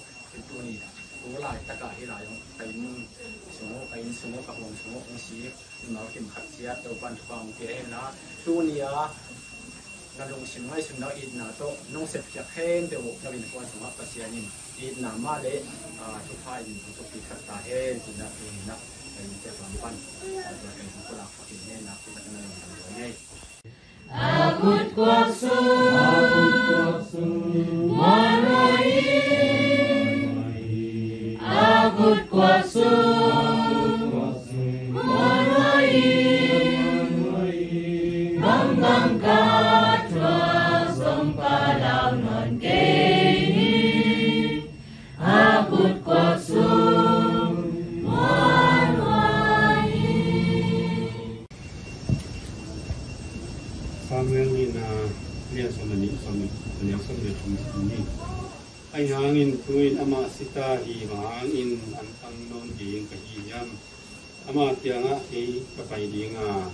tuni tu laitak a hih lai hong ka inn sung uh, ka inn sung uh, ka huang sung uh hong si mimal kim khat ciat Topa'n thupha hong pia hen la, tuni a na lungsim ngaihsutna uh, itna tawh nong sepkhiat khempeuh uh na innkuan sungah Pasian in itna mah le, a, thupha in hong thupit khat ta hen, ci-in ah tuni in ah ka inntek lam pan, a, tua ka inn pulak pakin hen, nakpi takin ah lungdam hi ung ei. A gutkuak sung, a gutkuak sung, muanhuai hi. A gutkuak sung, muanhuai hi. Bangbang ka thuak zong palau nawn kei hi. A gutkuak sung, muanhuai hi. Samuel nihna, lian sawm le nih, sawm le, lian sawm le thum ni. Ahi hangin tu-in amah si ta hi, bang hangin an tang nawn ding ka hi hiam? Ama kiangah kei ka pai ding a,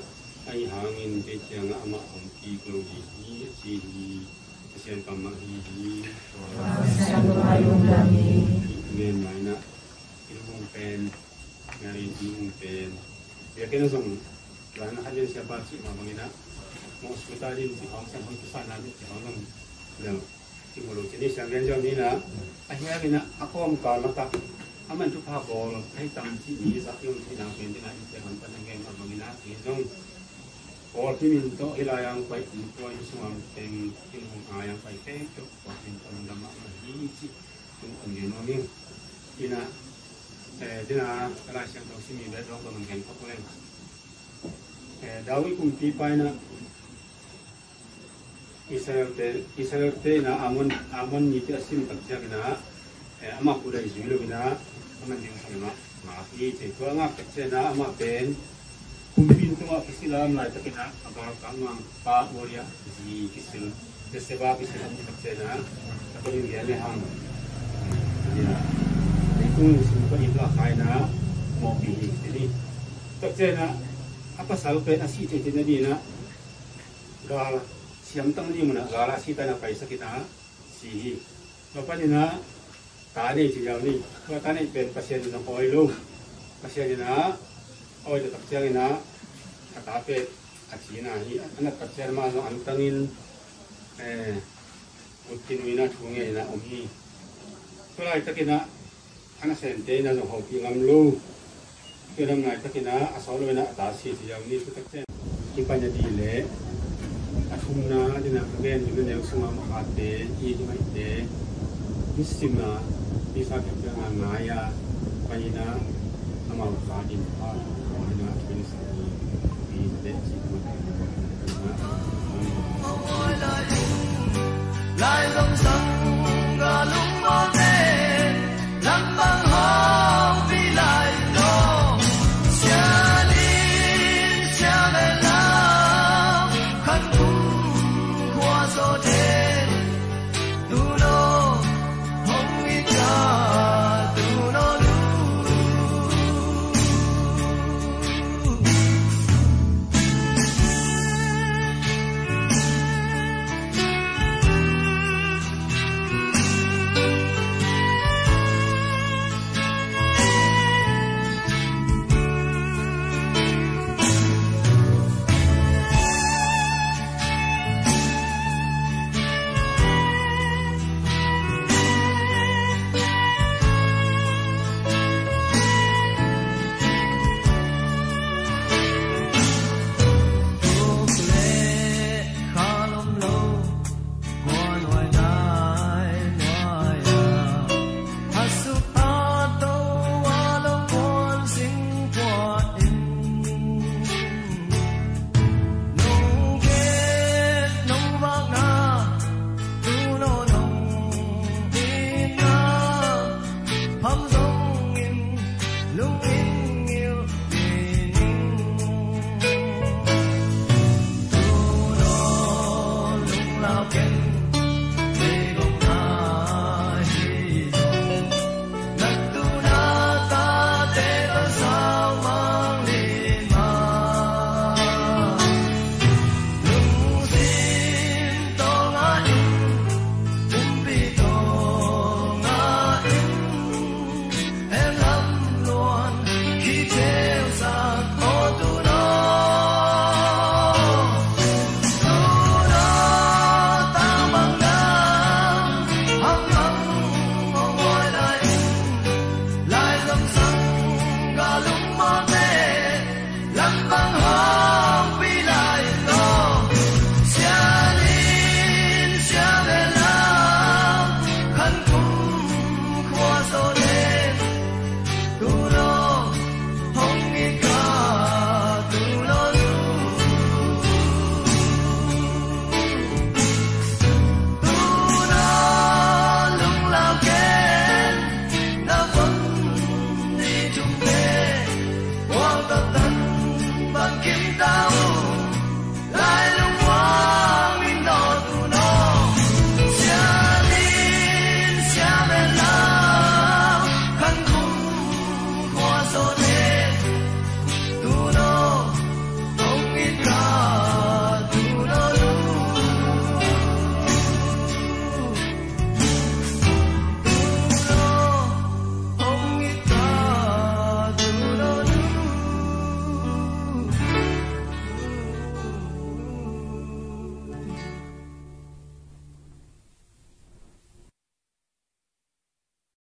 ahi hangin kei kiangah amah hong kik lo ding hi, a ci hi. Pasian kammal ahi hi. Amen. Mai-ah i lungmuang pen, Mary i lungmuang pen, biakinn ah zong, zan a khat in siapa cih mah bangin ah, mawh sui ta ding cih hong san hong kisana ding cih hong zong, zong cih mawh lo cih ni siang gen zong ni na, a hiang in ah, a kawmkal lakah a man thupha bawl ahi tam cih ni zah i om theihna pen ding ah, i pen hong pan a gen mah bangin ah, i zong pawlpi min tawh hih lai-ah hong pai, innkuan sungah hong teng, i lungmuang ai-ah hong pai teng tawh pawlpi min tawh lungdam mahmah hi cih tung on gen nuam ing. Ina, eh, dina ka Lai Siangtho sim i bet dong ka man gen khop leng. Eh, David kumpipa ina Israel te, Israel te ina Amon, Amon mite a sim tak ciang ina, eh, amah kut a i zui lo ina, a man ding sung ina ngak hi ci. Tua ngak tak ciang ina amah pen kumpi in tungah kisil a om laitak ina a galkap ngang pa Uriah zi kisil, Bathsheba kisil a om tak ciang ina a tawh in gen le hang. Ina leitung sung tawh i plak kha ina mawhpih hi ci ni. Tak ciang ina a pasal pen a sih ciangciang ina gal siamtang ding munah gal a sih ta ina paisak ina si hi. Tua pan ina ta nei ci ziau ni. Tua ta nei pen Pasian in a awi lo. Pasian in a awi lo tak ciang ina a ta pen a cina hi. A nat tak ciang mah zong antangin, eh, ut kinui ina thu ngen ina om hi. Tua laitak ina a nasem te ina zong hopih ngam lo. Tua nam laitak ina a sawt lo ina a ta si ci ziau ni. Tua tak ciang kipan a dih leh a thumna dina ka gen ding a neu sunga makhate i hi maite, i sim a, i sa khat a ngai a, pai ina amau kha ding a, ina a thum sa ni, i te ci tua.